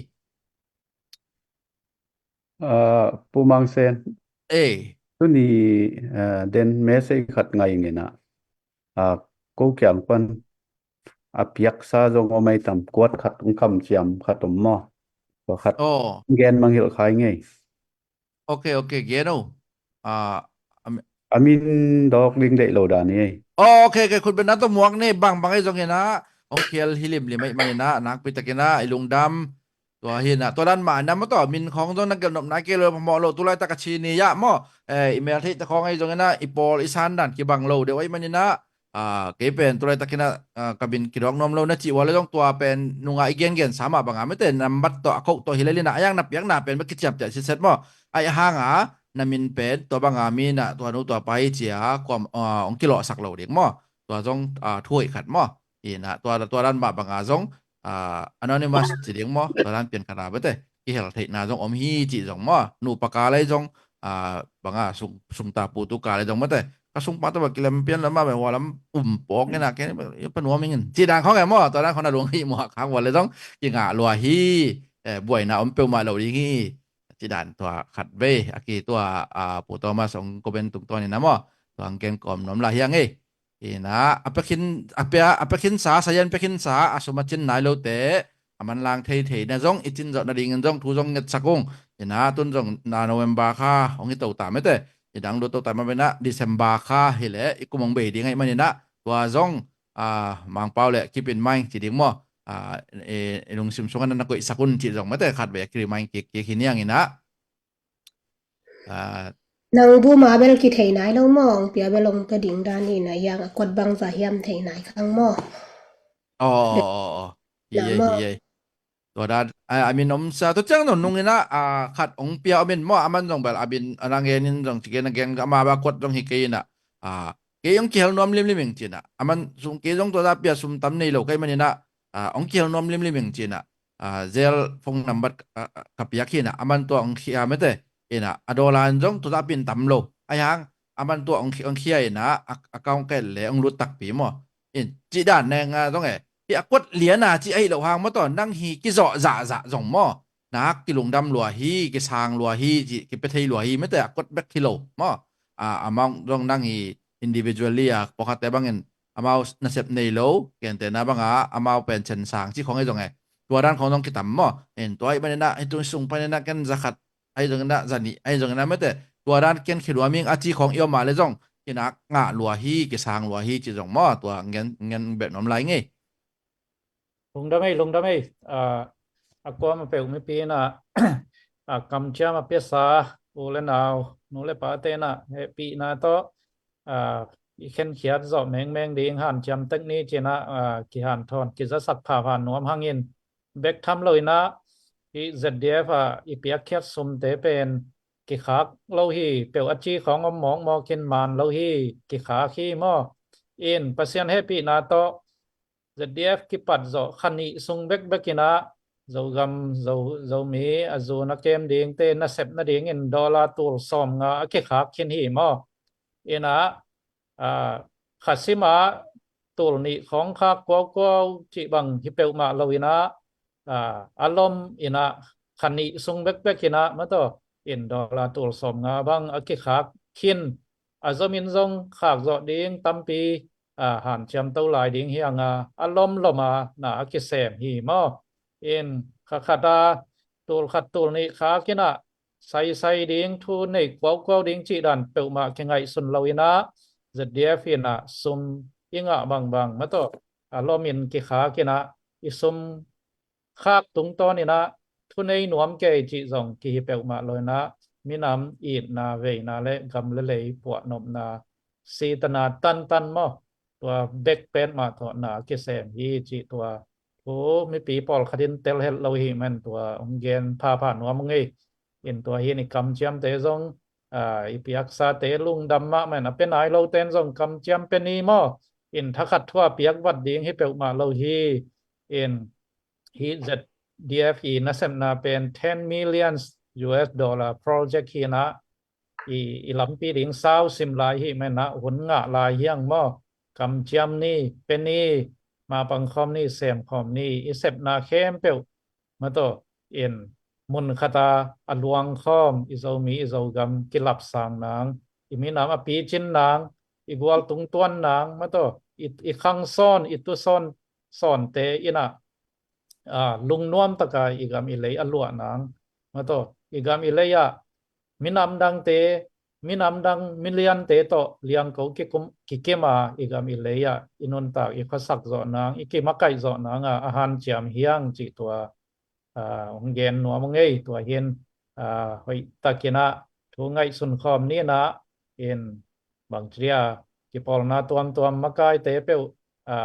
Ah, Pu Mang Sen. Ei. Tuni, ah, den message khat ngai nginah. Ah, ko kiang pan a piaksa zong om ei tam, kuat khat ong kamciam khat om maw. Tua khat. Oh. Gen mangilh khai ngei. Ok, ok, gen o. Ah, am- A min dawk ding deih lo dan hi ei. Oh, ok, ok, khut bena tawh muak ni, bang bang ei zonginah ong khial hi limlim ei maninah, nakpi takinah i lungdam. Tua hinah, tua dan mah inah mataw, min khawng zong na gelh nopna kei lo, phamawh lo, tulaitak a ci ni yah maw. Eh, i mel theihte khawng ei zonginah i pawl i san dan kibang lo deuh ei maninah, a, kei pen tulai takinah, a, ka min kidawk nuam lo na cih ua le zong tua pen nunga i gengensa mah banga mate, nambat tawh a koh tawh hi lelinah, a yang na piakna pen bek kiciapciah sitset maw. Ahi hanga na min pen tua banga minah tua nu tua pa hi cia kuam, a, ong kilawhsak lo ding maw. Tua zong, a, thu hoih khat maw. Inah tua, tua dan mah banga zong, a, anonymous ci ding maw, tua dan pian khat a bete kihel theihna zong om hi cih zong maw. Nupa kal ei zong, a, banga sung, sungta putu kal ei zong mate, ka sungpa tawh kilem pian lam mah beh, hua lam um pawk inah ken panuam ingin cih dan khawng e maw. Tua dan khawng na lung hi maw, khang hua le zong kingah lua hi. Eh, buaina om peuhmah lo ding hi. Cih dan tua khat vei a ki tua, a, Pu Thomas ong comment tungtawn inah maw, tua ang ken kawm nuam lai hi ang ei. Inah, a pia khin, a pia, a pia khinsa, sayan pia khinsa, a sum a cin nai lote, a manlang theitheina zong, i cin zawh nadingin zong, thu zong ngetsak ung. Inah, tun zong na November kha, hong hi to ta mete. I dang lut to ta ma benah, December kha, hi leh, i kum hong bei ding ahi maninah, tua zong, a, Mangpau le, keep in mind, ci ding maw. A, i, i lungsim sungah na, na koihsak un, ci zong mete, khat vei, a ki remind kik, kik hi niang inah. Ah. Nang bu ma bel kithei nai lo maw, ong pia bel ong pia ding dan hi na, yang a kuat bangza hiam thei nai kang maw. Oh, oh, oh, oh. Hi ei, hi ei. Tua dan, a, a min om sa, tua ciang nunung inah, a, khat ong pia om in maw, a man zong bel, a min, a nang gen in zong, ci gen a gen, a ma ba kuat zong hi kei inah. A, kei ong kihel nuam limlim ing ci inah. A man sung kei zong tua za pia sum tam nei lo kei man inah. A, ong kihel nuam limlim ing ci inah. A, zel phone number, a, a, ka piak hi inah, a man tua ong khia mete. Inah, a dollar in zong tua za pin tam lo. Ahi hang, a man tua ong khi-, ong khia inah, a, account ket le ong lut takpi maw. In, ci dan neng a zong e. Hi a kuat lian a ci ahi lo hang maw tua, nang hi kizawh zahzah zong maw. Nak kilungdam lua hi, kisang lua hi, ci, kipia thei lua hi, mete a kuat bek hi lo maw. A, amount zong nang hi individually a, pawlkhatte bangin, amau nasep nei lo, gentehna banga, amau pen cen sang, ci khong ei zong e. Tua dan khong zong kitam maw. En tua i banina hitung sung panina ken zakhat ai zongina zani ai zongina mete tua dan ken khiluaming a ci khong i om mah le zong kinak ngah lua hi, kisang lua hi ci zong maw tua ngen ngen bep nom lai ngei. Lungdam ei, lungdam ei. A kuama peuh mipi na a kamciam a piasa u le nau nu le pa te na hehpihna tawh a i khenkhiat zawh mengmeng ding hanciam tek ni cina a kihanthawn kizasak phapha nuam hangin bek tham lo ina i Z D F a i piakkhiat sumte pen kikhak lo hi, peuh a ci khawng om mawkmawk in man lo hi, kikhak hi maw? In Pasian hehpihna tawh Z D F kipat zawh kha nih sung bekbek ina Zogam Zo Zomi a zun a kem dingte nasep nadingin dollar tul sawm nga a kikhak khin hi maw? Ina a khasima tul nih khawng khak kuaukuau cih bang hi peuhmah lo ina a lom ina kha nih sung bekbek ina mataw in dollar tul sawm nga bang a kikhak khin a zomin zong khak zawh ding tampi a hanciam to lai ding hi anga a lom loma na a kisem hi maw? In kha khata tul khat tul nih khak ina saisai ding thu nei kuaukuau ding cih dan peuhmah kingaihsun lo ina Z D F ina sum i ngah bangbang mataw a lomin kikhak ina i sum khak tungtawn ina thunei nuam kei cih zong kihi peuhmah lo ina minam itna veina le gam le lei puahnopna sitana tantan maw tua bek petmah tawh na kisem hi cih tua thu mipi pawlkhat in tel het lo hi men tua hong gen phapha nuam ngei. In tua hi ni kamciamte zong a i piaksate lungdam mah men a pe nai lo ten zong kamciam pe ni maw? In thakhat thua piak vat ding hi peuhmah lo hi. In hi Z D F i nasepna pen ten million U S dollar project hi na i, i lampi ding sau sim lai hi men a hun ngah lai hiang maw? Kamciam ni, pe ni, mapang khawm ni, sem khawm ni, i sepna khempeuh mataw in mun khata a luang khawm i Zomi i Zogam kilapsang nang i minam a picin nang i gual tungtuan nang mataw i, i khang sawn i tu sawn sawnte ina a lungnuam taka i gam i lei a luah nang mataw i gam i lei ah minam dangte minam dang miliante tawh liangko kikum kikima i gam i lei ah i nuntak i khuasak zawh nang i kimakaih zawh nang a a hanciam hiang cih tua a hong gen nuam ngei tua hin a hoih takin a thu ngaihsun khawm ni na in bangcia kipawlna tuamtuam makaite peuh a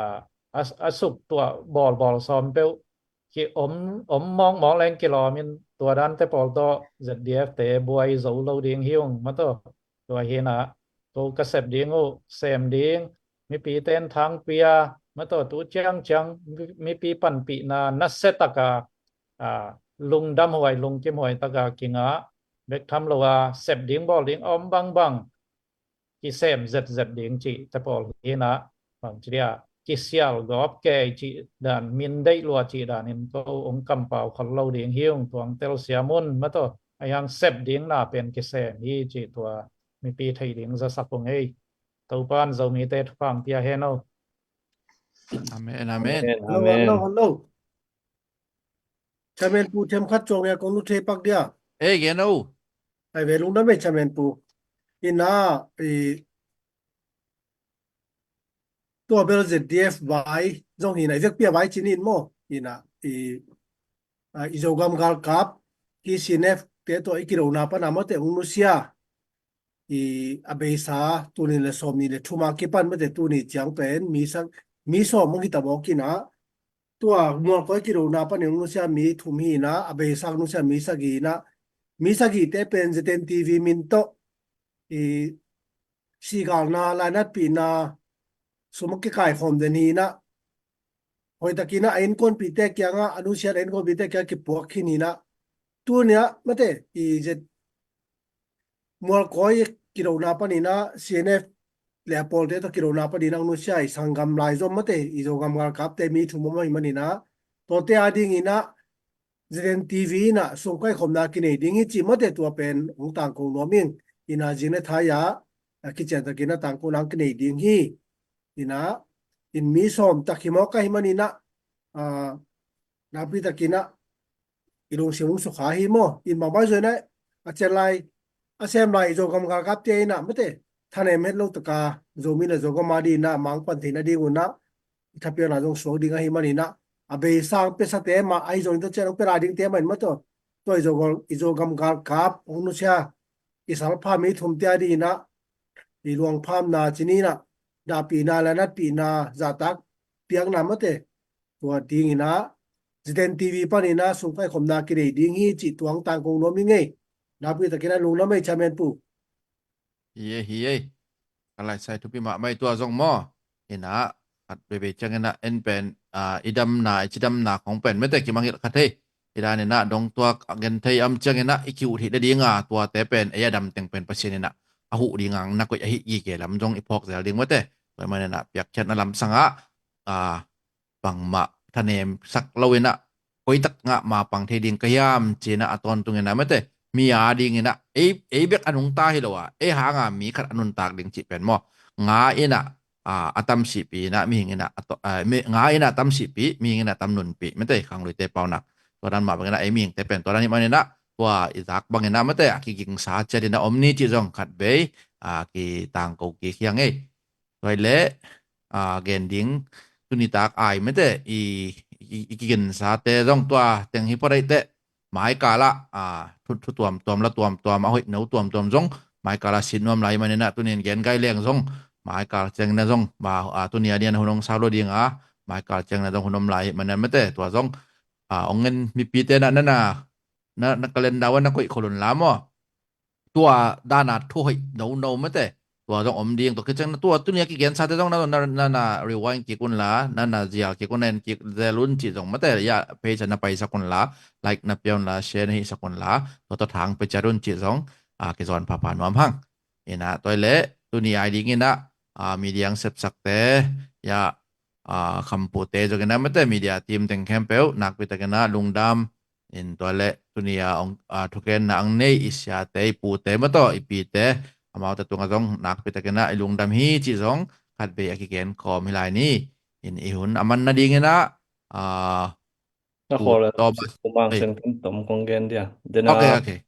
a suk tuah bawlbawl sawm peuh ki om om mawkmawk leng kilawm in tua dante pawl tawh Z D F te buai zo lo ding hi ung mataw tua hin a ko ka sep ding uh sem ding mipi ten thangpia mataw tu ciangciang mipi panpihna nasia taka a lungdam huai lungkim huai taka kingah bek tham lo a sep ding bawl ding a om bangbang kisem zetzet ding cih te pawl hi na bangcia kisial gawp kei cih dan min deih lua cih dan in ko ong kampau khol lo ding hi ung tuang tel siam un mataw a hiang sep ding na pen kisem hi cih tua mipi thei ding zasak ung ei. Topan Zomite thupang pia hen o. Amen, amen. Amen, amen. Chairman pu thiam khat cuang ya kong lu thei pak dia. Ei gen o. Ai ve lungdam ei chairman pu. Ina i tua bel Z D F vai zong hina i vekpia vai cinin maw ina i i Zogam galkap ki C N F te tua i kidona pana mawte ung nusia i a beisa tuni le sawm ni le thuma kipan mawte tuni ciang pen mi sak mi sawm ung hita bawk ina tua mualkawi kidona panin ung nusia mi thum hi ina a beisa ung nusia mi sagi ina mi sagi te pen Z N T V min tawh i sigalna lainatpihna sum a kikaikhawm den hi ina hoihtakin a innkuanpihte kiangah a nusiat a innkuanpihte kiangah kipuak khin hi ina tunia mate i zet mualkawi kidona panina C N F le a pawlte tawh kidona panina ung nusia i sanggam lai zom mate i Zogam galkapte mi thum om ahi manina tawte a dingina Z N T V ina sungkaikhawmna kinei ding hi ci mate tua pen hong tangko nuam ing ina zing le thai a kiciantakin a tangko nang kinei ding hi ina in mi sawm tak hi mawk ahi manina a Nakpi takin ah i lungsim hong sukha hi maw. In bangmah zong in ah a cian lai a sem lai i Zogam galkapte in ah mate thanem het lo taka Zomi le Zogam a ding in ah mangpan theihna ding un ah i thapiakna zong suak ding ahih manin ah a bei sang piasate mah ahi zong in tua cian hong pia lai dingte mah in maw tua tua i Zogam, i Zogam galkap hong nusia i salpha mi thumte a ding in ah i luangphamna ci ni in ah dahpihna le natpihna zahtak piakna mate tua ding in ah Ziten T V panin ah sum kaikhopna kinei ding hi cih tua hong tangko nuam hi ing ei. Nakpi takin ah lungdam ei Chairman Pu. Hi ei, hi ei. Ka laisai thupi mahmah ei tua zong maw. In ah khat veivei ciangin ah en pen ah i damna, i cidamna khong pen mate kimangngilh kha thei. Hi dan in ah dong tua a gen thei om ciangin ah i ki-ut hi le ding a tuate pen ei a dam teng pen Pasian in ah a huh ding a na koih ahi gige lam zong i phawk zel ding mate. Tua ahih manin ah piakkhiatna lamsang ah ah bangmah thanem sak lo in ah koi tak ngah mapang thei ding ka hiam ci in ah a tawntung in ah mate mi a ding in ah ei, ei bek a nungta hi lo a ei hang a mi khat a nuntak ding cih pen maw nga in ah ah a tam sihpih in ah mihing in ah a to, ah, mi, nga in ah tam sihpih mihing in ah tam nunpih mate khangluite paunak tua dan mah bang in ah ei mihingte pen tua dan hih manin ah tua i zak bang in ah mate a kigingsa ciat in ah om ni cih zong khat vei ah kitangko kik hi ing ei. Tua hi leh ah gen ding tuni tak ai mate i, i, i kigensate zong tua teng hi pawh daih teh mai kal ah ah thu, thu tuamtuam la tuamtuam a hoih no tuamtuam zong mai kal ah sin nuam lai manin ah tuni in gen gai leng zong mai kal ciangin ah zong ma ah tuni a ding in ah hun hong sau lo ding a mai kal ciangin ah zong hun om lai manin ah mate tua zong ah hong en mipite na na na na, na calendar ah na koih khol un la maw. Tua dan a thu hoih nono mate tua zong om ding tua kiciang na tua tuni a kigensate zong na, na, na, na rewind kik un la na, na zial kik un na en kik zel un cih zong mate ya page ah na paisak un la like na pia un la share na hihsak un la tua tua thang pia ciat un cih zong ah kizawn phapha nuam hang. In ah tua hi leh tuni ai ding in ah ah media hong sepsakte ya ah khampute zong in ah mate media team teng khempeuh nakpi takin ah lungdam in tua leh tuni a hong ah thugenna hong nei i siate i pute maw tawh i pite amaute tungah zong nakpi takin ah i lungdam hi cih zong khat vei a kigen kawm hi lai ni. In i hun a man nading in ah ah Na Pu khawla Thomas Pu Mang ei. Sen kan tom kong gen dia. Dena okay, okay.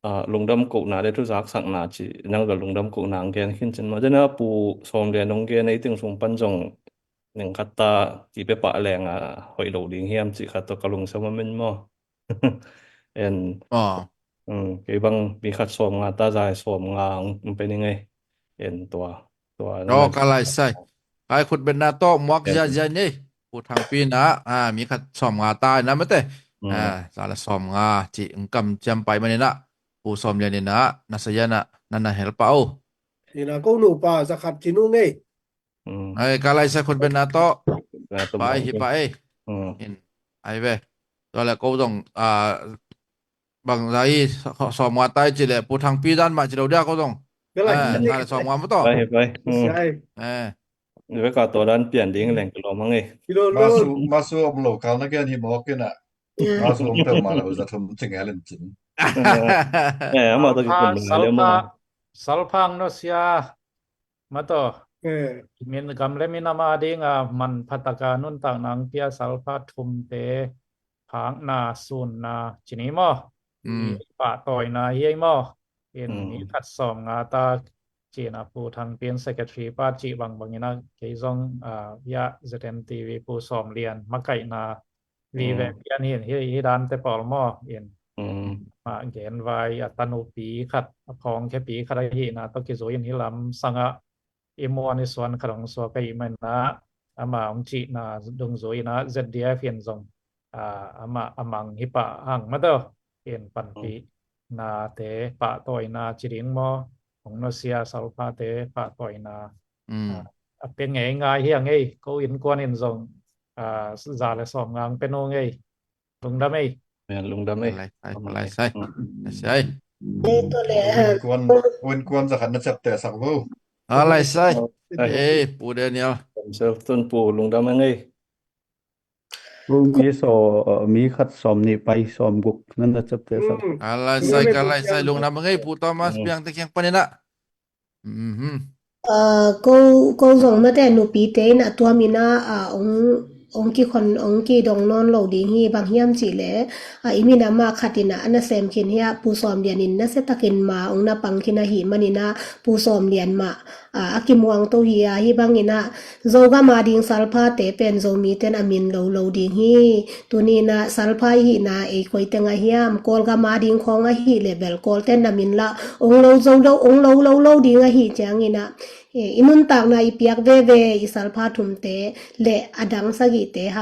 Ah, lungdam kohna le thuzaksakna ci nang bel lungdam kohna ang gen khin cin ma. Dena Pu Sawm Lian hong gen ei ting sung pan zong neng khat ta kipe pah leng a hoih lo ding hiam ci khat tawh ka lungsim a min maw. En ah. Mm, kei bang mi khat sawm nga ta zai sawm nga ang pe ning ei. En tua tua. Oh, ka lai sai. Kai khut betna tawh muak ziazia ni. Pu Thangpi na ah mi khat sawm nga ta na mate. Ah, za le sawm nga ci ng kam ciam pai manin ah Pu Sawm Lian in ah na sa yan ah na na help ah o. Ina ko nu pa za khat ci nu ngei. Ai ka lai sai khut betna tawh. Pai hi pa ei. In ai ve. Tua le ko zong ah bang za i sawm nga tai ci le Pu Thangpi dan mah ci lo dia ko zong. Ka lai. Za le sawm nga maw tawh. Pai hi pai. Sai. Eh. Ve ka tawh dan pian ding leng kilawm hang ei. Kilawm lo. Masu masu om lo kal na gen hi mawk in ah. Masu om peuh mah lo za thum ci ngel in cin. Eh, ama tawh kikum lai le maw. Salphang no sia. Maw tawh. Min gam le min ama ding a manpha taka nuntakna ang pia salpha thumte phakna sunna ci ni maw. Pahtawina hi ei maw. In mi khat sawm nga ta cina Pu Thangpi in secretary pa cih bangbang ina kei zong ah ya Z N T V Pu Sawm Lian makaihna vive pian hin hi hi dante pawl maw in. Mah genvai a tanupi khat a phawngkhepi khat ahihna tawh kizui in hi lam sangah i muan i suan khat hong suak ahih manin ah ama hong cihna dungzui in ah Z D F in zong ah ama a mang hi pah hang maw tawh in panpih nate pahtawina ci ding maw hong nusia salphate pahtawina a pia ngeingai hi a ngei ko innkuan in zong ah za le sawm nga ang pia nu ngei. Lungdam ei. Lungdam ei. Lai sai, lai sai. Lai sai. Innkuan, innkuan za khat na ciapteh sak vo. Ah, lai sai. Ei Pu Daniel. Tun Pu lungdam ei. Pu mi so mi khat sawm nih pai sawm guk nan na ciapteh sak. Ah, lai sai ka lai sai lungdam ei Pu Thomas Piang te kiang panin ah. Ko, ko zong mate nupite in a tuam in a ong ong kikhon, ong kidong nawn lo ding hi. Bang hiam cih leh, a, i minam ah khat in ah a nasem khin hi a, Pu Sawm Lian in nasiatakin ma ong na pang khin ahih manin ah, Pu Sawm Lian mah, a, a kimuang to hi a, hih bangin ah Zogam a ding salphate pen Zomite'n a min lo lo ding hi. Tuni in ah salpha i hihna ei koi teng a hiam, Kawlgam a ding khawng ahih leh bel Kawlte'n na min lah ong lo zo lo, ong lo lo lo ding ahih ciangin ah, e, i nuntakna i piak veve i salpha thumte leh a dang sagihte ha